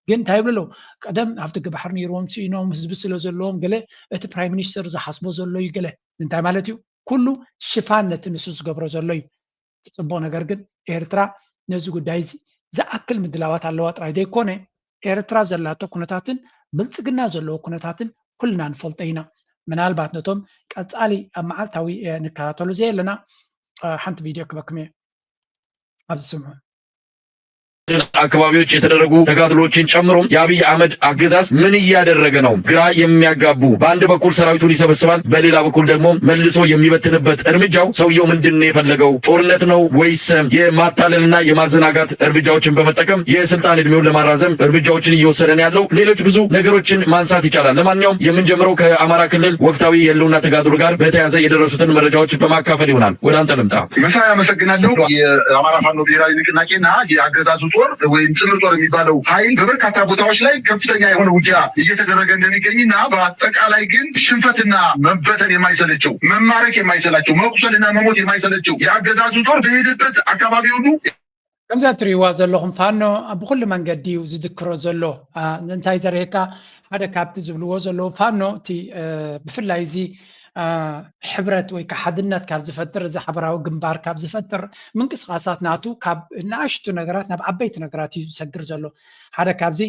ግን እንታይ ይብሉ ኣለዉ? ቀደም ኣፍደገ ባሕሪ ነይርዎም፣ ስኢኖም፣ ህዝቢ ስለ ዘለዎም፣ ገለ እቲ ፕራይም ሚኒስተር ዝሓስቦ ዘሎ እዩ፣ ገለ እንታይ ማለት እዩ? ኩሉ ሽፋን ነቲ ንሱ ዝገብሮ ዘሎ እዩ። እቲ ጽቡቕ ነገር ግን ኤርትራ ነዚ ጉዳይ እዚ ዝኣክል ምድላዋት ኣለዋ ጥራይ ዘይኮነ፣ ኤርትራ ዘላቶ ኩነታትን ብልጽግና ዘለዎ ኩነታትን ኩልና ንፈልጦ ኢና። ምናልባት ነቶም ቀጻሊ ኣብ መዓልታዊ፣ እ፣ ንከታተሉ ዘየለና፣ እ፣ ሓንቲ ቪድዮ ክበኩም እየ ኣብዚ ስምዑ። አካባቢዎች የተደረጉ ተጋድሎዎችን ጨምሮ የአብይ አህመድ አገዛዝ ምን እያደረገ ነው? ግራ የሚያጋቡ፣ በአንድ በኩል ሰራዊቱን ይሰበስባል፣ በሌላ በኩል ደግሞ መልሶ የሚበትንበት እርምጃው ሰውየው ምንድን ነው የፈለገው? ጦርነት ነው ወይስ የማታለልና የማዘናጋት እርምጃዎችን በመጠቀም የስልጣን እድሜውን ለማራዘም እርምጃዎችን እየወሰደ ነው ያለው? ሌሎች ብዙ ነገሮችን ማንሳት ይቻላል። ለማንኛውም የምንጀምረው ከአማራ ክልል ወቅታዊ የህልውና ተጋድሎ ጋር በተያያዘ የደረሱትን መረጃዎች በማካፈል ይሆናል። ወደ አንተ ልምጣ። መሳይ፣ አመሰግናለሁ። የአማራ ፋኖ ብሔራዊ ንቅናቄና የአገዛዙ ጦር ወይም ጥምር ጦር የሚባለው ኃይል በበርካታ ቦታዎች ላይ ከፍተኛ የሆነ ውጊያ እየተደረገ እንደሚገኝና በአጠቃላይ ግን ሽንፈትና መበተን የማይሰለቸው፣ መማረክ የማይሰላቸው፣ መቁሰልና መሞት የማይሰለቸው የአገዛዙ ጦር በሄደበት አካባቢ ሁሉ ከምዚ እትሪእዋ ዘለኹም ፋኖ ብኹሉ መንገዲ እዩ ዝድክሮ ዘሎ። አ፣ እንታይ ዘርእየካ፣ ሓደ ካብቲ ዝብልዎ ዘለዉ ፋኖ እቲ፣ እ፣ ብፍላይ እዚ፣ አ፣ ሕብረት ወይ ከዓ ሓድነት ካብ ዝፈጥር፣ እዚ ሓበራዊ ግንባር ካብ ዝፈጥር ምንቅስቃሳት ናቱ ካብ ንኣሽቱ ነገራት ናብ ዓበይቲ ነገራት እዩ ዝሰግር ዘሎ። ሓደ ካብዚ፣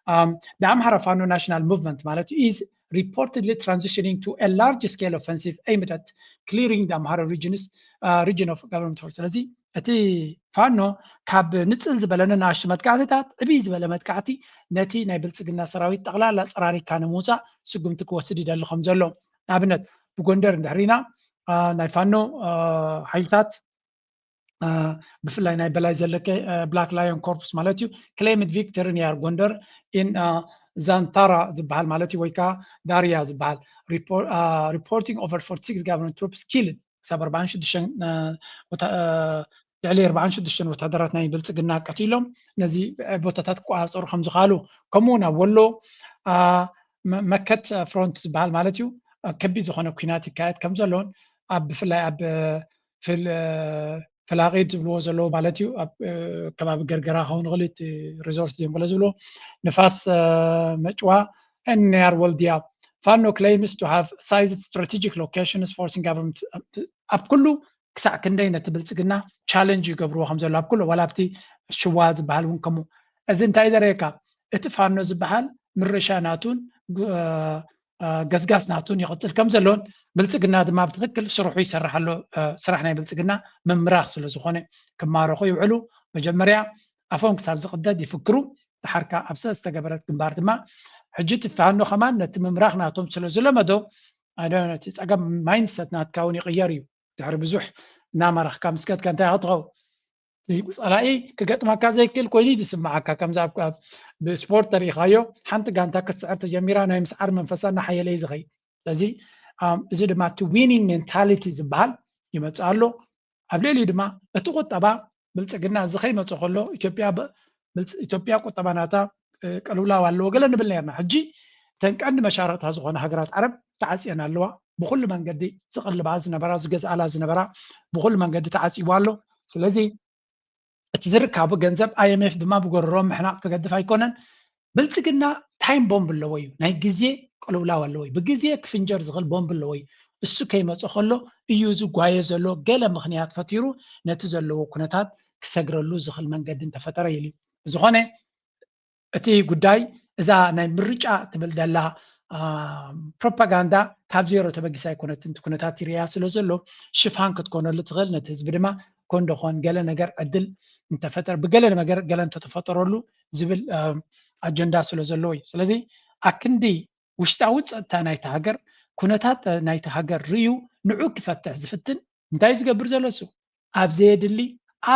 um, the Amhara Fano National Movement ማለት እዩ is reportedly transitioning to a large scale offensive aimed at clearing the Amhara regions, uh, region of government force። ስለዚ እቲ ፋኖ ካብ ንጽል ዝበለ ንኣሽቱ መጥቃዕትታት ዕብይ ዝበለ መጥቃዕቲ ነቲ ናይ ብልጽግና ሰራዊት ጠቕላላ ጸራሪካ ንምውጻእ ስጉምቲ ክወስድ ይደሊ ከም ዘሎ፣ ንኣብነት ብጎንደር እንድሕሪና፣ አ፣ ናይ ፋኖ፣ አ፣ ሓይልታት፣ አ፣ ብፍላይ ናይ በላይ ዘለቀ፣ አ፣ ብላክ ላዮን ኮርፕስ ማለት እዩ፣ claimed victory near ጎንደር in፣ አ፣ ዛንታራ ዝበሃል ማለት እዩ፣ ወይ ከዓ ዳርያ ዝበሃል፣ report፣ አ፣ reporting over forty-six government troops killed፣ ክሳብ ኣርባዓን ሽዱሽተን፣ አ፣ ወታ-፣ አ፣ ልዕሊ ኣርባዓን ሽዱሽተን ወታደራት ናይ ብልጽግና ቀቲሎም፣ ነዚ ቦታታት ክቆጻጸሩ ከም ዝኸኣሉ፣ ከምኡ እውን ኣብ ወሎ፣ አ፣ መ-፣ መከት ፍሮንት ዝበሃል ማለት እዩ፣ አ፣ ከቢድ ዝኾነ ኲናት ይካየድ ከም ዘሎን፣ ኣብ ብፍላይ ኣብ፣ አ፣ ፍል-፣ አ፣ ፍላቂት ዝብልዎ ዘለዉ ማለት እዩ፣ ኣብ፣ አ፣ ከባቢ ገርገራ ክኸውን ይኽእል እዩ፣ እቲ ሪዞርት ደንጎለ ዝብልዎ፣ ንፋስ፣ አ፣ መጭዋ፣ and near ወልዲያ። ፋኖ claims to have seized strategic locations, forcing government፣ አ፣ ኣብ ኩሉ ክሳዕ ክንደይ ነቲ ብልጽግና ቻለንጅ ይገብርዎ ከም ዘሎ ኣብ ኩሉ፣ ዋላ ኣብቲ ሽዋ ዝበሃል እውን ከምኡ። እዚ እንታይ ዘርእየካ? እቲ ፋኖ ዝበሃል ምርሻ ናቱን ግ-፣ አ፣ አ፣ ገስጋስ ናቱን ይቕጽል ከም ዘሎን ብልጽግና ድማ ብትኽክል ስርሑ ይሰርሕ ኣሎ። አ፣ ስራሕ ናይ ብልጽግና ምምራኽ ስለ ዝኾነ ክማረኹ ይውዕሉ። መጀመርያ ኣፎም ክሳብ ዝቕደድ ይፍክሩ። ደሓር ከኣ ኣብ ዝተገበረት ግንባር ድማ ሕጂ እቲ ፋኖ ከማን ነቲ ምምራኽ ናቶም ስለ ዝለመዶ፣ ኣይ ዶንት ኖ፣ እቲ ጸገም ማይንድሰት ናትካ እውን ይቕየር እዩ። ድሕሪ ብዙሕ እናመራኽካ ምስ ከድካ እንታይ ኢኻ ክትኸውን? እቲ ጸላኢ ክገጥመካ ዘይክእል ኮይኑ እዩ ዝስምዓካ። ከምዚ ኣብ፣ ኣብ፣ ብስፖርት ተሪኢኻዮ፣ ሓንቲ ጋንታ ክትስዕር ተጀሚራ ናይ ምስዓር መንፈሳ እናሓየለ እዩ ዝኸይድ። ስለዚ፣ ኣም፣ እዚ ድማ እቲ ዊኒንግ ሜንታሊቲ ዝበሃል ይመጽእ ኣሎ። ኣብ ልዕሊኡ ድማ እቲ ቁጠባ ብልጽግና እዚ ከይመጽእ ከሎ ኢትዮጵያ ብ-፣ ብልጽ-፣ ኢትዮጵያ ቁጠባ ናታ፣ እ፣ ቅልውላው ኣለዎ ገለ ንብል ነርና። ሕጂ እተን ቀንዲ መሻርኽታ ዝኾና ሃገራት ዓረብ ተዓጽየን ኣለዋ። ብኹሉ መንገዲ ዝቕልባ ዝነበራ፣ ዝገዝኣላ ዝነበራ ብኹሉ መንገዲ ተዓጽይዋ ኣሎ። ስለዚ እቲ ዝርካቡ ገንዘብ ኣይ ኤም ኤፍ ድማ ብጎረሮ ምሕናቕ ክገድፍ ኣይኮነን። ብልጽግና ታይም ቦምብ ኣለዎ እዩ፣ ናይ ግዜ ቅልውላው ኣለዎ እዩ። ብግዜ ክፍንጀር ዝኽእል ቦምብ ኣለዎ እዩ። እሱ ከይመጽእ ከሎ እዩ ዝጓየ ዘሎ። ገለ ምኽንያት ፈጢሩ ነቲ ዘለዎ ኩነታት ክሰግረሉ ዝኽእል መንገዲ እንተፈጠረ ኢሉ እዩ። ብዝኾነ እቲ ጉዳይ እዛ ናይ ምርጫ ትብል ዘላ፣ አ፣ ፕሮፓጋንዳ ካብ ዜሮ ተበጊሳ ኣይኮነትን። እቲ ኩነታት ይርያ ስለ ዘሎ ሽፋን ክትኮነሉ ትኽእል፣ ነቲ ህዝቢ ድማ ኮን ደኾን ገለ ነገር ዕድል እንተፈጠር፣ ብገለ ነገር ገለ እንተተፈጠረሉ ዝብል፣ አ፣ ኣጀንዳ ስለ ዘለዎ እዩ። ስለዚ ኣክንዲ ውሽጣዊ ጸጥታ ናይቲ ሃገር፣ ኩነታት ናይቲ ሃገር ርእዩ ንዑ ክፈትሕ ዝፍትን እንታይ እዩ ዝገብር ዘሎ እሱ? ኣብ ዘየድሊ፣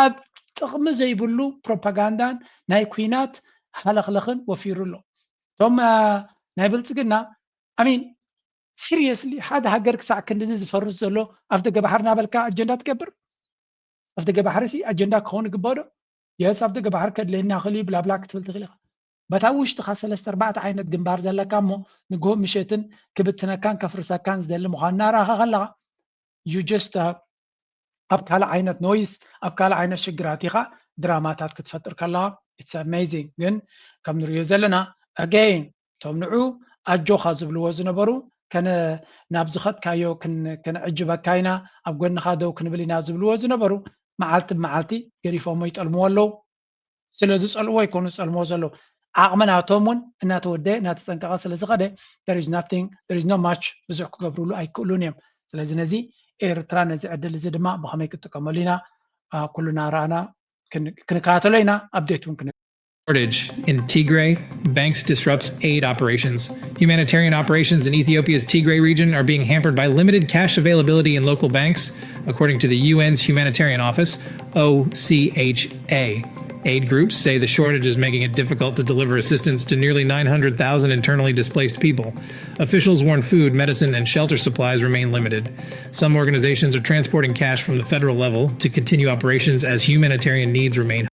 ኣብ ጥቕሚ ዘይብሉ ፕሮፓጋንዳን ናይ ኲናት ሃለኽለኽን ወፊሩ ኣሎ። እቶም፣ አ፣ ናይ ብልጽግና፣ ኣይ ሚን፣ ሲሪየስሊ፣ ሓደ ሃገር ክሳዕ ክንድዚ ዝፈርስ ዘሎ ኣፍደገ ባሕሪ እናበልካ ኣጀንዳ ትገብር? ኣፍደገ ባሕሪ ሲ ኣጀንዳ ክኸውን ይግባእ ዶ? የስ፣ ኣፍደገ ባሕሪ ከድልየና ይኽእል እዩ፣ ብላብላ ክትብል ትኽእል ኢኻ። በታ ውሽጥኻ ሰለስተ ኣርባዕተ ዓይነት ግንባር ዘለካ እሞ ንግሆ ምሸትን ክብትነካን ከፍርሰካን ዝደሊ ምዃኑ እናረኣኻ ከለኻ፣ you just፣ አ፣ ኣብ ካልእ ዓይነት ኖይስ፣ ኣብ ካልእ ዓይነት ሽግራት ኢኻ። ድራማታት ክትፈጥር ከለኻ it's amazing። ግን ከም ንሪኦ ዘለና again እቶም ንዑ ኣጆኻ ዝብልዎ ዝነበሩ ከነ ናብ ዝኸድካዮ ክን- ክንዕጅበካ ኢና ኣብ ጎንኻ ደው ክንብል ኢና ዝብልዎ ዝነበሩ መዓልቲ ብመዓልቲ ገዲፎሞ ይጠልምዎ ኣለዉ። ስለ ዝጸልዎ ኣይኮኑ ዝጸልምዎ ዘለዉ። ዓቕሚ ናቶም እውን እናተወደየ እናተጸንቀቐ ስለ ዝኸደ there is nothing there is no much ብዙሕ ክገብርሉ ኣይክእሉን እዮም። ስለዚ ነዚ ኤርትራ ነዚ ዕድል እዚ ድማ ብኸመይ ክትጥቀመሉ ኢና ኩሉ እናረኣና ክንከታተሎ ኢና። ኣፕዴት እውን ክን shortage in Tigray, banks disrupts aid operations. Humanitarian operations in Ethiopia's Tigray region are being hampered by limited cash availability in local banks, according to the U N's Humanitarian Office, O C H A. Aid groups say the shortage is making it difficult to deliver assistance to nearly nine hundred thousand internally displaced people. Officials warn food, medicine, and shelter supplies remain limited. Some organizations are transporting cash from the federal level to continue operations as humanitarian needs remain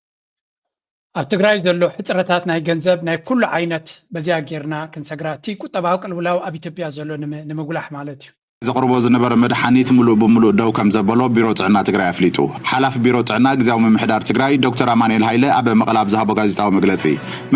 ኣብ ትግራይ ዘሎ ሕፅረታት ናይ ገንዘብ ናይ ኩሉ ዓይነት በዚኣ ጌርና ክንሰግራ እቲ ቁጠባዊ ቅልውላው ኣብ ኢትዮጵያ ዘሎ ንምጉላሕ ማለት እዩ። ዘቕርቦ ዝነበረ መድሓኒት ሙሉእ ብሙሉእ ደው ከም ዘበሎ ቢሮ ጥዕና ትግራይ ኣፍሊጡ። ሓላፊ ቢሮ ጥዕና ግዝያዊ ምምሕዳር ትግራይ ዶክተር ኣማኑኤል ሃይለ ኣብ መቐለ ኣብ ዝሃቦ ጋዜጣዊ መግለፂ፣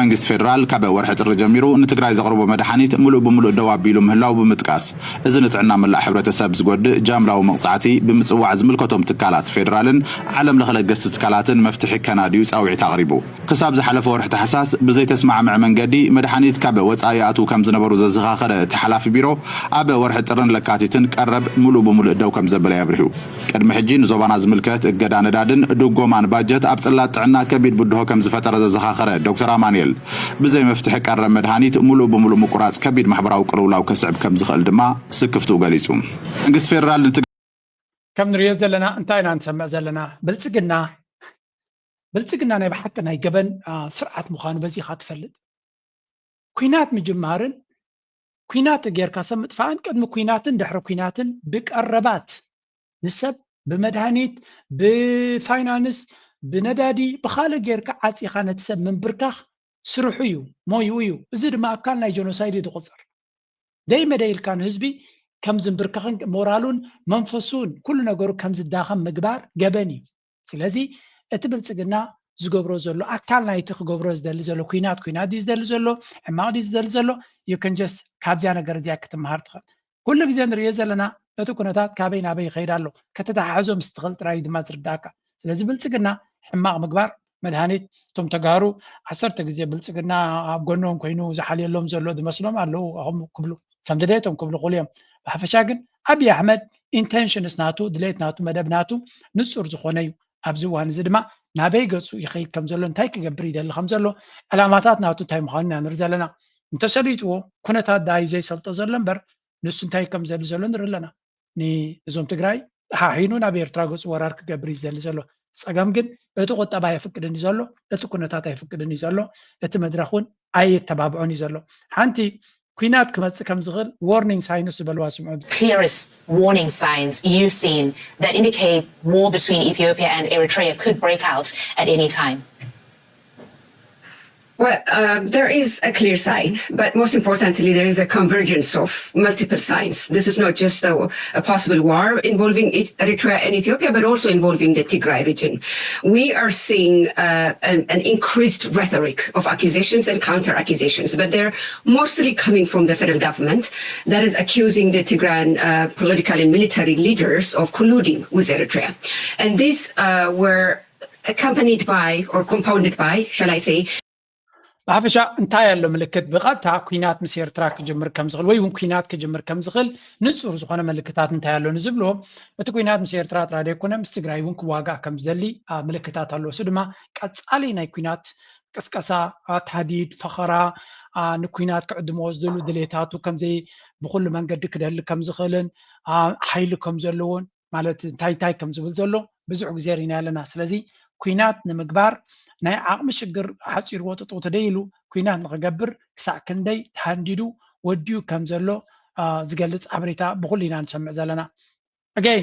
መንግስቲ ፌደራል ካብ ወርሒ ጥሪ ጀሚሩ ንትግራይ ዘቕርቦ መድሓኒት ሙሉእ ብሙሉእ ደው ኣቢሉ ምህላው ብምጥቃስ፣ እዚ ንጥዕና መላእ ሕብረተሰብ ዝጎድእ ጃምላዊ መቕፃዕቲ ብምፅዋዕ ዝምልከቶም ትካላት ፌደራልን ዓለም ለኸ ለገስቲ ትካላትን መፍትሒ ከናድዩ ፃውዒት ኣቕሪቡ። ክሳብ ዝሓለፈ ወርሒ ታሕሳስ ብዘይተስማዕምዐ መንገዲ መድሓኒት ካብ ወፃኢ ይኣትዉ ከም ዝነበሩ ዘዘኻኸረ እቲ ሓላፊ ቢሮ፣ ኣብ ወርሒ ጥርን ለካቲትን ቀረብ ሙሉእ ብሙሉእ ደው ከም ዘበለ ኣብሪሁ። ቅድሚ ሕጂ ንዞባና ዝምልከት እገዳ ነዳድን ድጎማን ባጀት ኣብ ፅላት ጥዕና ከቢድ ብድሆ ከም ዝፈጠረ ዘዘኻኸረ ዶክተር ኣማኑኤል፣ ብዘይ መፍትሒ ቀረብ መድሃኒት ሙሉእ ብሙሉእ ምቁራፅ ከቢድ ማሕበራዊ ቅልውላው ከስዕብ ከም ዝኽእል ድማ ስክፍትኡ ገሊፁ። መንግስቲ ፌደራል ንትግ ከም ንሪኦ ዘለና እንታይ ኢና ንሰምዕ ዘለና? ብልፅግና ብልፅግና ናይ ብሓቂ ናይ ገበን ስርዓት ምዃኑ በዚ ኢኻ ትፈልጥ። ኲናት ምጅማርን ኲናት ጌርካ ሰብ ምጥፋእን ቅድሚ ኲናትን ድሕሪ ኲናትን ብቀረባት ንሰብ ብመድሃኒት ብፋይናንስ ብነዳዲ ብኻልእ ጌርካ ዓፂኻ ነቲ ሰብ ምንብርካኽ ስርሑ እዩ፣ ሞይኡ እዩ። እዚ ድማ ኣካል ናይ ጀኖሳይድ እዩ ዝቑፀር። ደይ መደይ ኢልካ ንህዝቢ ከም ዝንብርከኽን ሞራሉን መንፈሱን ኩሉ ነገሩ ከም ዝዳኸም ምግባር ገበን እዩ። ስለዚ እቲ ብልፅግና ዝገብሮ ዘሎ ኣካል ናይቲ ክገብሮ ዝደሊ ዘሎ ኲናት ኲናት ድዩ ዝደሊ ዘሎ ሕማቕ ድዩ ዝደሊ ዘሎ you can just ካብዚያ ነገር እዚኣ ክትመሃር ትኽእል። ኩሉ ግዜ ንሪኦ ዘለና እቲ ኩነታት ካበይ ናበይ ይኸይድ ኣሎ ከተተሓሕዞ ምስ ትኽእል ጥራይ ድማ ዝርዳእካ። ስለዚ ብልፅግና ሕማቕ ምግባር መድሃኒት እቶም ተጋሩ ዓሰርተ ግዜ ብልፅግና ኣብ ጎኖም ኮይኑ ዝሓልየሎም ዘሎ ዝመስሎም ኣለዉ ኣኹም ክብሉ ከም ድሌቶም ክብሉ ክእሉ እዮም። ብሓፈሻ ግን ኣብይ ኣሕመድ ኢንቴንሽንስ ናቱ ድሌት ናቱ መደብ ናቱ ንፁር ዝኾነ እዩ። ኣብዚ እዋን እዚ ድማ ናበይ ገፁ ይኸይድ ከም ዘሎ እንታይ ክገብር ይደሊ ከም ዘሎ ዕላማታት ናቱ እንታይ ምዃኑ ኢና ንርኢ ዘለና። እንተሰሊጥዎ ኩነታት ዳዩ ዘይሰልጦ ዘሎ እምበር ንሱ እንታይ ከም ዘሊ ዘሎ ንርኢ ኣለና። ንእዞም ትግራይ ሓሒኑ ናብ ኤርትራ ገፁ ወራር ክገብር እዩ ዝደሊ ዘሎ። ፀገም ግን እቲ ቁጠባ ኣይፍቅድን እዩ ዘሎ፣ እቲ ኩነታት ኣይፍቅድን እዩ ዘሎ፣ እቲ መድረኽ እውን ኣየተባብዖን እዩ ዘሎ። ሓንቲ ኲናት ክመፅእ ከም ዝኽእል ዋርኒንግ ሳይንስ ዝበልዋ ስምዑ። Clearest warning signs you've seen that indicate war between Ethiopia and Eritrea could break out at any time? Well, uh, there is a clear sign, but most importantly, there is a convergence of multiple signs. This is not just a, a possible war involving E- Eritrea and Ethiopia, but also involving the Tigray region. We are seeing uh, an, an increased rhetoric of accusations and counter accusations, but they're mostly coming from the federal government that is accusing the Tigrayan uh, political and military leaders of colluding with Eritrea. And these uh, were accompanied by or compounded by, shall I say, ብሓፈሻ እንታይ ኣሎ ምልክት ብቐጥታ ኲናት ምስ ኤርትራ ክጅምር ከም ዝኽእል ወይ እውን ኲናት ክጅምር ከም ዝኽእል ንጹር ዝኾነ ምልክታት እንታይ ኣሎ ንዝብልዎ እቲ ኲናት ምስ ኤርትራ ጥራይ ዘይኮነ ምስ ትግራይ እውን ክዋጋእ ከም ዝደሊ ምልክታት ኣሎ። እሱ ድማ ቀጻሊ ናይ ኲናት ቅስቀሳ፣ ታህዲድ፣ ፈኸራ፣ ንኲናት ክዕድምዎ ዝደሉ ድሌታቱ ከምዘይ ብኹሉ መንገዲ ክደሊ ከም ዝኽእልን ሓይሊ ከም ዘለዎን ማለት እንታይ እንታይ ከም ዝብል ዘሎ ብዙሕ ግዜ ርኢና ኣለና። ስለዚ ኲናት ንምግባር ናይ ዓቕሚ ሽግር ሓፂርዎ ጥጥው ተደይሉ ኲናት ንኽገብር ክሳዕ ክንደይ ተሃንዲዱ ወዲኡ ከም ዘሎ ዝገልፅ ሓበሬታ ብኹሉ ኢና ንሰምዕ ዘለና። ኣገይ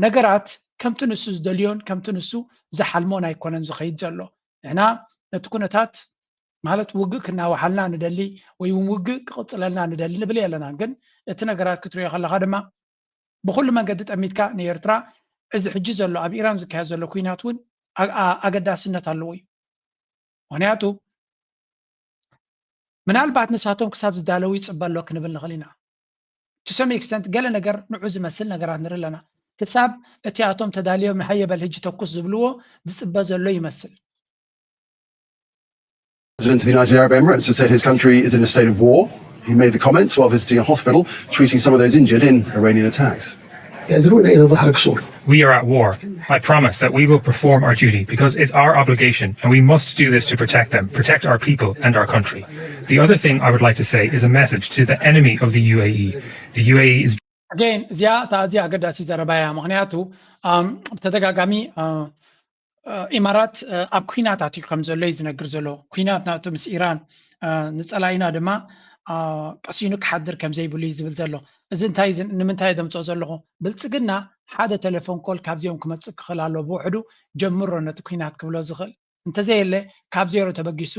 ነገራት ከምቲ ንሱ ዝደልዮን ከምቲ ንሱ ዝሓልሞን ኣይኮነን ዝኸይድ ዘሎ። ንሕና ነቲ ኩነታት ማለት ውግእ ክናዋሓልና ንደሊ ወይ እውን ውግእ ክቕፅለልና ንደሊ ንብል የለና። ግን እቲ ነገራት ክትሪኦ ከለኻ ድማ ብኩሉ መንገዲ ጠሚትካ ንኤርትራ እዚ ሕጂ ዘሎ ኣብ ኢራን ዝካየድ ዘሎ ኩናት እውን ኣገዳስነት ኣለዎ እዩ። ምክንያቱ ምናልባት ንሳቶም ክሳብ ዝዳለዉ ይፅበ ኣሎ ክንብል ንኽእል ኢና። To some extent ገለ ነገር ንዑ ዝመስል ነገራት ንርኢ ኣለና። ክሳብ እቲኣቶም ተዳልዮም ንሃየ በል ሕጂ ተኩስ ዝብልዎ ዝፅበ ዘሎ ይመስል። President of the United Arab Emirates has said his country is in a state of war. He made the comments while visiting a hospital treating some of those injured in Iranian attacks. We are at war. I promise that we will perform our duty because it's our obligation and we must do this to protect them, protect our people and our country. The other thing I would like to say is a message to the enemy of the U A E. The U A E is Again እዚኣ እታ ኣዝያ ኣገዳሲ ዘረባ እያ። ምክንያቱ ብተደጋጋሚ ኢማራት ኣብ ኩናት ኣትዩ ከም ዘሎ እዩ ዝነግር ዘሎ። ኩናት ናቱ ምስ ኢራን ንፀላኢና ድማ ቀሲኑ ክሓድር ከም ዘይብሉ እዩ ዝብል ዘሎ። እዚ እንታይ ንምንታይ ዘምፅኦ ዘለኹ? ብልፅግና ሓደ ቴሌፎን ኮል ካብዚኦም ክመፅእ ክኽእል ኣሎ። ብውሕዱ ጀምሮ ነቲ ኩናት ክብሎ ዝኽእል እንተዘየለ ካብ ዜሮ ተበጊሱ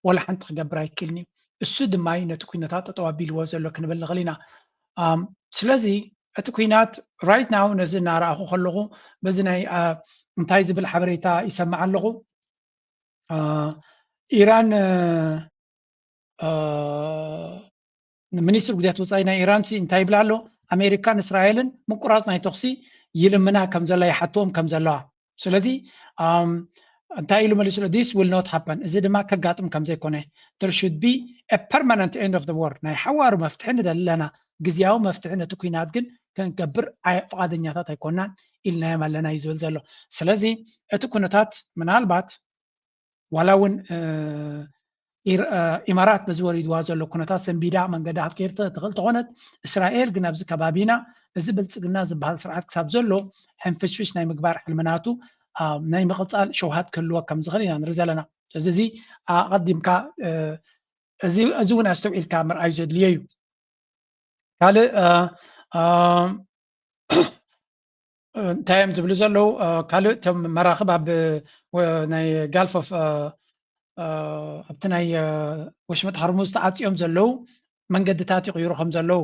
ወላ ሓንቲ ክገብር ኣይክእልን እዩ። እሱ ድማ እዩ ነቲ ኩነታት ጠጠው ኣቢልዎ ዘሎ ክንብል ንኽእል ኢና። ስለዚ እቲ ኩናት right now ነዚ እናረኣኹ ከለኹ በዚ ናይ እንታይ ዝብል ሓበሬታ ይሰማዕ ኣለኹ። ኢራን ሚኒስትር ጉዳያት ወፃኢ ናይ ኢራን ሲ እንታይ ይብል ኣሎ? ኣሜሪካን እስራኤልን ምቁራፅ ናይ ተኹሲ ይልምና ከም ዘላ ይሓትዎም ከም ዘለዋ። ስለዚ እንታይ ኢሉ መሊሱ ኣሎ? This will not happen። እዚ ድማ ከጋጥም ከም ዘይኮነ there should be a permanent end of the war። ናይ ሓዋሩ መፍትሒ ንደሊ ኣለና። ግዝያዊ መፍትሒ ነቲ ኩናት ግን ክንገብር ፍቓደኛታት ኣይኮናን ኢልናዮም ኣለና እዩ ዝብል ዘሎ። ስለዚ እቲ ኩነታት ምናልባት ዋላ እውን ኢማራት በዚ ወሪድዋ ዘሎ ኩነታት ሰንቢዳ መንገዲ ክትከይድ ትኽእል ተኾነት፣ እስራኤል ግን ኣብዚ ከባቢና እዚ ብልፅግና ዝበሃል ስርዓት ክሳብ ዘሎ ሕንፍሽፍሽ ናይ ምግባር ሕልምናቱ ናይ ምቕፃል ሸውሃት ክህልዎ ከም ዝኽእል ኢና ንርኢ ዘለና። ስለዚ እዚ ኣቐዲምካ እዚ እውን ኣስተውዒልካ ምርኣይ ዘድልዮ እዩ። ካልእ እንታይ እዮም ዝብሉ ዘለዉ? ካልእ እቶም መራኽብ ኣብ ናይ ጋልፍ ኦፍ ኣብቲ ናይ ወሽመጥ ሃርሙዝ ተዓፅዮም ዘለዉ መንገድታት ይቕይሩ ከም ዘለዉ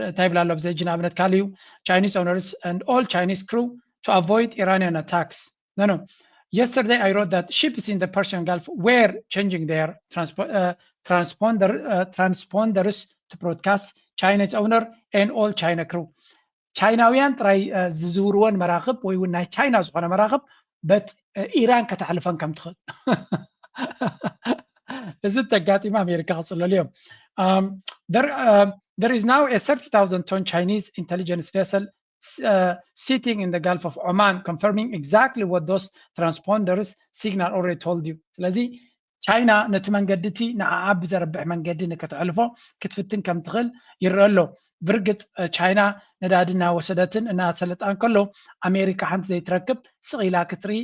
እንታይ ይብል ኣሎ? ኣብዚ ሕጂ ንኣብነት ካልእ እዩ Chinese owners and all Chinese crew to avoid Iranian attacks. No, no. Yesterday I wrote that ships in the Persian Gulf were changing their transpo- uh, transponder uh, transponders to broadcast China's owner and all China crew. ቻይናውያን ጥራይ ዝዝውርወን መራኽብ ወይ እውን ናይ ቻይና ዝኾነ መራኽብ በት ኢራን ከተሕልፈን ከም ትኽእል እዚ ተጋጢማ ኣሜሪካ ክፅለሉ እዮም። There is now a thirty thousand ton Chinese intelligence vessel sitting in the Gulf of Oman, confirming exactly what those transponders signal already told you. ስለዚ ቻይና ነቲ መንገዲ እቲ ንዓዓ ብዘርብሕ መንገዲ ንክተሕልፎ ክትፍትን ከም ትኽእል ይረአ ኣሎ። ብርግፅ ቻይና ነዳዲ እናወሰደትን እናሰለጣን ከሎ ኣሜሪካ ሓንቲ ዘይትረክብ ስቕ ኢላ ክትርኢ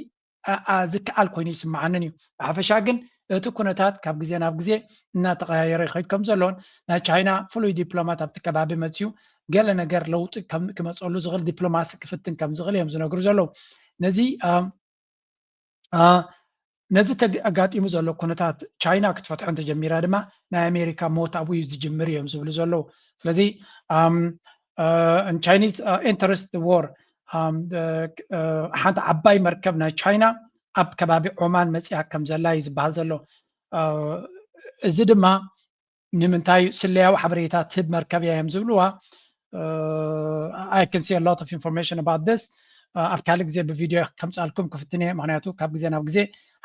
ዝከኣል ኮይኑ ይስምዓንን እዩ። ብሓፈሻ ግን እቲ ኩነታት ካብ ግዜ ናብ ግዜ እናተቐያየረ ይኸይድ ከም ዘሎን ናይ ቻይና ፍሉይ ዲፕሎማት ኣብቲ ከባቢ መፅዩ ገለ ነገር ለውጢ ክመፀሉ ዝኽእል ዲፕሎማሲ ክፍትን ከም ዝኽእል እዮም ዝነግሩ ዘለዉ። ነዚ ነዚ ኣጋጢሙ ዘሎ ኩነታት ቻይና ክትፈትሖ እንተጀሚራ ድማ ናይ ኣሜሪካ ሞት ኣብኡ እዩ ዝጅምር እዮም ዝብሉ ዘለዉ። ስለዚ Chinese interest war ሓንቲ ዓባይ መርከብ ናይ ቻይና ኣብ ከባቢ ኦማን መፅያ ከም ዘላ እዩ ዝበሃል ዘሎ። እዚ ድማ ንምንታይ ስለያዊ ሓበሬታ ትህብ መርከብ እያ እዮም ዝብልዋ። I can see a lot of information about this ኣብ ካልእ ግዜ ብቪድዮ ከምፃልኩም ክፍትን እየ። ምክንያቱ ካብ ግዜ ናብ ግዜ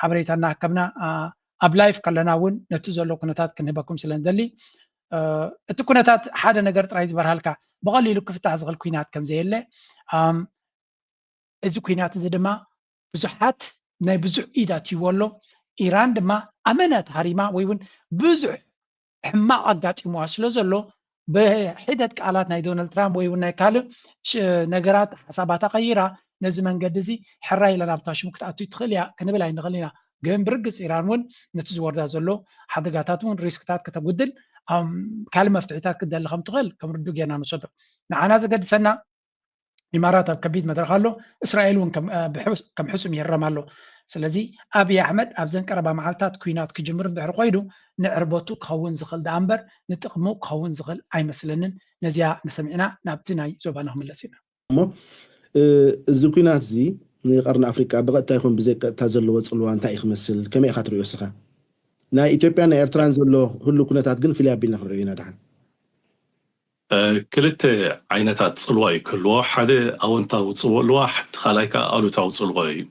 ሓበሬታ እናሃከብና ኣብ ላይፍ ከለና እውን ነቲ ዘሎ ኩነታት ክንህበኩም ስለ ንደሊ እቲ ኩነታት ሓደ ነገር ጥራይ ዝበርሃልካ ብቐሊሉ ክፍታሕ ዝኽእል ኩናት ከም ዘየለ እዚ ኩናት እዚ ድማ ብዙሓት ናይ ብዙሕ ኢድ ኣትይዎ ኣሎ። ኢራን ድማ ኣመና ተሃሪማ ወይ እውን ብዙሕ ሕማቕ ኣጋጢምዋ ስለ ዘሎ ብሒደት ቃላት ናይ ዶናልድ ትራምፕ ወይ እውን ናይ ካልእ ነገራት ሓሳባታ ቀይራ ነዚ መንገዲ እዚ ሕራይ ኢላ ናብታ ሽሙ ክትኣቱ ትኽእል እያ ክንብል ኣይንኽእል ኢና። ግን ብርግፅ ኢራን እውን ነቲ ዝወርዳ ዘሎ ሓደጋታት እውን ሪስክታት ከተጉድል ካልእ መፍትሒታት ክትደሊ ከም ትኽእል ከም ርዱ ጌርና ንወሰዶ። ንዓና ዘገድሰና ኢማራት ኣብ ከቢድ መድረኽ ኣሎ፣ እስራኤል እውን ከም ሕሱም ይህረም ኣሎ። ስለዚ ኣብይ ኣሕመድ ኣብዘን ቀረባ መዓልታት ኩናት ክጅምር እንድሕር ኮይኑ ንዕርበቱ ክኸውን ዝኽእል ደኣ እምበር ንጥቕሙ ክኸውን ዝኽእል ኣይመስለንን። ነዚኣ ንሰሚዕና ናብቲ ናይ ዞባና ክምለስ ኢና። እሞ እዚ ኩናት እዚ ንቀርኒ ኣፍሪቃ ብቀጥታ ይኹን ብዘይ ቀጥታ ዘለዎ ጽልዋ እንታይ እዩ ክመስል? ከመይ ኢኻ ትርእዮ እስኻ? ናይ ኢትዮጵያን ናይ ኤርትራን ዘሎ ህሉ ኩነታት ግን ፍልይ ኣቢልና ክንርእዮ ኢና ደሓን። ክልተ ዓይነታት ጽልዋ እዩ ክህልዎ። ሓደ ኣወንታዊ ጽልዋ፣ እቲ ካልኣይ ከዓ ኣሉታዊ ጽልዋ እዩ።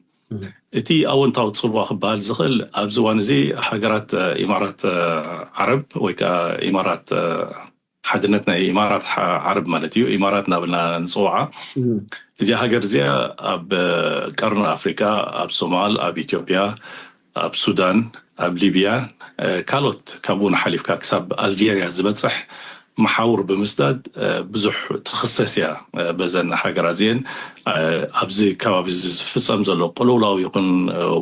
እቲ ኣወንታዊ ጽልዋ ክበሃል ዝኽእል ኣብዚ እዋን እዚ ሃገራት ኢማራት ዓረብ ወይ ከዓ ኢማራት ሓድነት ናይ ኢማራት ዓረብ ማለት እዩ፣ ኢማራት እናበልና ንፅውዓ። እዚኣ ሃገር እዚኣ ኣብ ቀርኒ ኣፍሪካ፣ ኣብ ሶማል፣ ኣብ ኢትዮጵያ፣ ኣብ ሱዳን፣ ኣብ ሊብያ፣ ካልኦት ካብኡ ንሓሊፍካ ክሳብ ኣልጀርያ ዝበፅሕ መሓውር ብምስዳድ ብዙሕ ትኽሰስ እያ። በዘን ሃገራት እዚአን ኣብዚ ከባቢ ዝፍፀም ዘሎ ቅልውላው ይኹን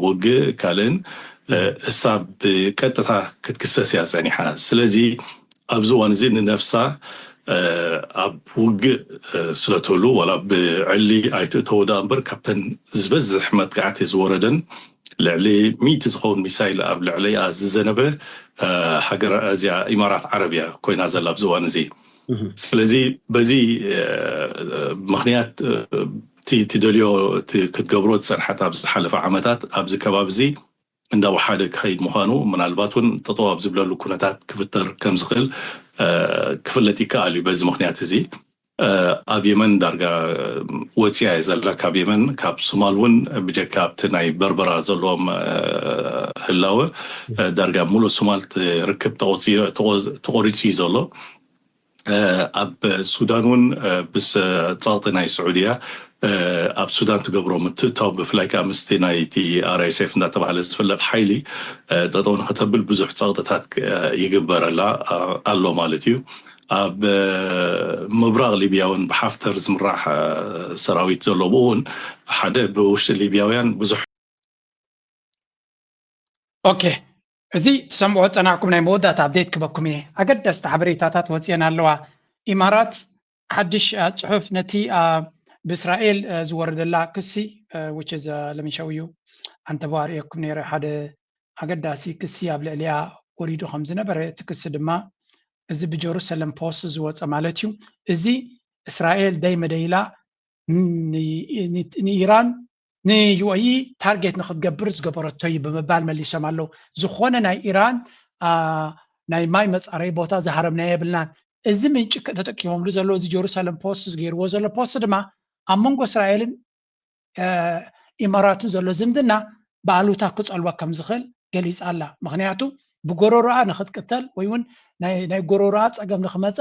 ውግእ ካልእን እሳ ብቀጥታ ክትክሰስ እያ ፀኒሓ። ስለዚ ኣብዚ እዋን እዚ ንነፍሳ ኣብ ውግእ ስለትህሉ ዋላ ብዕሊ ኣይትእተው ደኣ እምበር ካብተን ዝበዝሕ መጥቃዕቲ ዝወረደን ልዕሊ ሚእቲ ዝኸውን ሚሳይል ኣብ ልዕሊኣ ዝዘነበ ሃገር እዚኣ ኢማራት ዓረብ እያ ኮይና ዘላ ኣብዚ እዋን እዚ። ስለዚ በዚ ምክንያት እቲ ትደልዮ ክትገብሮ ዝፀንሓት ኣብ ዝሓለፈ ዓመታት ኣብዚ ከባቢ እዚ እንዳወሓደ ክኸይድ ምዃኑ ምናልባት እውን ጠጠው ኣብ ዝብለሉ ኩነታት ክፍጠር ከም ዝኽእል ክፍለጥ ይከኣል እዩ። በዚ ምክንያት እዚ ኣብ የመን ዳርጋ ወፂኣ እየ ዘላ። ካብ የመን ካብ ሱማል እውን ብጀካ ኣብቲ ናይ በርበራ ዘለዎም ህላወ ዳርጋ ሙሉእ ሱማል ርክብ ተቆሪፁ እዩ ዘሎ። ኣብ ሱዳን እውን ምስ ፀቕጢ ናይ ስዑድያ ኣብ ሱዳን ትገብሮ ምትእታው ብፍላይ ከዓ ምስቲ ናይቲ ኣር ኤስ ኤፍ እንዳተባሃለ ዝፍለጥ ሓይሊ ጠጠው ንክተብል ብዙሕ ፀቕጥታት ይግበረላ ኣሎ ማለት እዩ። ኣብ ምብራቕ ሊብያ እውን ብሓፍተር ዝምራሕ ሰራዊት ዘሎ ብኡ እውን ሓደ ብውሽጢ ሊብያውያን ብዙሕ ኦኬ፣ እዚ ትሰምዕዎ ዝፀናሕኩም ናይ መወዳእታ ኣፕዴት ክበኩም እየ። ኣገደስቲ ሓበሬታታት ወፂኤን ኣለዋ። ኢማራት ሓድሽ ፅሑፍ ነቲ ብእስራኤል ዝወረደላ ክሲ which is ለሚሸው እዩ ኣንተባሪኤኩም ነይረ ሓደ ኣገዳሲ ክሲ ኣብ ልዕሊያ ወሪዱ ከም ዝነበረ እቲ ክሲ ድማ እዚ ብጀሩሰለም ፖስት ዝወፀ ማለት እዩ። እዚ እስራኤል ደይ መደይላ ንኢራን ንዩኤኢ ታርጌት ንክትገብር ዝገበረቶ እዩ ብምባል መሊሶም ኣለዉ። ዝኾነ ናይ ኢራን ናይ ማይ መፃረይ ቦታ ዝሃረምና የብልናን። እዚ ምንጭ ተጠቂሞምሉ ዘለዉ እዚ ጀሩሳሌም ፖስት ዝገይርዎ ዘሎ ፖስት ድማ ኣብ መንጎ እስራኤልን ኢማራትን ዘሎ ዝምድና ብኣሉታ ክፀልዋ ከም ዝኽእል ገሊፃ ኣላ። ምክንያቱ ብጎረሮኣ ንክትቅተል ወይ እውን ናይ ጎረሮኣ ፀገም ንክመፃ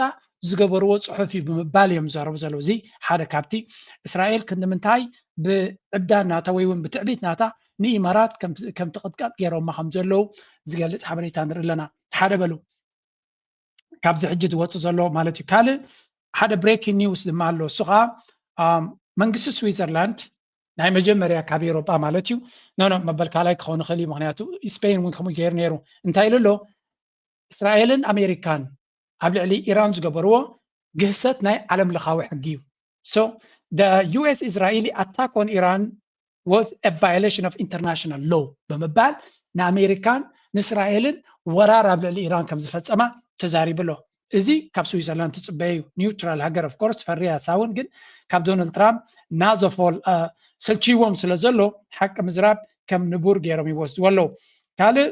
ዝገበርዎ ፅሑፍ እዩ ብምባል እዮም ዝዛረቡ ዘለዉ። እዚ ሓደ ካብቲ እስራኤል ክንዲ ምንታይ ብዕብዳን ናታ ወይ እውን ብትዕቢት ናታ ንኢማራት ከም ትቕጥቀጥ ገይሮማ ከም ዘለዉ ዝገልፅ ሓበሬታ ንርኢ ኣለና። ሓደ በሉ ካብዚ ሕጂ ዝወፅእ ዘሎ ማለት እዩ። ካልእ ሓደ ብሬኪንግ ኒውስ ድማ ኣሎ። እሱ ከዓ መንግስቲ ስዊዘርላንድ ናይ መጀመርያ ካብ ኤሮጳ ማለት እዩ ኖ ኖ መበል ካልኣይ ክኸውን ይኽእል እዩ። ምክንያቱ ስፔን እውን ከምኡ ገይሩ ነይሩ። እንታይ ኢሉ ኣሎ? እስራኤልን ኣሜሪካን ኣብ ልዕሊ ኢራን ዝገበርዎ ግህሰት ናይ ዓለም ለኻዊ ሕጊ እዩ። So the U S Israeli attack on Iran was a violation of international law ብምባል ንኣሜሪካን ንእስራኤልን ወራር ኣብ ልዕሊ ኢራን ከም ዝፈፀማ ተዛሪቡ ኣሎ። እዚ ካብ ስዊዘርላንድ ትፅበየ እዩ። ኒውትራል ሃገር of course ፈርያ ሳውን ግን ካብ ዶናልድ ትራምፕ ናዘፎል ሰልችዎም ስለ ዘሎ ሓቂ ምዝራብ ከም ንቡር ገይሮም ይወስድዎ ኣለዉ። ካልእ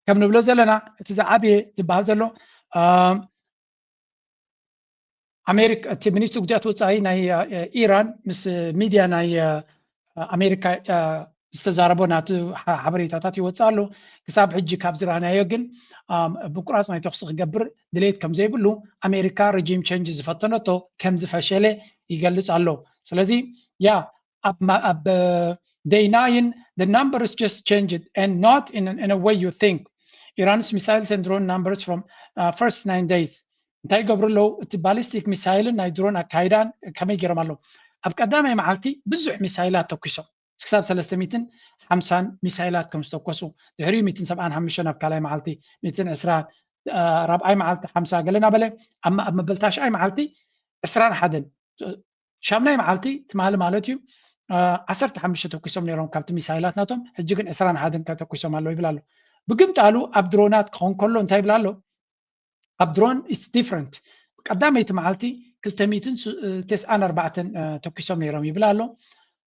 ከም ንብሎ ዘለና እቲ ዝዓብየ ዝበሃል ዘሎ ኣሜሪካ እቲ ሚኒስትሪ ጉዳያት ወፃኢ ናይ ኢራን ምስ ሚድያ ናይ ኣሜሪካ ዝተዛረቦ ናቱ ሓበሬታታት ይወፅእ ኣሎ። ክሳብ ሕጂ ካብ ዝረኣናዮ ግን ምቁራፅ ናይ ተኩሲ ክገብር ድሌት ከም ዘይብሉ ኣሜሪካ regime change ዝፈተነቶ ከም ዝፈሸለ ይገልፅ ኣሎ። ስለዚ ያ ኣብ day nine the numbers just changed and not in a way you think. Iran's missiles and drone numbers from first nine days እንታይ ይገብሩ ኣለዉ? እቲ ballistic missile ን ናይ ድሮን ኣካይዳን ከመይ ገይሮም ኣለዉ? ኣብ ቀዳማይ መዓልቲ ብዙሕ ሚሳይላት ተኩሶም ክሳብ ሰለስተ ሚእትን ሓምሳን ሚሳይላት ከም ዝተኮሱ ድሕሪኡ ሚእትን ሰብዓን ሓሙሽተን ኣብ ካልኣይ መዓልቲ ሚእትን ዕስራን ራብዓይ መዓልቲ ሓምሳ ገለ እናበለ ኣብ መበል ታሽዓይ መዓልቲ ዕስራን ሓደን ሻምናይ መዓልቲ ትማሊ ማለት እዩ ዓሰርተ ሓሙሽተ ተኩሶም ነይሮም ካብቲ ሚሳይላት ናቶም ሕጂ ግን ዕስራን ሓደን ተኩሶም ኣለዉ ይብል ኣሎ። ብግምጣሉ ኣብ ድሮናት ክኸውን ከሎ እንታይ ይብል ኣሎ? ኣብ ድሮን it's different ቀዳመይቲ መዓልቲ ክልተ ሚእትን ተስዓን ኣርባዕተን ተኩሶም ነይሮም ይብል ኣሎ።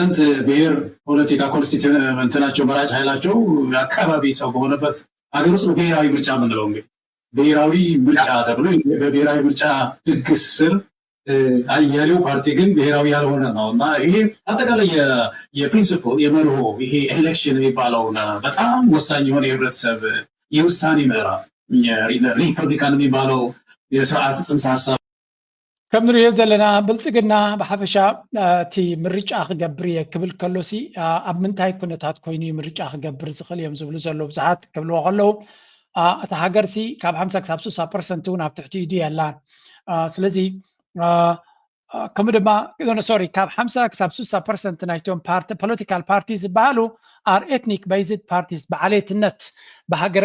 ፐርሰንት ብሔር ፖለቲካ ኮንስቲትዩ-፣ እንትናቸው መራጭ ኃይላቸው የአካባቢ ሰው በሆነበት ሀገር ውስጥ ነው ብሔራዊ ምርጫ የምንለው። እንግዲህ ብሔራዊ ምርጫ ተብሎ በብሔራዊ ምርጫ ድግስ ስር አያሌው ፓርቲ ግን ብሔራዊ ያልሆነ ነው እና ይሄ አጠቃላይ የፕሪንሲፕል የመርሆ ይሄ ኤሌክሽን የሚባለውን በጣም ወሳኝ የሆነ የህብረተሰብ የውሳኔ ምዕራፍ ሪፐብሊካን የሚባለው የስርዓት ጽንሰ ሀሳብ ከም ንሪኦ ዘለና ብልፅግና ብሓፈሻ እቲ ምርጫ ክገብር እየ ክብል ከሎሲ ኣብ ምንታይ ኩነታት ኮይኑ እዩ ምርጫ ክገብር ዝኽእል እዮም ዝብሉ ዘለዉ ብዙሓት ክብልዎ ከለዉ እታ ሃገርሲ ካብ ሓምሳ ክሳብ ስሳ ፐርሰንት እውን ኣብ ትሕቲ ኢዱ የላን። ስለዚ ከምኡ ድማ ሶሪ ካብ ሓምሳ ክሳብ ስሳ ፐርሰንት ናይቶም ፖለቲካል ፓርቲ ዝበሃሉ are ethnic based parties ብዓሌትነት ብሃገረ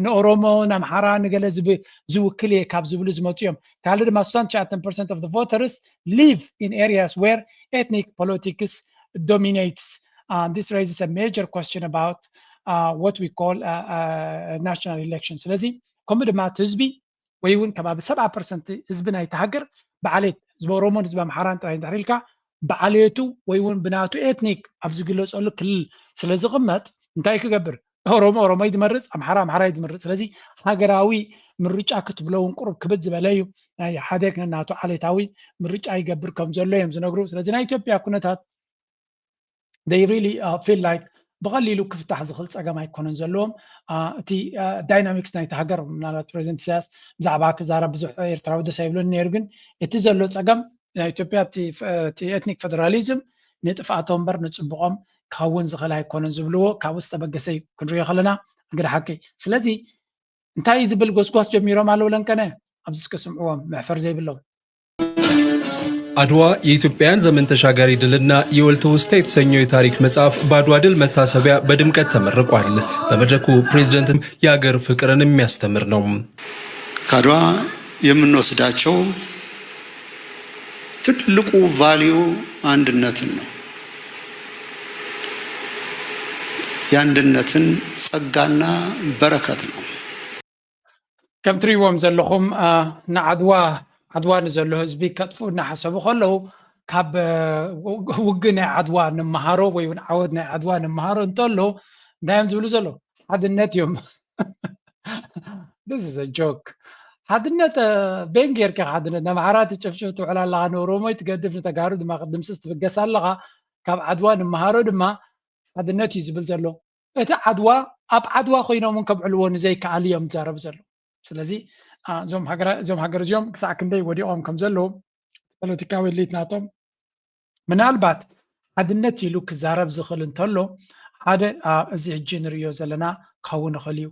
ንኦሮሞ ንኣምሓራ ንገለ ዝውክል እየ ካብ ዝብሉ ዝመፁ እዮም። ካልእ ድማ ስሳን ትሽዓተን ፐርሰንት of the voters live in areas where ethnic politics dominates. This raises a major question about what we call national election. ስለዚ ከምኡ ድማ እቲ ህዝቢ ወይ እውን ከባቢ ሰብዓ ፐርሰንት ህዝቢ ናይቲ ሃገር ብዓሌት ህዝቢ ኦሮሞን ህዝቢ ኣምሓራን ጥራይ እንድሕር ኢልካ ብዓሌቱ ወይ እውን ብናቱ ኤትኒክ ኣብ ዝግለፀሉ ክልል ስለ ዝቕመጥ እንታይ ክገብር ኦሮሞ ኦሮሞይ ዝመርፅ ኣምሓራ ኣምሓራይ ዝመርፅ ስለዚ ሃገራዊ ምርጫ ክትብሎ እውን ቁሩብ ክብድ ዝበለ እዩ። ናይ ሓደ ነናቱ ዓሌታዊ ምርጫ ይገብር ከም ዘሎ እዮም ዝነግሩ። ስለዚ ናይ ኢትዮጵያ ኩነታት they really feel like ብቐሊሉ ክፍታሕ ዝኽእል ፀገም ኣይኮነን ዘለዎም። እቲ ዳይናሚክስ ናይቲ ሃገር ምናልባት ፕሬዚደንት ኢሳያስ ብዛዕባ ክዛረብ ብዙሕ ኤርትራዊ ደስ ኣይብሎን ነይሩ፣ ግን እቲ ዘሎ ፀገም ናይ ኢትዮጵያ እቲ ኤትኒክ ፌደራሊዝም ንጥፍኣቶም እምበር ንፅቡቖም ክኸውን ዝኽእል ኣይኮነን ዝብልዎ ካብኡ ዝተበገሰ እዩ ክንሪኦ ከለና እንግዲ ሓቂ። ስለዚ እንታይ ዝብል ጎስጓስ ጀሚሮም ኣለዉ ለንቀነ ኣብዚ እስከ ስምዕዎም መሕፈር ዘይብሎም። አድዋ የኢትዮጵያውያን ዘመን ተሻጋሪ ድልና የወል ትውስታ የተሰኘው የታሪክ መጽሐፍ በአድዋ ድል መታሰቢያ በድምቀት ተመርቋል። በመድረኩ ፕሬዝደንት የአገር ፍቅርን የሚያስተምር ነው። ከአድዋ የምንወስዳቸው ትልቁ ቫሊዩ አንድነትን ነው። የአንድነትን ጸጋና በረከት ነው። ከም ትሪእዎም ዘለኹም ንዓድዋ ዓድዋ ንዘሎ ህዝቢ ከጥፍኡ እናሓሰቡ ከለዉ ካብ ውግእ ናይ ዓድዋ ንመሃሮ ወይ እውን ዓወት ናይ ዓድዋ ንመሃሮ እንተሎ እንታይ እዮም ዝብሉ ዘለዉ ሓድነት እዮም። This is a joke። ሓድነት ቤን ጌርካ ሓድነት ንኣምሓራ ትጭፍጭፍ ትውዕል ኣለኻ ንኦሮሞይ ትገድፍ ንተጋሩ ድማ ክትድምስስ ትብገስ ኣለኻ ካብ ዓድዋ ንመሃሮ ድማ ሓድነት እዩ ዝብል ዘሎ። እቲ ዓድዋ ኣብ ዓድዋ ኮይኖም እውን ከብዕልዎ ንዘይከኣሉ እዮም ዝዛረቡ ዘለዉ። ስለዚ እዞም ሃገር እዚኦም ክሳዕ ክንደይ ወዲቖም ከም ዘለዉ ፖለቲካዊ ኤሊት ናቶም ምናልባት ሓድነት ኢሉ ክዛረብ ዝኽእል እንተሎ ሓደ እዚ ሕጂ ንርእዮ ዘለና ክኸውን ይኽእል እዩ።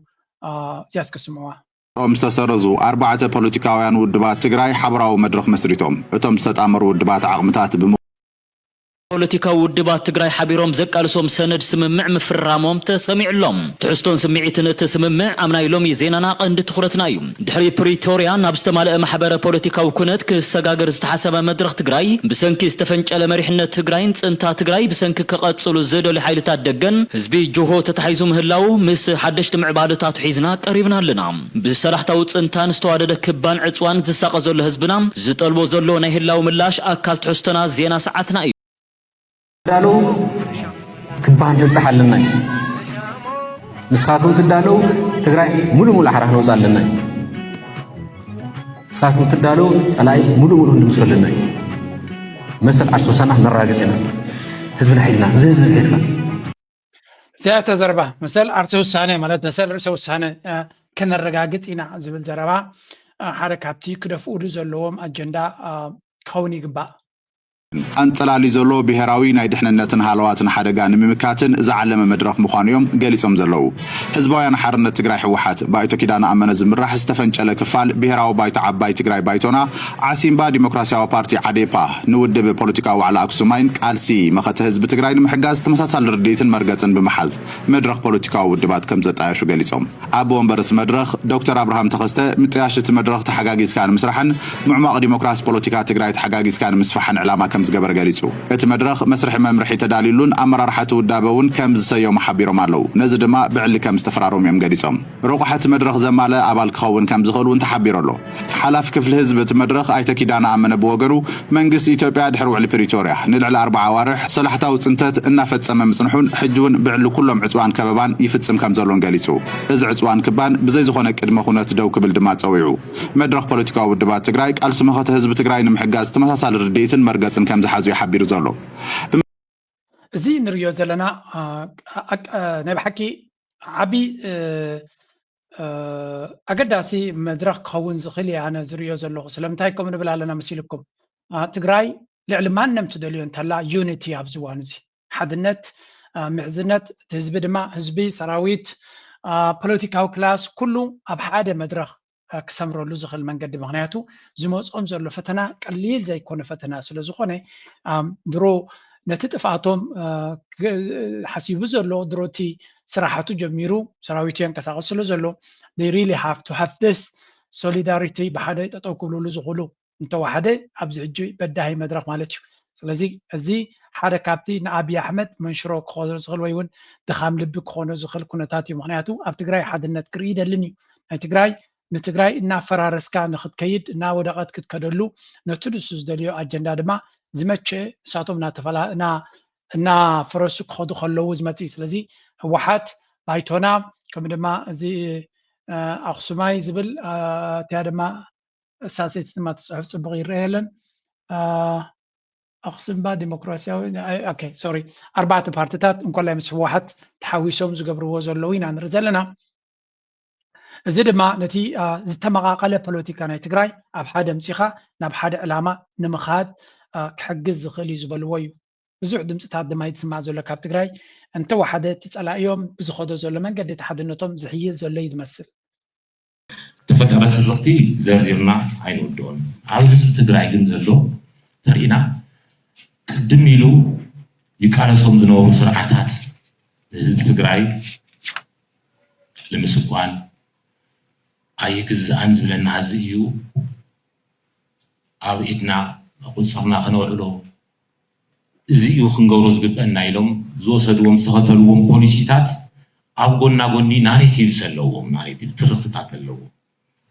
እዚኣ እስኪ ስምዕዋ። ኦም ዝተሰረዙ ኣርባዕተ ፖለቲካውያን ውድባት ትግራይ ሓበራዊ መድረኽ መስሪቶም። እቶም ዝተጣመሩ ውድባት ዓቕምታት ብም ፖለቲካዊ ውድባት ትግራይ ሓቢሮም ዘቃልሶም ሰነድ ስምምዕ ምፍራሞም ተሰሚዑ ኣሎ። ትሕዝቶን ስምዒትን እቲ ስምምዕ ኣብ ናይ ሎሚ ዜናና ቀንዲ ትኹረትና እዩ። ድሕሪ ፕሪቶርያ ናብ ዝተማልአ ማሕበረ ፖለቲካዊ ኩነት ክሰጋገር ዝተሓሰበ መድረኽ ትግራይ ብሰንኪ ዝተፈንጨለ መሪሕነት ትግራይን ፅንታ ትግራይ ብሰንኪ ክቐፅሉ ዝደልዩ ሓይልታት ደገን ህዝቢ ጅሆ ተታሒዙ ምህላው ምስ ሓደሽቲ ምዕባለታቱ ሒዝና ቀሪብና ኣለና። ብሰላሕታዊ ፅንታን ዝተዋደደ ክባን ዕፅዋን ዝሳቐ ዘሎ ህዝብና ዝጠልቦ ዘሎ ናይ ህላው ምላሽ ኣካል ትሕዝቶና ዜና ሰዓትና እዩ። ትዳለዉ ክባን ክንፅሕ ኣለና እዩ። ንስኻትኩም ትዳለዉ ትግራይ ሙሉእ ሙሉእ ሓራ ክነውፅእ ኣለና እዩ። ንስኻትኩም ትዳለዉ ፀላኢ ሙሉእ ሙሉእ ክንድምስሶ ኣለና እዩ። መሰል ዓርሶሳና ክነረጋግፅ ኢና። ህዝብና ሒዝና፣ እዚ ህዝቢ እዚ ሒዝካ። እዚኣ ተዘረባ መሰል ዓርሰ ውሳነ ማለት መሰል ርእሰ ውሳነ ከነረጋግፅ ኢና ዝብል ዘረባ ሓደ ካብቲ ክደፍኡሉ ዘለዎም ኣጀንዳ ክኸውን ይግባእ። ኣንጸላልዩ ዘሎ ብሄራዊ ናይ ድሕንነትን ሃለዋትን ሓደጋ ንምምካትን ዝዓለመ መድረኽ ምዃኑ እዮም ገሊጾም ዘለዉ። ህዝባውያን ሓርነት ትግራይ ህወሓት ብኣይቶ ኪዳነ ኣመነ ዝምራሕ ዝተፈንጨለ ክፋል ብሄራዊ ባይቶ ዓባይ ትግራይ ባይቶና ዓሲምባ ዲሞክራሲያዊ ፓርቲ ዓዴፓ ንውድብ ፖለቲካዊ ዋዕላ ኣክሱማይን ቃልሲ መኸተ ህዝቢ ትግራይ ንምሕጋዝ ተመሳሳሊ ርድኢትን መርገጽን ብምሓዝ መድረኽ ፖለቲካዊ ውድባት ከም ዘጣየሹ ገሊጾም። ኣቦ ወንበር እቲ መድረኽ ዶክተር ኣብርሃም ተኸስተ ምጥያሽ እቲ መድረኽ ተሓጋጊዝካ ንምስራሕን ምዕሟቕ ዲሞክራሲ ፖለቲካ ትግራይ ተሓጋጊዝካ ንምስፋሕን ዕላማ ከም ዝገበረ ገሊጹ። እቲ መድረኽ መስርሒ መምርሒ ተዳልዩሉን ኣመራርሓ እቲ ውዳበ እውን ከም ዝሰየሙ ሓቢሮም ኣለዉ። ነዚ ድማ ብዕሊ ከም ዝተፈራረሙ እዮም ገሊጾም። ረቑሓ እቲ መድረኽ ዘማልእ ኣባል ክኸውን ከም ዝኽእል እውን ተሓቢሩ ኣሎ። ሓላፊ ክፍሊ ህዝቢ እቲ መድረኽ ኣይተ ኪዳነ ኣመነ ብወገኑ መንግስቲ ኢትዮጵያ ድሕሪ ውዕሊ ፕሪቶርያ ንልዕሊ ኣርብዓ ኣዋርሕ ሰላሕታዊ ፅንተት እናፈፀመ ምፅንሑን ሕጂ እውን ብዕሊ ኩሎም ዕፅዋን ከበባን ይፍፅም ከም ዘሎን ገሊፁ። እዚ ዕፅዋን ክባን ብዘይ ዝኾነ ቅድመ ኩነት ደው ክብል ድማ ፀዊዑ። መድረኽ ፖለቲካዊ ውድባት ትግራይ ቃልሲ መኸተ ህዝቢ ትግራይ ንምሕጋዝ ተመሳሳሊ ርድኢትን መርገፅን ከም ዝሓዙ እዩ ሓቢሩ ዘሎ። እዚ ንሪኦ ዘለና ናይ ብሓቂ ዓቢ ኣገዳሲ መድረኽ ክኸውን ዝኽእል እየ ኣነ ዝርእዮ ዘለኹ። ስለምንታይ ከምኡ ንብል ኣለና መሲልኩም? ትግራይ ልዕሊ ማንም ትደልዮ እንተላ ዩኒቲ ኣብዚ እዋን እዚ ሓድነት፣ ምሕዝነት፣ እቲ ህዝቢ ድማ ህዝቢ፣ ሰራዊት፣ ፖለቲካዊ ክላስ ኩሉ ኣብ ሓደ መድረኽ ክሰምረሉ ዝኽእል መንገዲ። ምኽንያቱ ዝመፅኦም ዘሎ ፈተና ቀሊል ዘይኮነ ፈተና ስለዝኾነ ድሮ ነቲ ጥፍኣቶም ሓሲቡ ዘሎ ድሮ እቲ ስራሓቱ ጀሚሩ ሰራዊቱ የንቀሳቐስ ስለ ዘሎ they really have to have this solidarity ብሓደ ጠጠው ክብልሉ ዝኽእሉ እንተወሓደ ኣብዚ ሕጂ በዳሂ መድረኽ ማለት እዩ። ስለዚ እዚ ሓደ ካብቲ ንኣብይ ኣሕመድ መንሽሮ ክኾኖ ዝኽእል ወይ እውን ድኻም ልቢ ክኾኖ ዝኽእል ኩነታት እዩ። ምክንያቱ ኣብ ትግራይ ሓድነት ክርኢ ይደልን እዩ። ናይ ትግራይ ንትግራይ እናፈራረስካ ንክትከይድ እናወደቐት ክትከደሉ ነቲ ንሱ ዝደልዮ ኣጀንዳ ድማ ዝመቸ እሳቶም እናፈረሱ ክኸዱ ከለዉ ዝመፅእ እዩ። ስለዚ ህወሓት ባይቶና ከምኡ ድማ እዚ ኣክሱማይ ዝብል እቲያ ድማ እሳሰይቲ ድማ ትፅሑፍ ፅቡቕ ይረአ የለን። ኣክሱምባ ዲሞክራሲያዊ ሶሪ ኣርባዕተ ፓርትታት እንኮላይ ምስ ህወሓት ተሓዊሶም ዝገብርዎ ዘለዉ ኢና ንርኢ ዘለና። እዚ ድማ ነቲ ዝተመቓቐለ ፖለቲካ ናይ ትግራይ ኣብ ሓደ ኣምፂኻ ናብ ሓደ ዕላማ ንምኻድ ክሕግዝ ዝኽእል እዩ ዝበልዎ እዩ። ብዙሕ ድምፅታት ድማ እዩ ዝስማዕ ዘሎ ካብ ትግራይ እንተወሓደ እቲ ፀላኢኦም ብዝኸዶ ዘሎ መንገዲ እቲ ሓድነቶም ዝሕይል ዘሎ እዩ ዝመስል። ዝተፈጠረ ትርኽቲ ዘርዚርና ኣይንውድኦን። ኣብ ህዝቢ ትግራይ ግን ዘሎ ተሪኢና ቅድም ኢሉ ይቃለሶም ዝነበሩ ስርዓታት ንህዝቢ ትግራይ ንምስኳን ኣይግዝኣን ዝብለና ህዝቢ እዩ ኣብ ኢድና ቁፅፅርና ከነውዕሎ እዚ እዩ ክንገብሮ ዝግበአና ኢሎም ዝወሰድዎም ዝተኸተልዎም ፖሊሲታት ኣብ ጎና ጎኒ ናሬቲቭስ ኣለዎም ናሬቲቭ ትርኽትታት ኣለዎም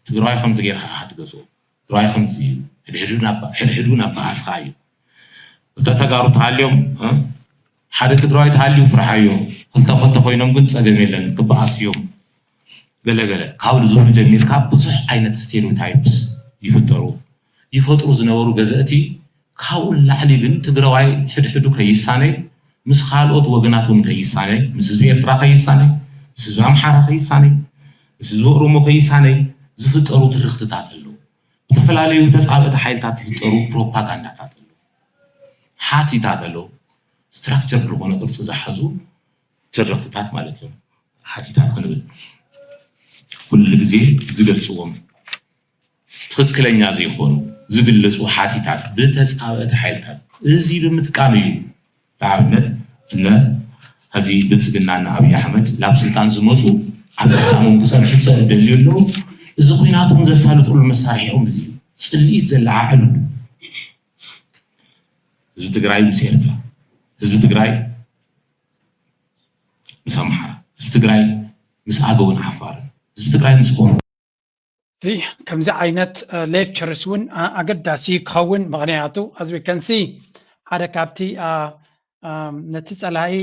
ትግራዋይ ከምዚ ገይርካ ኢኻ ትገዝኦ ትግራዋይ ከምዚ እዩ ሕድሕዱ ናብ በኣስኻ እዩ ክልተ ተጋሩ ተሃልዮም ሓደ ትግራዋይ ተሃልዩ ፍርሓዮ ክልተ ክልተ ኮይኖም ግን ፀገም የለን ክበኣስ እዮም ገለገለ ካብ ዝብሉ ጀሚርካ ብዙሕ ዓይነት stereotypes ይፍጠሩ ይፈጥሩ ዝነበሩ ገዘእቲ ካብኡ ንላዕሊ ግን ትግራዋይ ሕድሕዱ ከይሳነይ ምስ ካልኦት ወገናት እውን ከይሳነይ ምስ ህዝቢ ኤርትራ ከይሳነይ ምስ ህዝቢ ኣምሓራ ከይሳነይ ምስ ህዝቢ ኦሮሞ ከይሳነይ ዝፍጠሩ ትርኽትታት ኣለዉ ዝተፈላለዩ ተፃበእቲ ሓይልታት ዝፍጠሩ ፕሮፓጋንዳታት ኣለዉ ሓቲታት ኣለዉ structure ዝኾነ ቅርፂ ዝሓዙ ትርኽትታት ማለት እዮም ሓቲታት ክንብል ኩሉ ግዜ ዝገልፅዎም ትኽክለኛ ዘይኮኑ ዝግለፁ ሓቲታት ብተፃበእቲ ሓይልታት እዚ ብምጥቃም እዩ ንኣብነት እነ ሕዚ ብልፅግናና ኣብይ ኣሕመድ ናብ ስልጣን ዝመፁ ኣብ ስልጣኖም ክፀንሑ ዝደልዩ ኣለዉ። እዚ ኩናት እውን ዘሳልጥሉ መሳርሒ እዮም። እዚ ፅልኢት ዘለዓዕሉ ህዝቢ ትግራይ ምስ ኤርትራ፣ ህዝቢ ትግራይ ምስ ኣምሓራ፣ ህዝቢ ትግራይ ምስ ኣገውን ዓፋርን፣ ህዝቢ ትግራይ ምስ ኦሮሞ እዚ ከምዚ ዓይነት ሌክቸርስ እውን ኣገዳሲ ክኸውን። ምክንያቱ ኣዝቢከንሲ ሓደ ካብቲ ነቲ ፀላኢ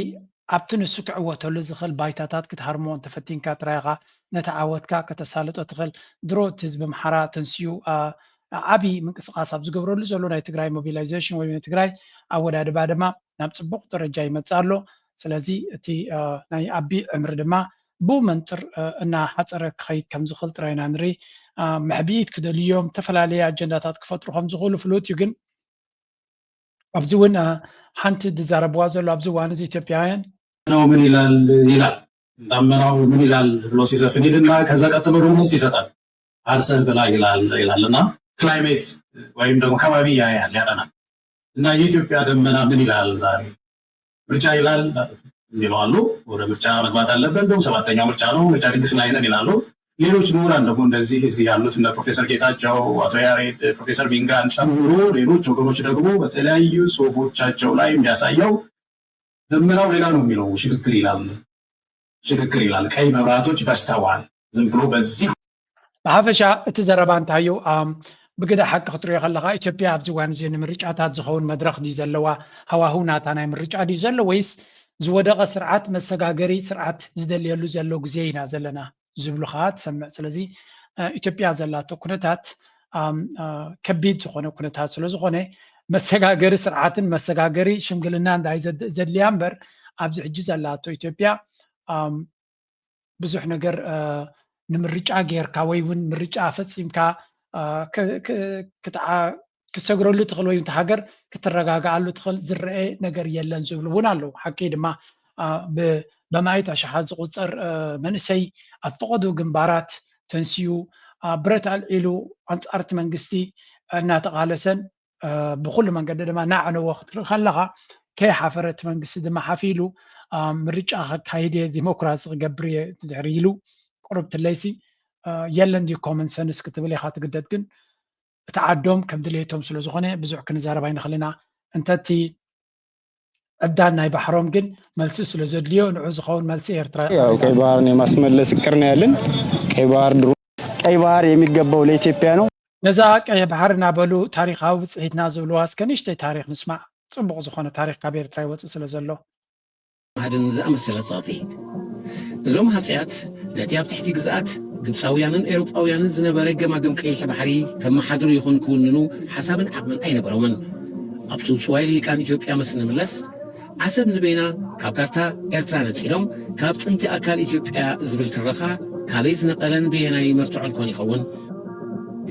ኣብቲ ንሱ ክዕወተሉ ዝኽእል ባይታታት ክትሃርሞ እንተፈቲንካ ጥራይኻ ነቲ ዓወትካ ከተሳልጦ ትኽእል። ድሮ እቲ ህዝቢ ኣምሓራ ተንስኡ ዓብዪ ምንቅስቃስ ኣብ ዝገብረሉ ዘሎ ናይ ትግራይ ሞቢላይዜሽን ወይ ናይ ትግራይ ኣወዳድባ ድማ ናብ ፅቡቕ ደረጃ ይመፅእ ኣሎ። ስለዚ እቲ ናይ ኣቢ ዕምሪ ድማ ብኡ መንጥር እናሓፀረ ክኸይድ ከም ዝኽእል ጥራይ ኢና ንርኢ። መሕብኢት ክደልዩ እዮም፣ ዝተፈላለየ ኣጀንዳታት ክፈጥሩ ከም ዝኽእሉ ፍሉጥ እዩ። ግን ኣብዚ እውን ሓንቲ ዝዛረብዋ ዘሎ ኣብዚ እዋን እዚ ኢትዮጵያውያን ነው ምን ይላል ይላል ዳመናው ምን ይላል ብሎ ሲዘፍን ይልና ከዛ ቀጥሎ ደግሞ መልስ ይሰጣል። አርሰህ ብላ ይላል ይላል እና ክላይሜት ወይም ደግሞ ከባቢ ያያል ያጠናል እና የኢትዮጵያ ደመና ምን ይላል ዛሬ ምርጫ ይላል የሚሉ አሉ። ወደ ምርጫ መግባት አለበት። እንደውም ሰባተኛው ምርጫ ነው፣ ምርጫ ድግስ ላይ ነን ይላሉ። ሌሎች ምሁራን ደግሞ እንደዚህ እዚህ ያሉት እነ ፕሮፌሰር ጌታቸው፣ አቶ ያሬድ፣ ፕሮፌሰር ቢንጋን ጨምሮ ሌሎች ወገኖች ደግሞ በተለያዩ ጽሁፎቻቸው ላይ የሚያሳየው ደመናው ሌላ ነው የሚለው ሽግግር ይላል። ሽግግር ይላል። ቀይ መብራቶች በስተዋል። ዝም ብሎ በዚህ ብሓፈሻ እቲ ዘረባ እንታይ እዩ? ብግደ ሓቂ ክትሪኦ ከለካ ኢትዮጵያ ኣብዚ እዋን እዚ ንምርጫታት ዝኸውን መድረክ ድዩ ዘለዋ? ሃዋህው ናታ ናይ ምርጫ ድዩ ዘሎ ወይስ ዝወደቐ ስርዓት መሰጋገሪ ስርዓት ዝደልየሉ ዘሎ ግዜ ኢና ዘለና ዝብሉ ከዓ ትሰምዕ። ስለዚ ኢትዮጵያ ዘላቶ ኩነታት ከቢድ ዝኾነ ኩነታት ስለዝኾነ መሰጋገሪ ስርዓትን መሰጋገሪ ሽምግልና እንዳይ ዘድልያ እምበር ኣብዚ ሕጂ ዘላቶ ኢትዮጵያ ብዙሕ ነገር ንምርጫ ጌርካ ወይ እውን ምርጫ ፈፂምካ ክትሰግረሉ ትኽእል ወይ እቲ ሃገር ክትረጋግኣሉ ትኽእል ዝረአ ነገር የለን ዝብሉ እውን ኣለዉ። ሓቂ ድማ ብመኣይት ኣሽሓት ዝቁፀር መንእሰይ ኣብ ፈቐዱ ግንባራት ተንስዩ ብረት ኣልዒሉ ኣንፃርቲ መንግስቲ እናተቓለሰን ብኩሉ መንገዲ ድማ ናዕነዎ ክትርኢ ከለካ ከይሓፈረ እቲ መንግስቲ ድማ ሓፍ ኢሉ ምርጫ ከካይድ እየ ዲሞክራሲ ክገብር እየ ድሕሪ ኢሉ ቁሩብ ትለይሲ የለን ድዩ ኮመን ሰንስ ክትብል ኢካ ትግደድ። ግን እቲ ዓዶም ከም ድሌቶም ስለዝኮነ ብዙሕ ክንዛረብ ኣይንክእል ኢና። እንተ እቲ ዕብዳን ናይ ባሕሮም ግን መልሲ ስለዘድልዮ ንዑ ዝኸውን መልሲ ኤርትራ ያው ቀይ ባህርን የማስመለስ እቅድ ነው ያለን። ቀይ ባህር ድሮ ቀይ ባህር የሚገባው ለኢትዮጵያ ነው። ነዛ ቀይ ባሕሪ እናበሉ ታሪካዊ ብፅሒትና ዝብልዋ እስከ ንእሽተይ ታሪክ ንስማዕ። ፅቡቅ ዝኮነ ታሪክ ካብ ኤርትራ ይወፅእ ስለ ዘሎ። ማህድን ዝኣመሰለ ጸቕጢ። እዞም ሃጸያት ነቲ ኣብ ትሕቲ ግዝኣት ግብጻውያንን ኤውሮጳውያንን ዝነበረ ገማግም ቀይሕ ባሕሪ ከመሓድሩ ይኹን ክውንኑ ሓሳብን ዓቕምን ኣይነበሮምን። ኣብ ጽውጽዋይ ልሂቃን ኢትዮጵያ ምስ ንምለስ ዓሰብ ንበይና ካብ ካርታ ኤርትራ ነጺሎም ካብ ጥንቲ ኣካል ኢትዮጵያ ዝብል ትረኻ ካበይ ዝነቐለን በየናይ መርትዖን ኮን ይኸውን?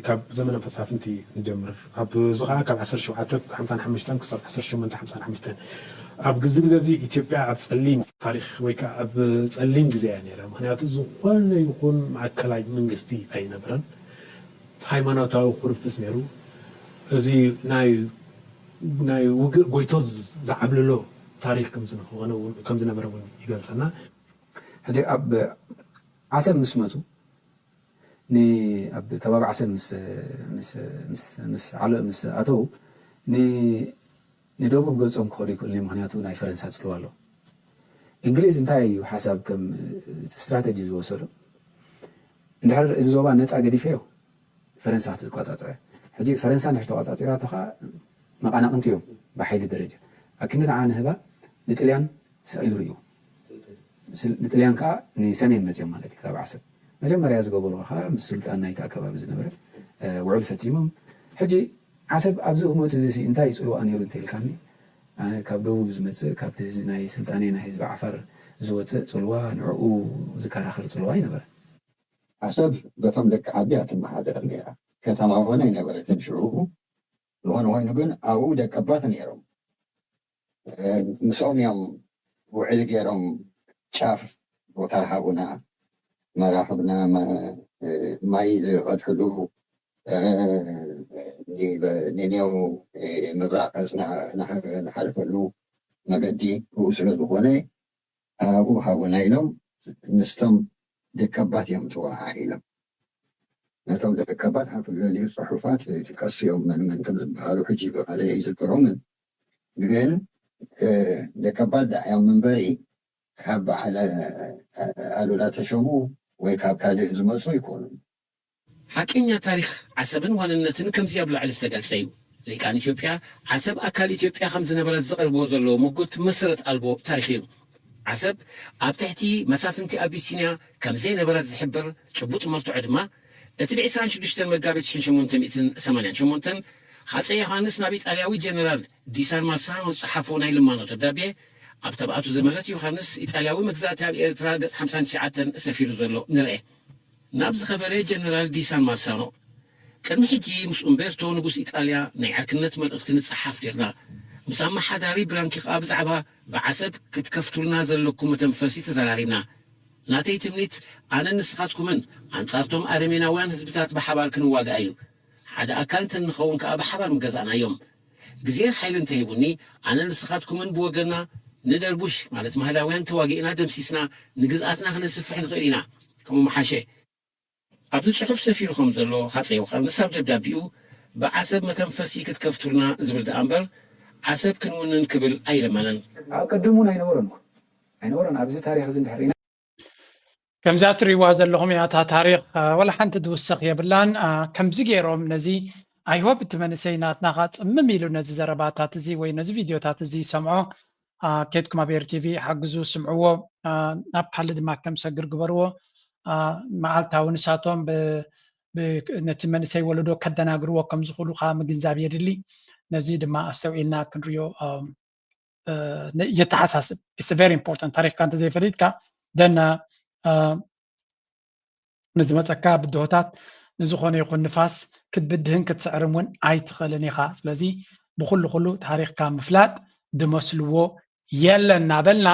ካብ ዘመነ መሳፍንቲ ንጀምር። ኣብ እዚ ከዓ ካብ ዓሰርተ ሸውዓተ ሓምሳን ሓሙሽተን ክሳብ ዓሰርተ ሸሞንተ ሓምሳን ሓሙሽተን ኣብ ግዚ ግዜ እዚ ኢትዮጵያ ኣብ ፀሊም ታሪክ ወይ ከዓ ኣብ ፀሊም ግዜ እያ ነይራ። ምክንያቱ ዝኾነ ይኹን ማእከላይ መንግስቲ ኣይነበረን። ሃይማኖታዊ ኩርፍስ ነይሩ። እዚ ናይ ናይ ውግእ ጎይቶ ዝዓብልሎ ታሪክ ከም ዝነበረ እውን ይገልፀና። ሕጂ ኣብ ዓሰብ ምስ መፁ ንኣብ ከባቢ ዓሰብ ምስ ምስ ምስ ምስ ዓለ ምስ ኣተው ን ንደቡብ ገጾም ክኸዱ ይክእሉ እዮም፣ ምክንያቱ ናይ ፈረንሳ ጽልዋ ኣሎ። እንግሊዝ እንታይ እዩ ሓሳብ ከም ስትራተጂ ዝወሰዶ? እንድሕር እዚ ዞባ ነጻ ገዲፈዮ ፈረንሳ ክትቆጻጸረ። ሕጂ ፈረንሳ እንድሕር ተቆጻጺራቶ ከዓ መቃናቅንቲ እዮም ብሓይሊ ደረጃ። ኣክንዲ ንዓ ንህባ ንጥልያን ሰቒሉ ርእዩ። ንጥልያን ከዓ ንሰሜን መፅዮም ማለት እዩ ካብ ዓሰብ መጀመርያ ዝገበርዎ ከዓ ምስ ሱልጣን ናይቲ ኣከባቢ ዝነበረ ውዕል ፈፂሞም። ሕጂ ዓሰብ ኣብዚ ህሞት እዚ እንታይ ፅልዋ ነይሩ እንተኢልካኒ ኣነ ካብ ደቡብ ዝመፅእ ካብቲ ናይ ስልጣኔ ናይ ህዝቢ ዓፋር ዝወፅእ ፅልዋ ንዕኡ ዝከራኸር ፅልዋ ኣይነበረ። ዓሰብ በቶም ደቂ ዓዲ እያ ትመሓደር ነይራ። ከተማ እውን ኣይነበረትን ሽዑ። ዝኾነ ኮይኑ ግን ኣብኡ ደቀባት ነይሮም። ምስኦም እዮም ውዕል ገይሮም ጫፍ ቦታ ሃቡና፣ መራኽብና ማይ ዝቐድሕሉ፣ ንኔው ምብራቕ ንሓልፈሉ መገዲ ብኡ ስለ ዝኾነ ኣብኡ ሃቡና ኢሎም ምስቶም ደቀባት እዮም ተወሃሂዶም። ነቶም ደቀባት ኣብ ገሊኡ ጽሑፋት ይጥቀሱ እዮም፣ መን መን ከም ዝበሃሉ ሕጂ ብቐለ ይዝክሮምን። ግን ደቀባት ደኣ እዮም እምበሪ ካብ በዓል ኣሉላ ተሾሙ ወይ ካብ ካልእ ዝመጹ ኣይኮኑን። ሓቀኛ ታሪኽ ዓሰብን ዋንነትን ከምዚ ኣብ ላዕሊ ዝተገልጸ እዩ። ሊቃን ኢትዮጵያ ዓሰብ ኣካል ኢትዮጵያ ከም ዝነበረት ዘቕርብዎ ዘለዉ ምጉት መሰረት ኣልቦ ታሪኽ እዩ። ዓሰብ ኣብ ትሕቲ መሳፍንቲ ኣቢሲንያ ከም ዘይነበረት ዝሕብር ጭቡጥ መርትዖ ድማ እቲ ብ ዕስራን ሽዱሽተን መጋቢት ሽሕን ሸሞንተ ሚእትን ሰማንያን ሸሞንተን ሃፀይ ዮሃንስ ናብ ኢጣልያዊ ጀነራል ዲሳን ማርሳኖ ዝጸሓፎ ናይ ልማኖ ደብዳቤ ኣብ ተባእቱ ዘመረት ዮሃንስ ኢጣልያዊ መግዛእቲ ኣብ ኤርትራ ገጽ ሓምሳን ትሽዓተን ሰፊሩ ዘሎ ንርኤ። ናብ ዝኸበረ ጀነራል ዲሳን ማርሳኖ፣ ቅድሚ ሕጂ ምስ ኡምቤርቶ ንጉስ ኢጣልያ ናይ ዕርክነት መልእኽቲ ንጸሓፍ ኔርና። ምስ ኣመሓዳሪ ብራንኪ ከኣ ብዛዕባ ብዓሰብ ክትከፍቱልና ዘለኩም መተንፈሲ ተዘራሪብና። ናተይ ትምኒት ኣነን ንስኻትኩምን ኣንጻርቶም ኣረሜናውያን ህዝብታት ብሓባር ክንዋጋእ እዩ። ሓደ ኣካል እንተንኸውን ከኣ ብሓባር ምገዛእናዮም። ግዜን ሓይልን እንተሂቡኒ ኣነን ንስኻትኩምን ብወገንና ንደርቡሽ ማለት ማህዳውያን ተዋጊእና ደምሲስና ንግዝኣትና ክነስፍሕ ንኽእል ኢና። ከምኡ ምሓሸ። ኣብዚ ጽሑፍ ሰፊሩ ከም ዘሎ ሃጸይ ዮሃንስ ኣብ ደብዳቤኡ ብዓሰብ መተንፈሲ ክትከፍቱልና ዝብል ደኣ እምበር ዓሰብ ክንውንን ክብል ኣይለመነን። ኣቀድም እውን ኣይነበረን እኮ ኣይነበረን። ኣብዚ ታሪኽ እዚ እንድሕር ኢና ከምዛ ትሪእዋ ዘለኹም እያ እታ ታሪኽ። ወላ ሓንቲ ትውሰኽ የብላን። ከምዚ ገይሮም ነዚ I hope እቲ መንእሰይ ናትና ካ ጽምም ኢሉ ነዚ ዘረባታት እዚ ወይ ነዚ ቪድዮታት እዚ ይሰምዖ። ኬድኩም ኣብ ኤርቲቪ ሓግዙ፣ ስምዕዎ። ናብ ካልእ ድማ ከም ሰግር ግበርዎ። መዓልታዊ ንሳቶም ነቲ መንእሰይ ወለዶ ከደናግርዎ ከም ዝኽእሉ ካ ምግንዛብ የድሊ። ነዚ ድማ ኣስተውዒልና ክንሪኦ የተሓሳስብ። It's very important። ታሪኽካ እንተዘይፈሊጥካ ደና ንዝመፀካ ብድሆታት ንዝኾነ ይኹን ንፋስ ክትብድህን ክትስዕርም እውን ኣይትኽእልን ኢኻ። ስለዚ ብኩሉ ኩሉ ታሪኽካ ምፍላጥ ድመስልዎ የለን እናበልና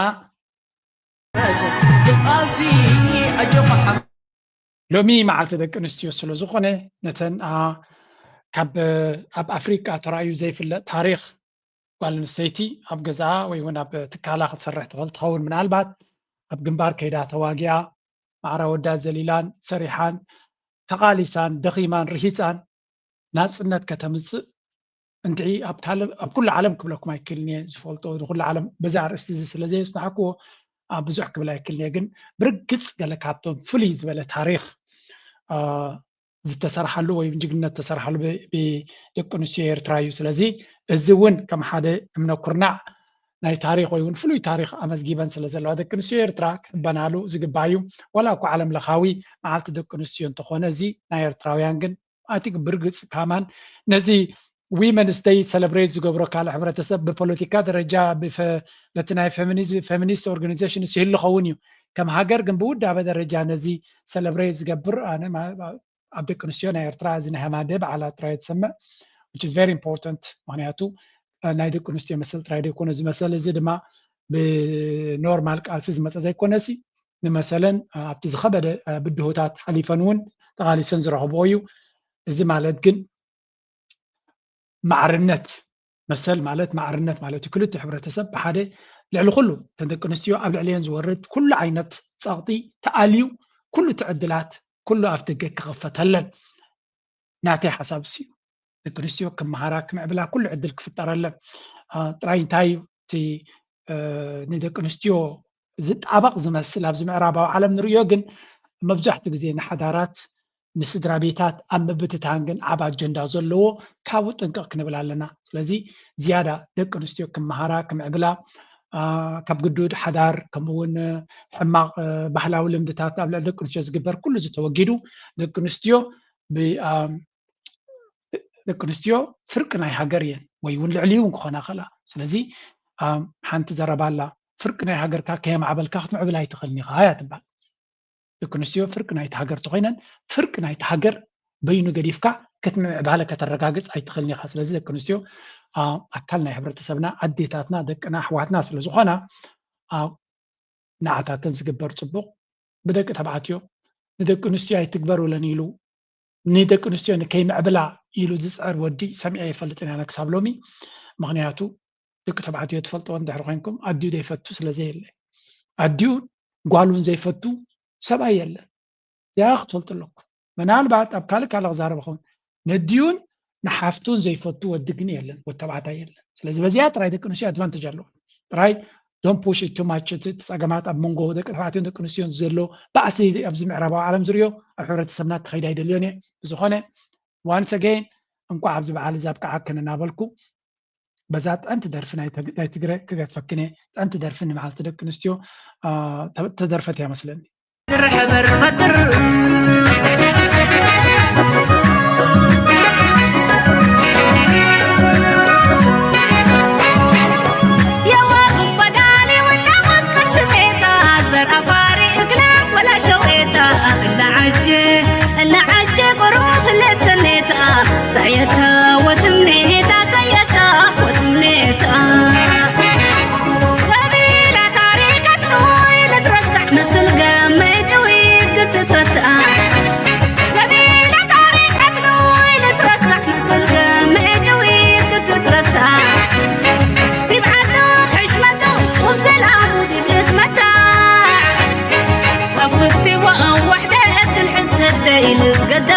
ሎሚ መዓልቲ ደቂ ኣንስትዮ ስለ ዝኾነ ነተን ካብ ኣብ ኣፍሪቃ ተራእዩ ዘይፍለጥ ታሪኽ ጓል ኣንስተይቲ ኣብ ገዛኣ ወይ እውን ኣብ ትካላ ክትሰርሕ ትኽእል ትኸውን። ምናልባት ኣብ ግንባር ከይዳ ተዋጊኣ ማዕረ ወዳ ዘሊላን ሰሪሓን ተቓሊሳን ደኺማን ርሂፃን ናፅነት ከተምፅእ እንድዒ ኣብ ካልእ ኣብ ኩሉ ዓለም ክብለኩም ኣይክእልን እየ ዝፈልጦ ንኩሉ ዓለም በዚ ኣርእስቲ እዚ ስለ ዘየፅናሕክዎ ኣብ ብዙሕ ክብል ኣይክእልን እየ። ግን ብርግፅ ገለ ካብቶም ፍሉይ ዝበለ ታሪኽ ዝተሰርሓሉ ወይ ጅግንነት ዝተሰርሓሉ ብደቂ ኣንስትዮ ኤርትራ እዩ። ስለዚ እዚ እውን ከም ሓደ እምነ ኩርናዕ ናይ ታሪኽ ወይ እውን ፍሉይ ታሪኽ ኣመዝጊበን ስለ ዘለዋ ደቂ ኣንስትዮ ኤርትራ ክሕበናሉ ዝግባእ እዩ። ዋላ እኳ ዓለም ለኻዊ መዓልቲ ደቂ ኣንስትዮ እንተኾነ እዚ ናይ ኤርትራውያን ግን ኣቲክ ብርግፅ ካማን ነዚ Women's Day celebrate ዝገብሮ ካልእ ሕብረተሰብ ብፖለቲካ ደረጃ በቲ ናይ feminism feminist organization ይህሉ ኸውን እዩ። ከም ሃገር ግን ብውዳበ ደረጃ ነዚ celebrate ዝገብር ኣነ ኣብ ደቂ ኣንስትዮ ናይ ኤርትራ እዚ ናይ ሃማደ በዓላት ጥራይ ዝሰምዕ which is very important። ምክንያቱ ናይ ደቂ ኣንስትዮ መሰል ጥራይ ዘይኮነ እዚ መሰል እዚ ድማ ብኖርማል ቃልሲ ዝመፀ ዘይኮነሲ ንመሰለን ኣብቲ ዝኸበደ ብድሆታት ሓሊፈን እውን ተቓሊሰን ዝረኸብኦ እዩ። እዚ ማለት ግን ማዕርነት መሰል ማለት ማዕርነት ማለት እዩ። ክልቲኡ ሕብረተሰብ ብሓደ ልዕሊ ኩሉ እተን ደቂ ኣንስትዮ ኣብ ልዕሊአን ዝወርድ ኩሉ ዓይነት ፀቕጢ ተኣልዩ ኩሉ እቲ ዕድላት ኩሉ ኣፍ ደገ ክኽፈተለን ናተይ ሓሳብ እሱ እዩ። ደቂ ኣንስትዮ ክመሃራ ክምዕብላ ኩሉ ዕድል ክፍጠረለን ጥራይ እንታይ እዩ እቲ ንደቂ ኣንስትዮ ዝጣበቕ ዝመስል ኣብዚ ምዕራባዊ ዓለም ንርእዮ ግን መብዛሕትኡ ግዜ ንሓዳራት ንስድራ ቤታት ኣብ ምብትታን ግን ዓብ ኣጀንዳ ዘለዎ ካብኡ ጥንቅቕ ክንብል ኣለና። ስለዚ ዝያዳ ደቂ ኣንስትዮ ክመሃራ ክምዕብላ ካብ ግዱድ ሓዳር ከምኡ እውን ሕማቕ ባህላዊ ልምድታት ኣብ ልዕሊ ደቂ ኣንስትዮ ዝግበር ኩሉ ዝተወጊዱ ደቂ ኣንስትዮ ደቂ ኣንስትዮ ፍርቂ ናይ ሃገር እየን ወይ እውን ልዕሊ እውን ክኾና ከላ ስለዚ ሓንቲ ዘረባ ኣላ ፍርቂ ናይ ሃገርካ ከየማዕበልካ ክትምዕብል ኣይትኽእልን ኢኻ እያ ትባል። ደቂ ኣንስትዮ ፍርቂ ናይቲ ሃገር ተኮይነን ፍርቂ ናይቲ ሃገር በይኑ ገዲፍካ ክትምዕባለ ከተረጋግፅ ኣይትኽእልን ኢኻ። ስለዚ ደቂ ኣንስትዮ ኣካል ናይ ሕብረተሰብና ኣዴታትና ደቅና ኣሕዋትና ስለዝኾና ንዓታተን ዝግበር ፅቡቕ ብደቂ ተባዕትዮ ንደቂ ኣንስትዮ ኣይትግበሩለን ኢሉ ንደቂ ኣንስትዮ ንከይምዕብላ ኢሉ ዝፅዕር ወዲ ሰሚዐ ይፈልጥን ኣነ ክሳብ ሎሚ። ምክንያቱ ደቂ ተባዕትዮ ትፈልጥዎ እንድሕር ኮይንኩም ኣዲኡ ዘይፈቱ ስለ ዘየለ ኣዲኡ ጓሉን ዘይፈቱ ሰብኣይ የለን። ያ ክትፈልጡ ኣለኩም። ምናልባት ኣብ ካልእ ካልእ ክዛረብ ኸውን ነዲኡን ንሓፍቱን ዘይፈቱ ወዲ ግን የለን፣ ወተባዕታይ የለን። ስለዚ በዚኣ ጥራይ ደቂ ኣንስትዮ ኣድቫንቴጅ ኣለዎ። ጥራይ don't push it too much። እቲ ጸገማት ኣብ መንጎ ደቂ ተባዕትዮን ደቂ ኣንስትዮን ዘሎ ባእሲ ኣብዚ ምዕራባዊ ዓለም ዝርዮ ኣብ ሕብረተሰብና ክኸይድ ኣይደልዮን እየ። ብዝኾነ ዋንስ ኣገይን እንቋዕ ኣብዚ በዓል እዚ ኣብቅዓክን እናበልኩ በዛ ጠንቲ ደርፊ ናይ ትግ- ናይ ትግረ ክገድፈክን እየ። ጠንቲ ደርፊ ንመዓልቲ ደቂ ኣንስትዮ አ፣ ተ- ተደርፈት እያ መስለኒ። ድርሕብር በድር የዋግብ በዳሊ ወላ ወቅር ስሜታ ዘር ኣፋሪ እግላ ወላ ሸውኤታ እላዓጀ እላዓጀ ቁሩብ ለሰኔታ ሳየታ ወትምኔታ ሳየታ ወትምኔታ ወቢላ ታሪክ ኣስኖይ ልትረሳዕ ምስል ገመይ ጭዊት ክትትረታ ወቢላ ታሪክ ኣስኖይ ልትረሳዕ ምስል ገመይ ጭዊት ክትትረታ ዲብ ዓዱ ሕሽመቱ ውብ ሰላሙ ዲብ ልትመታ ኣፍትዋ ኣዋሕደ እትል ሕሰደ ኢልገዳ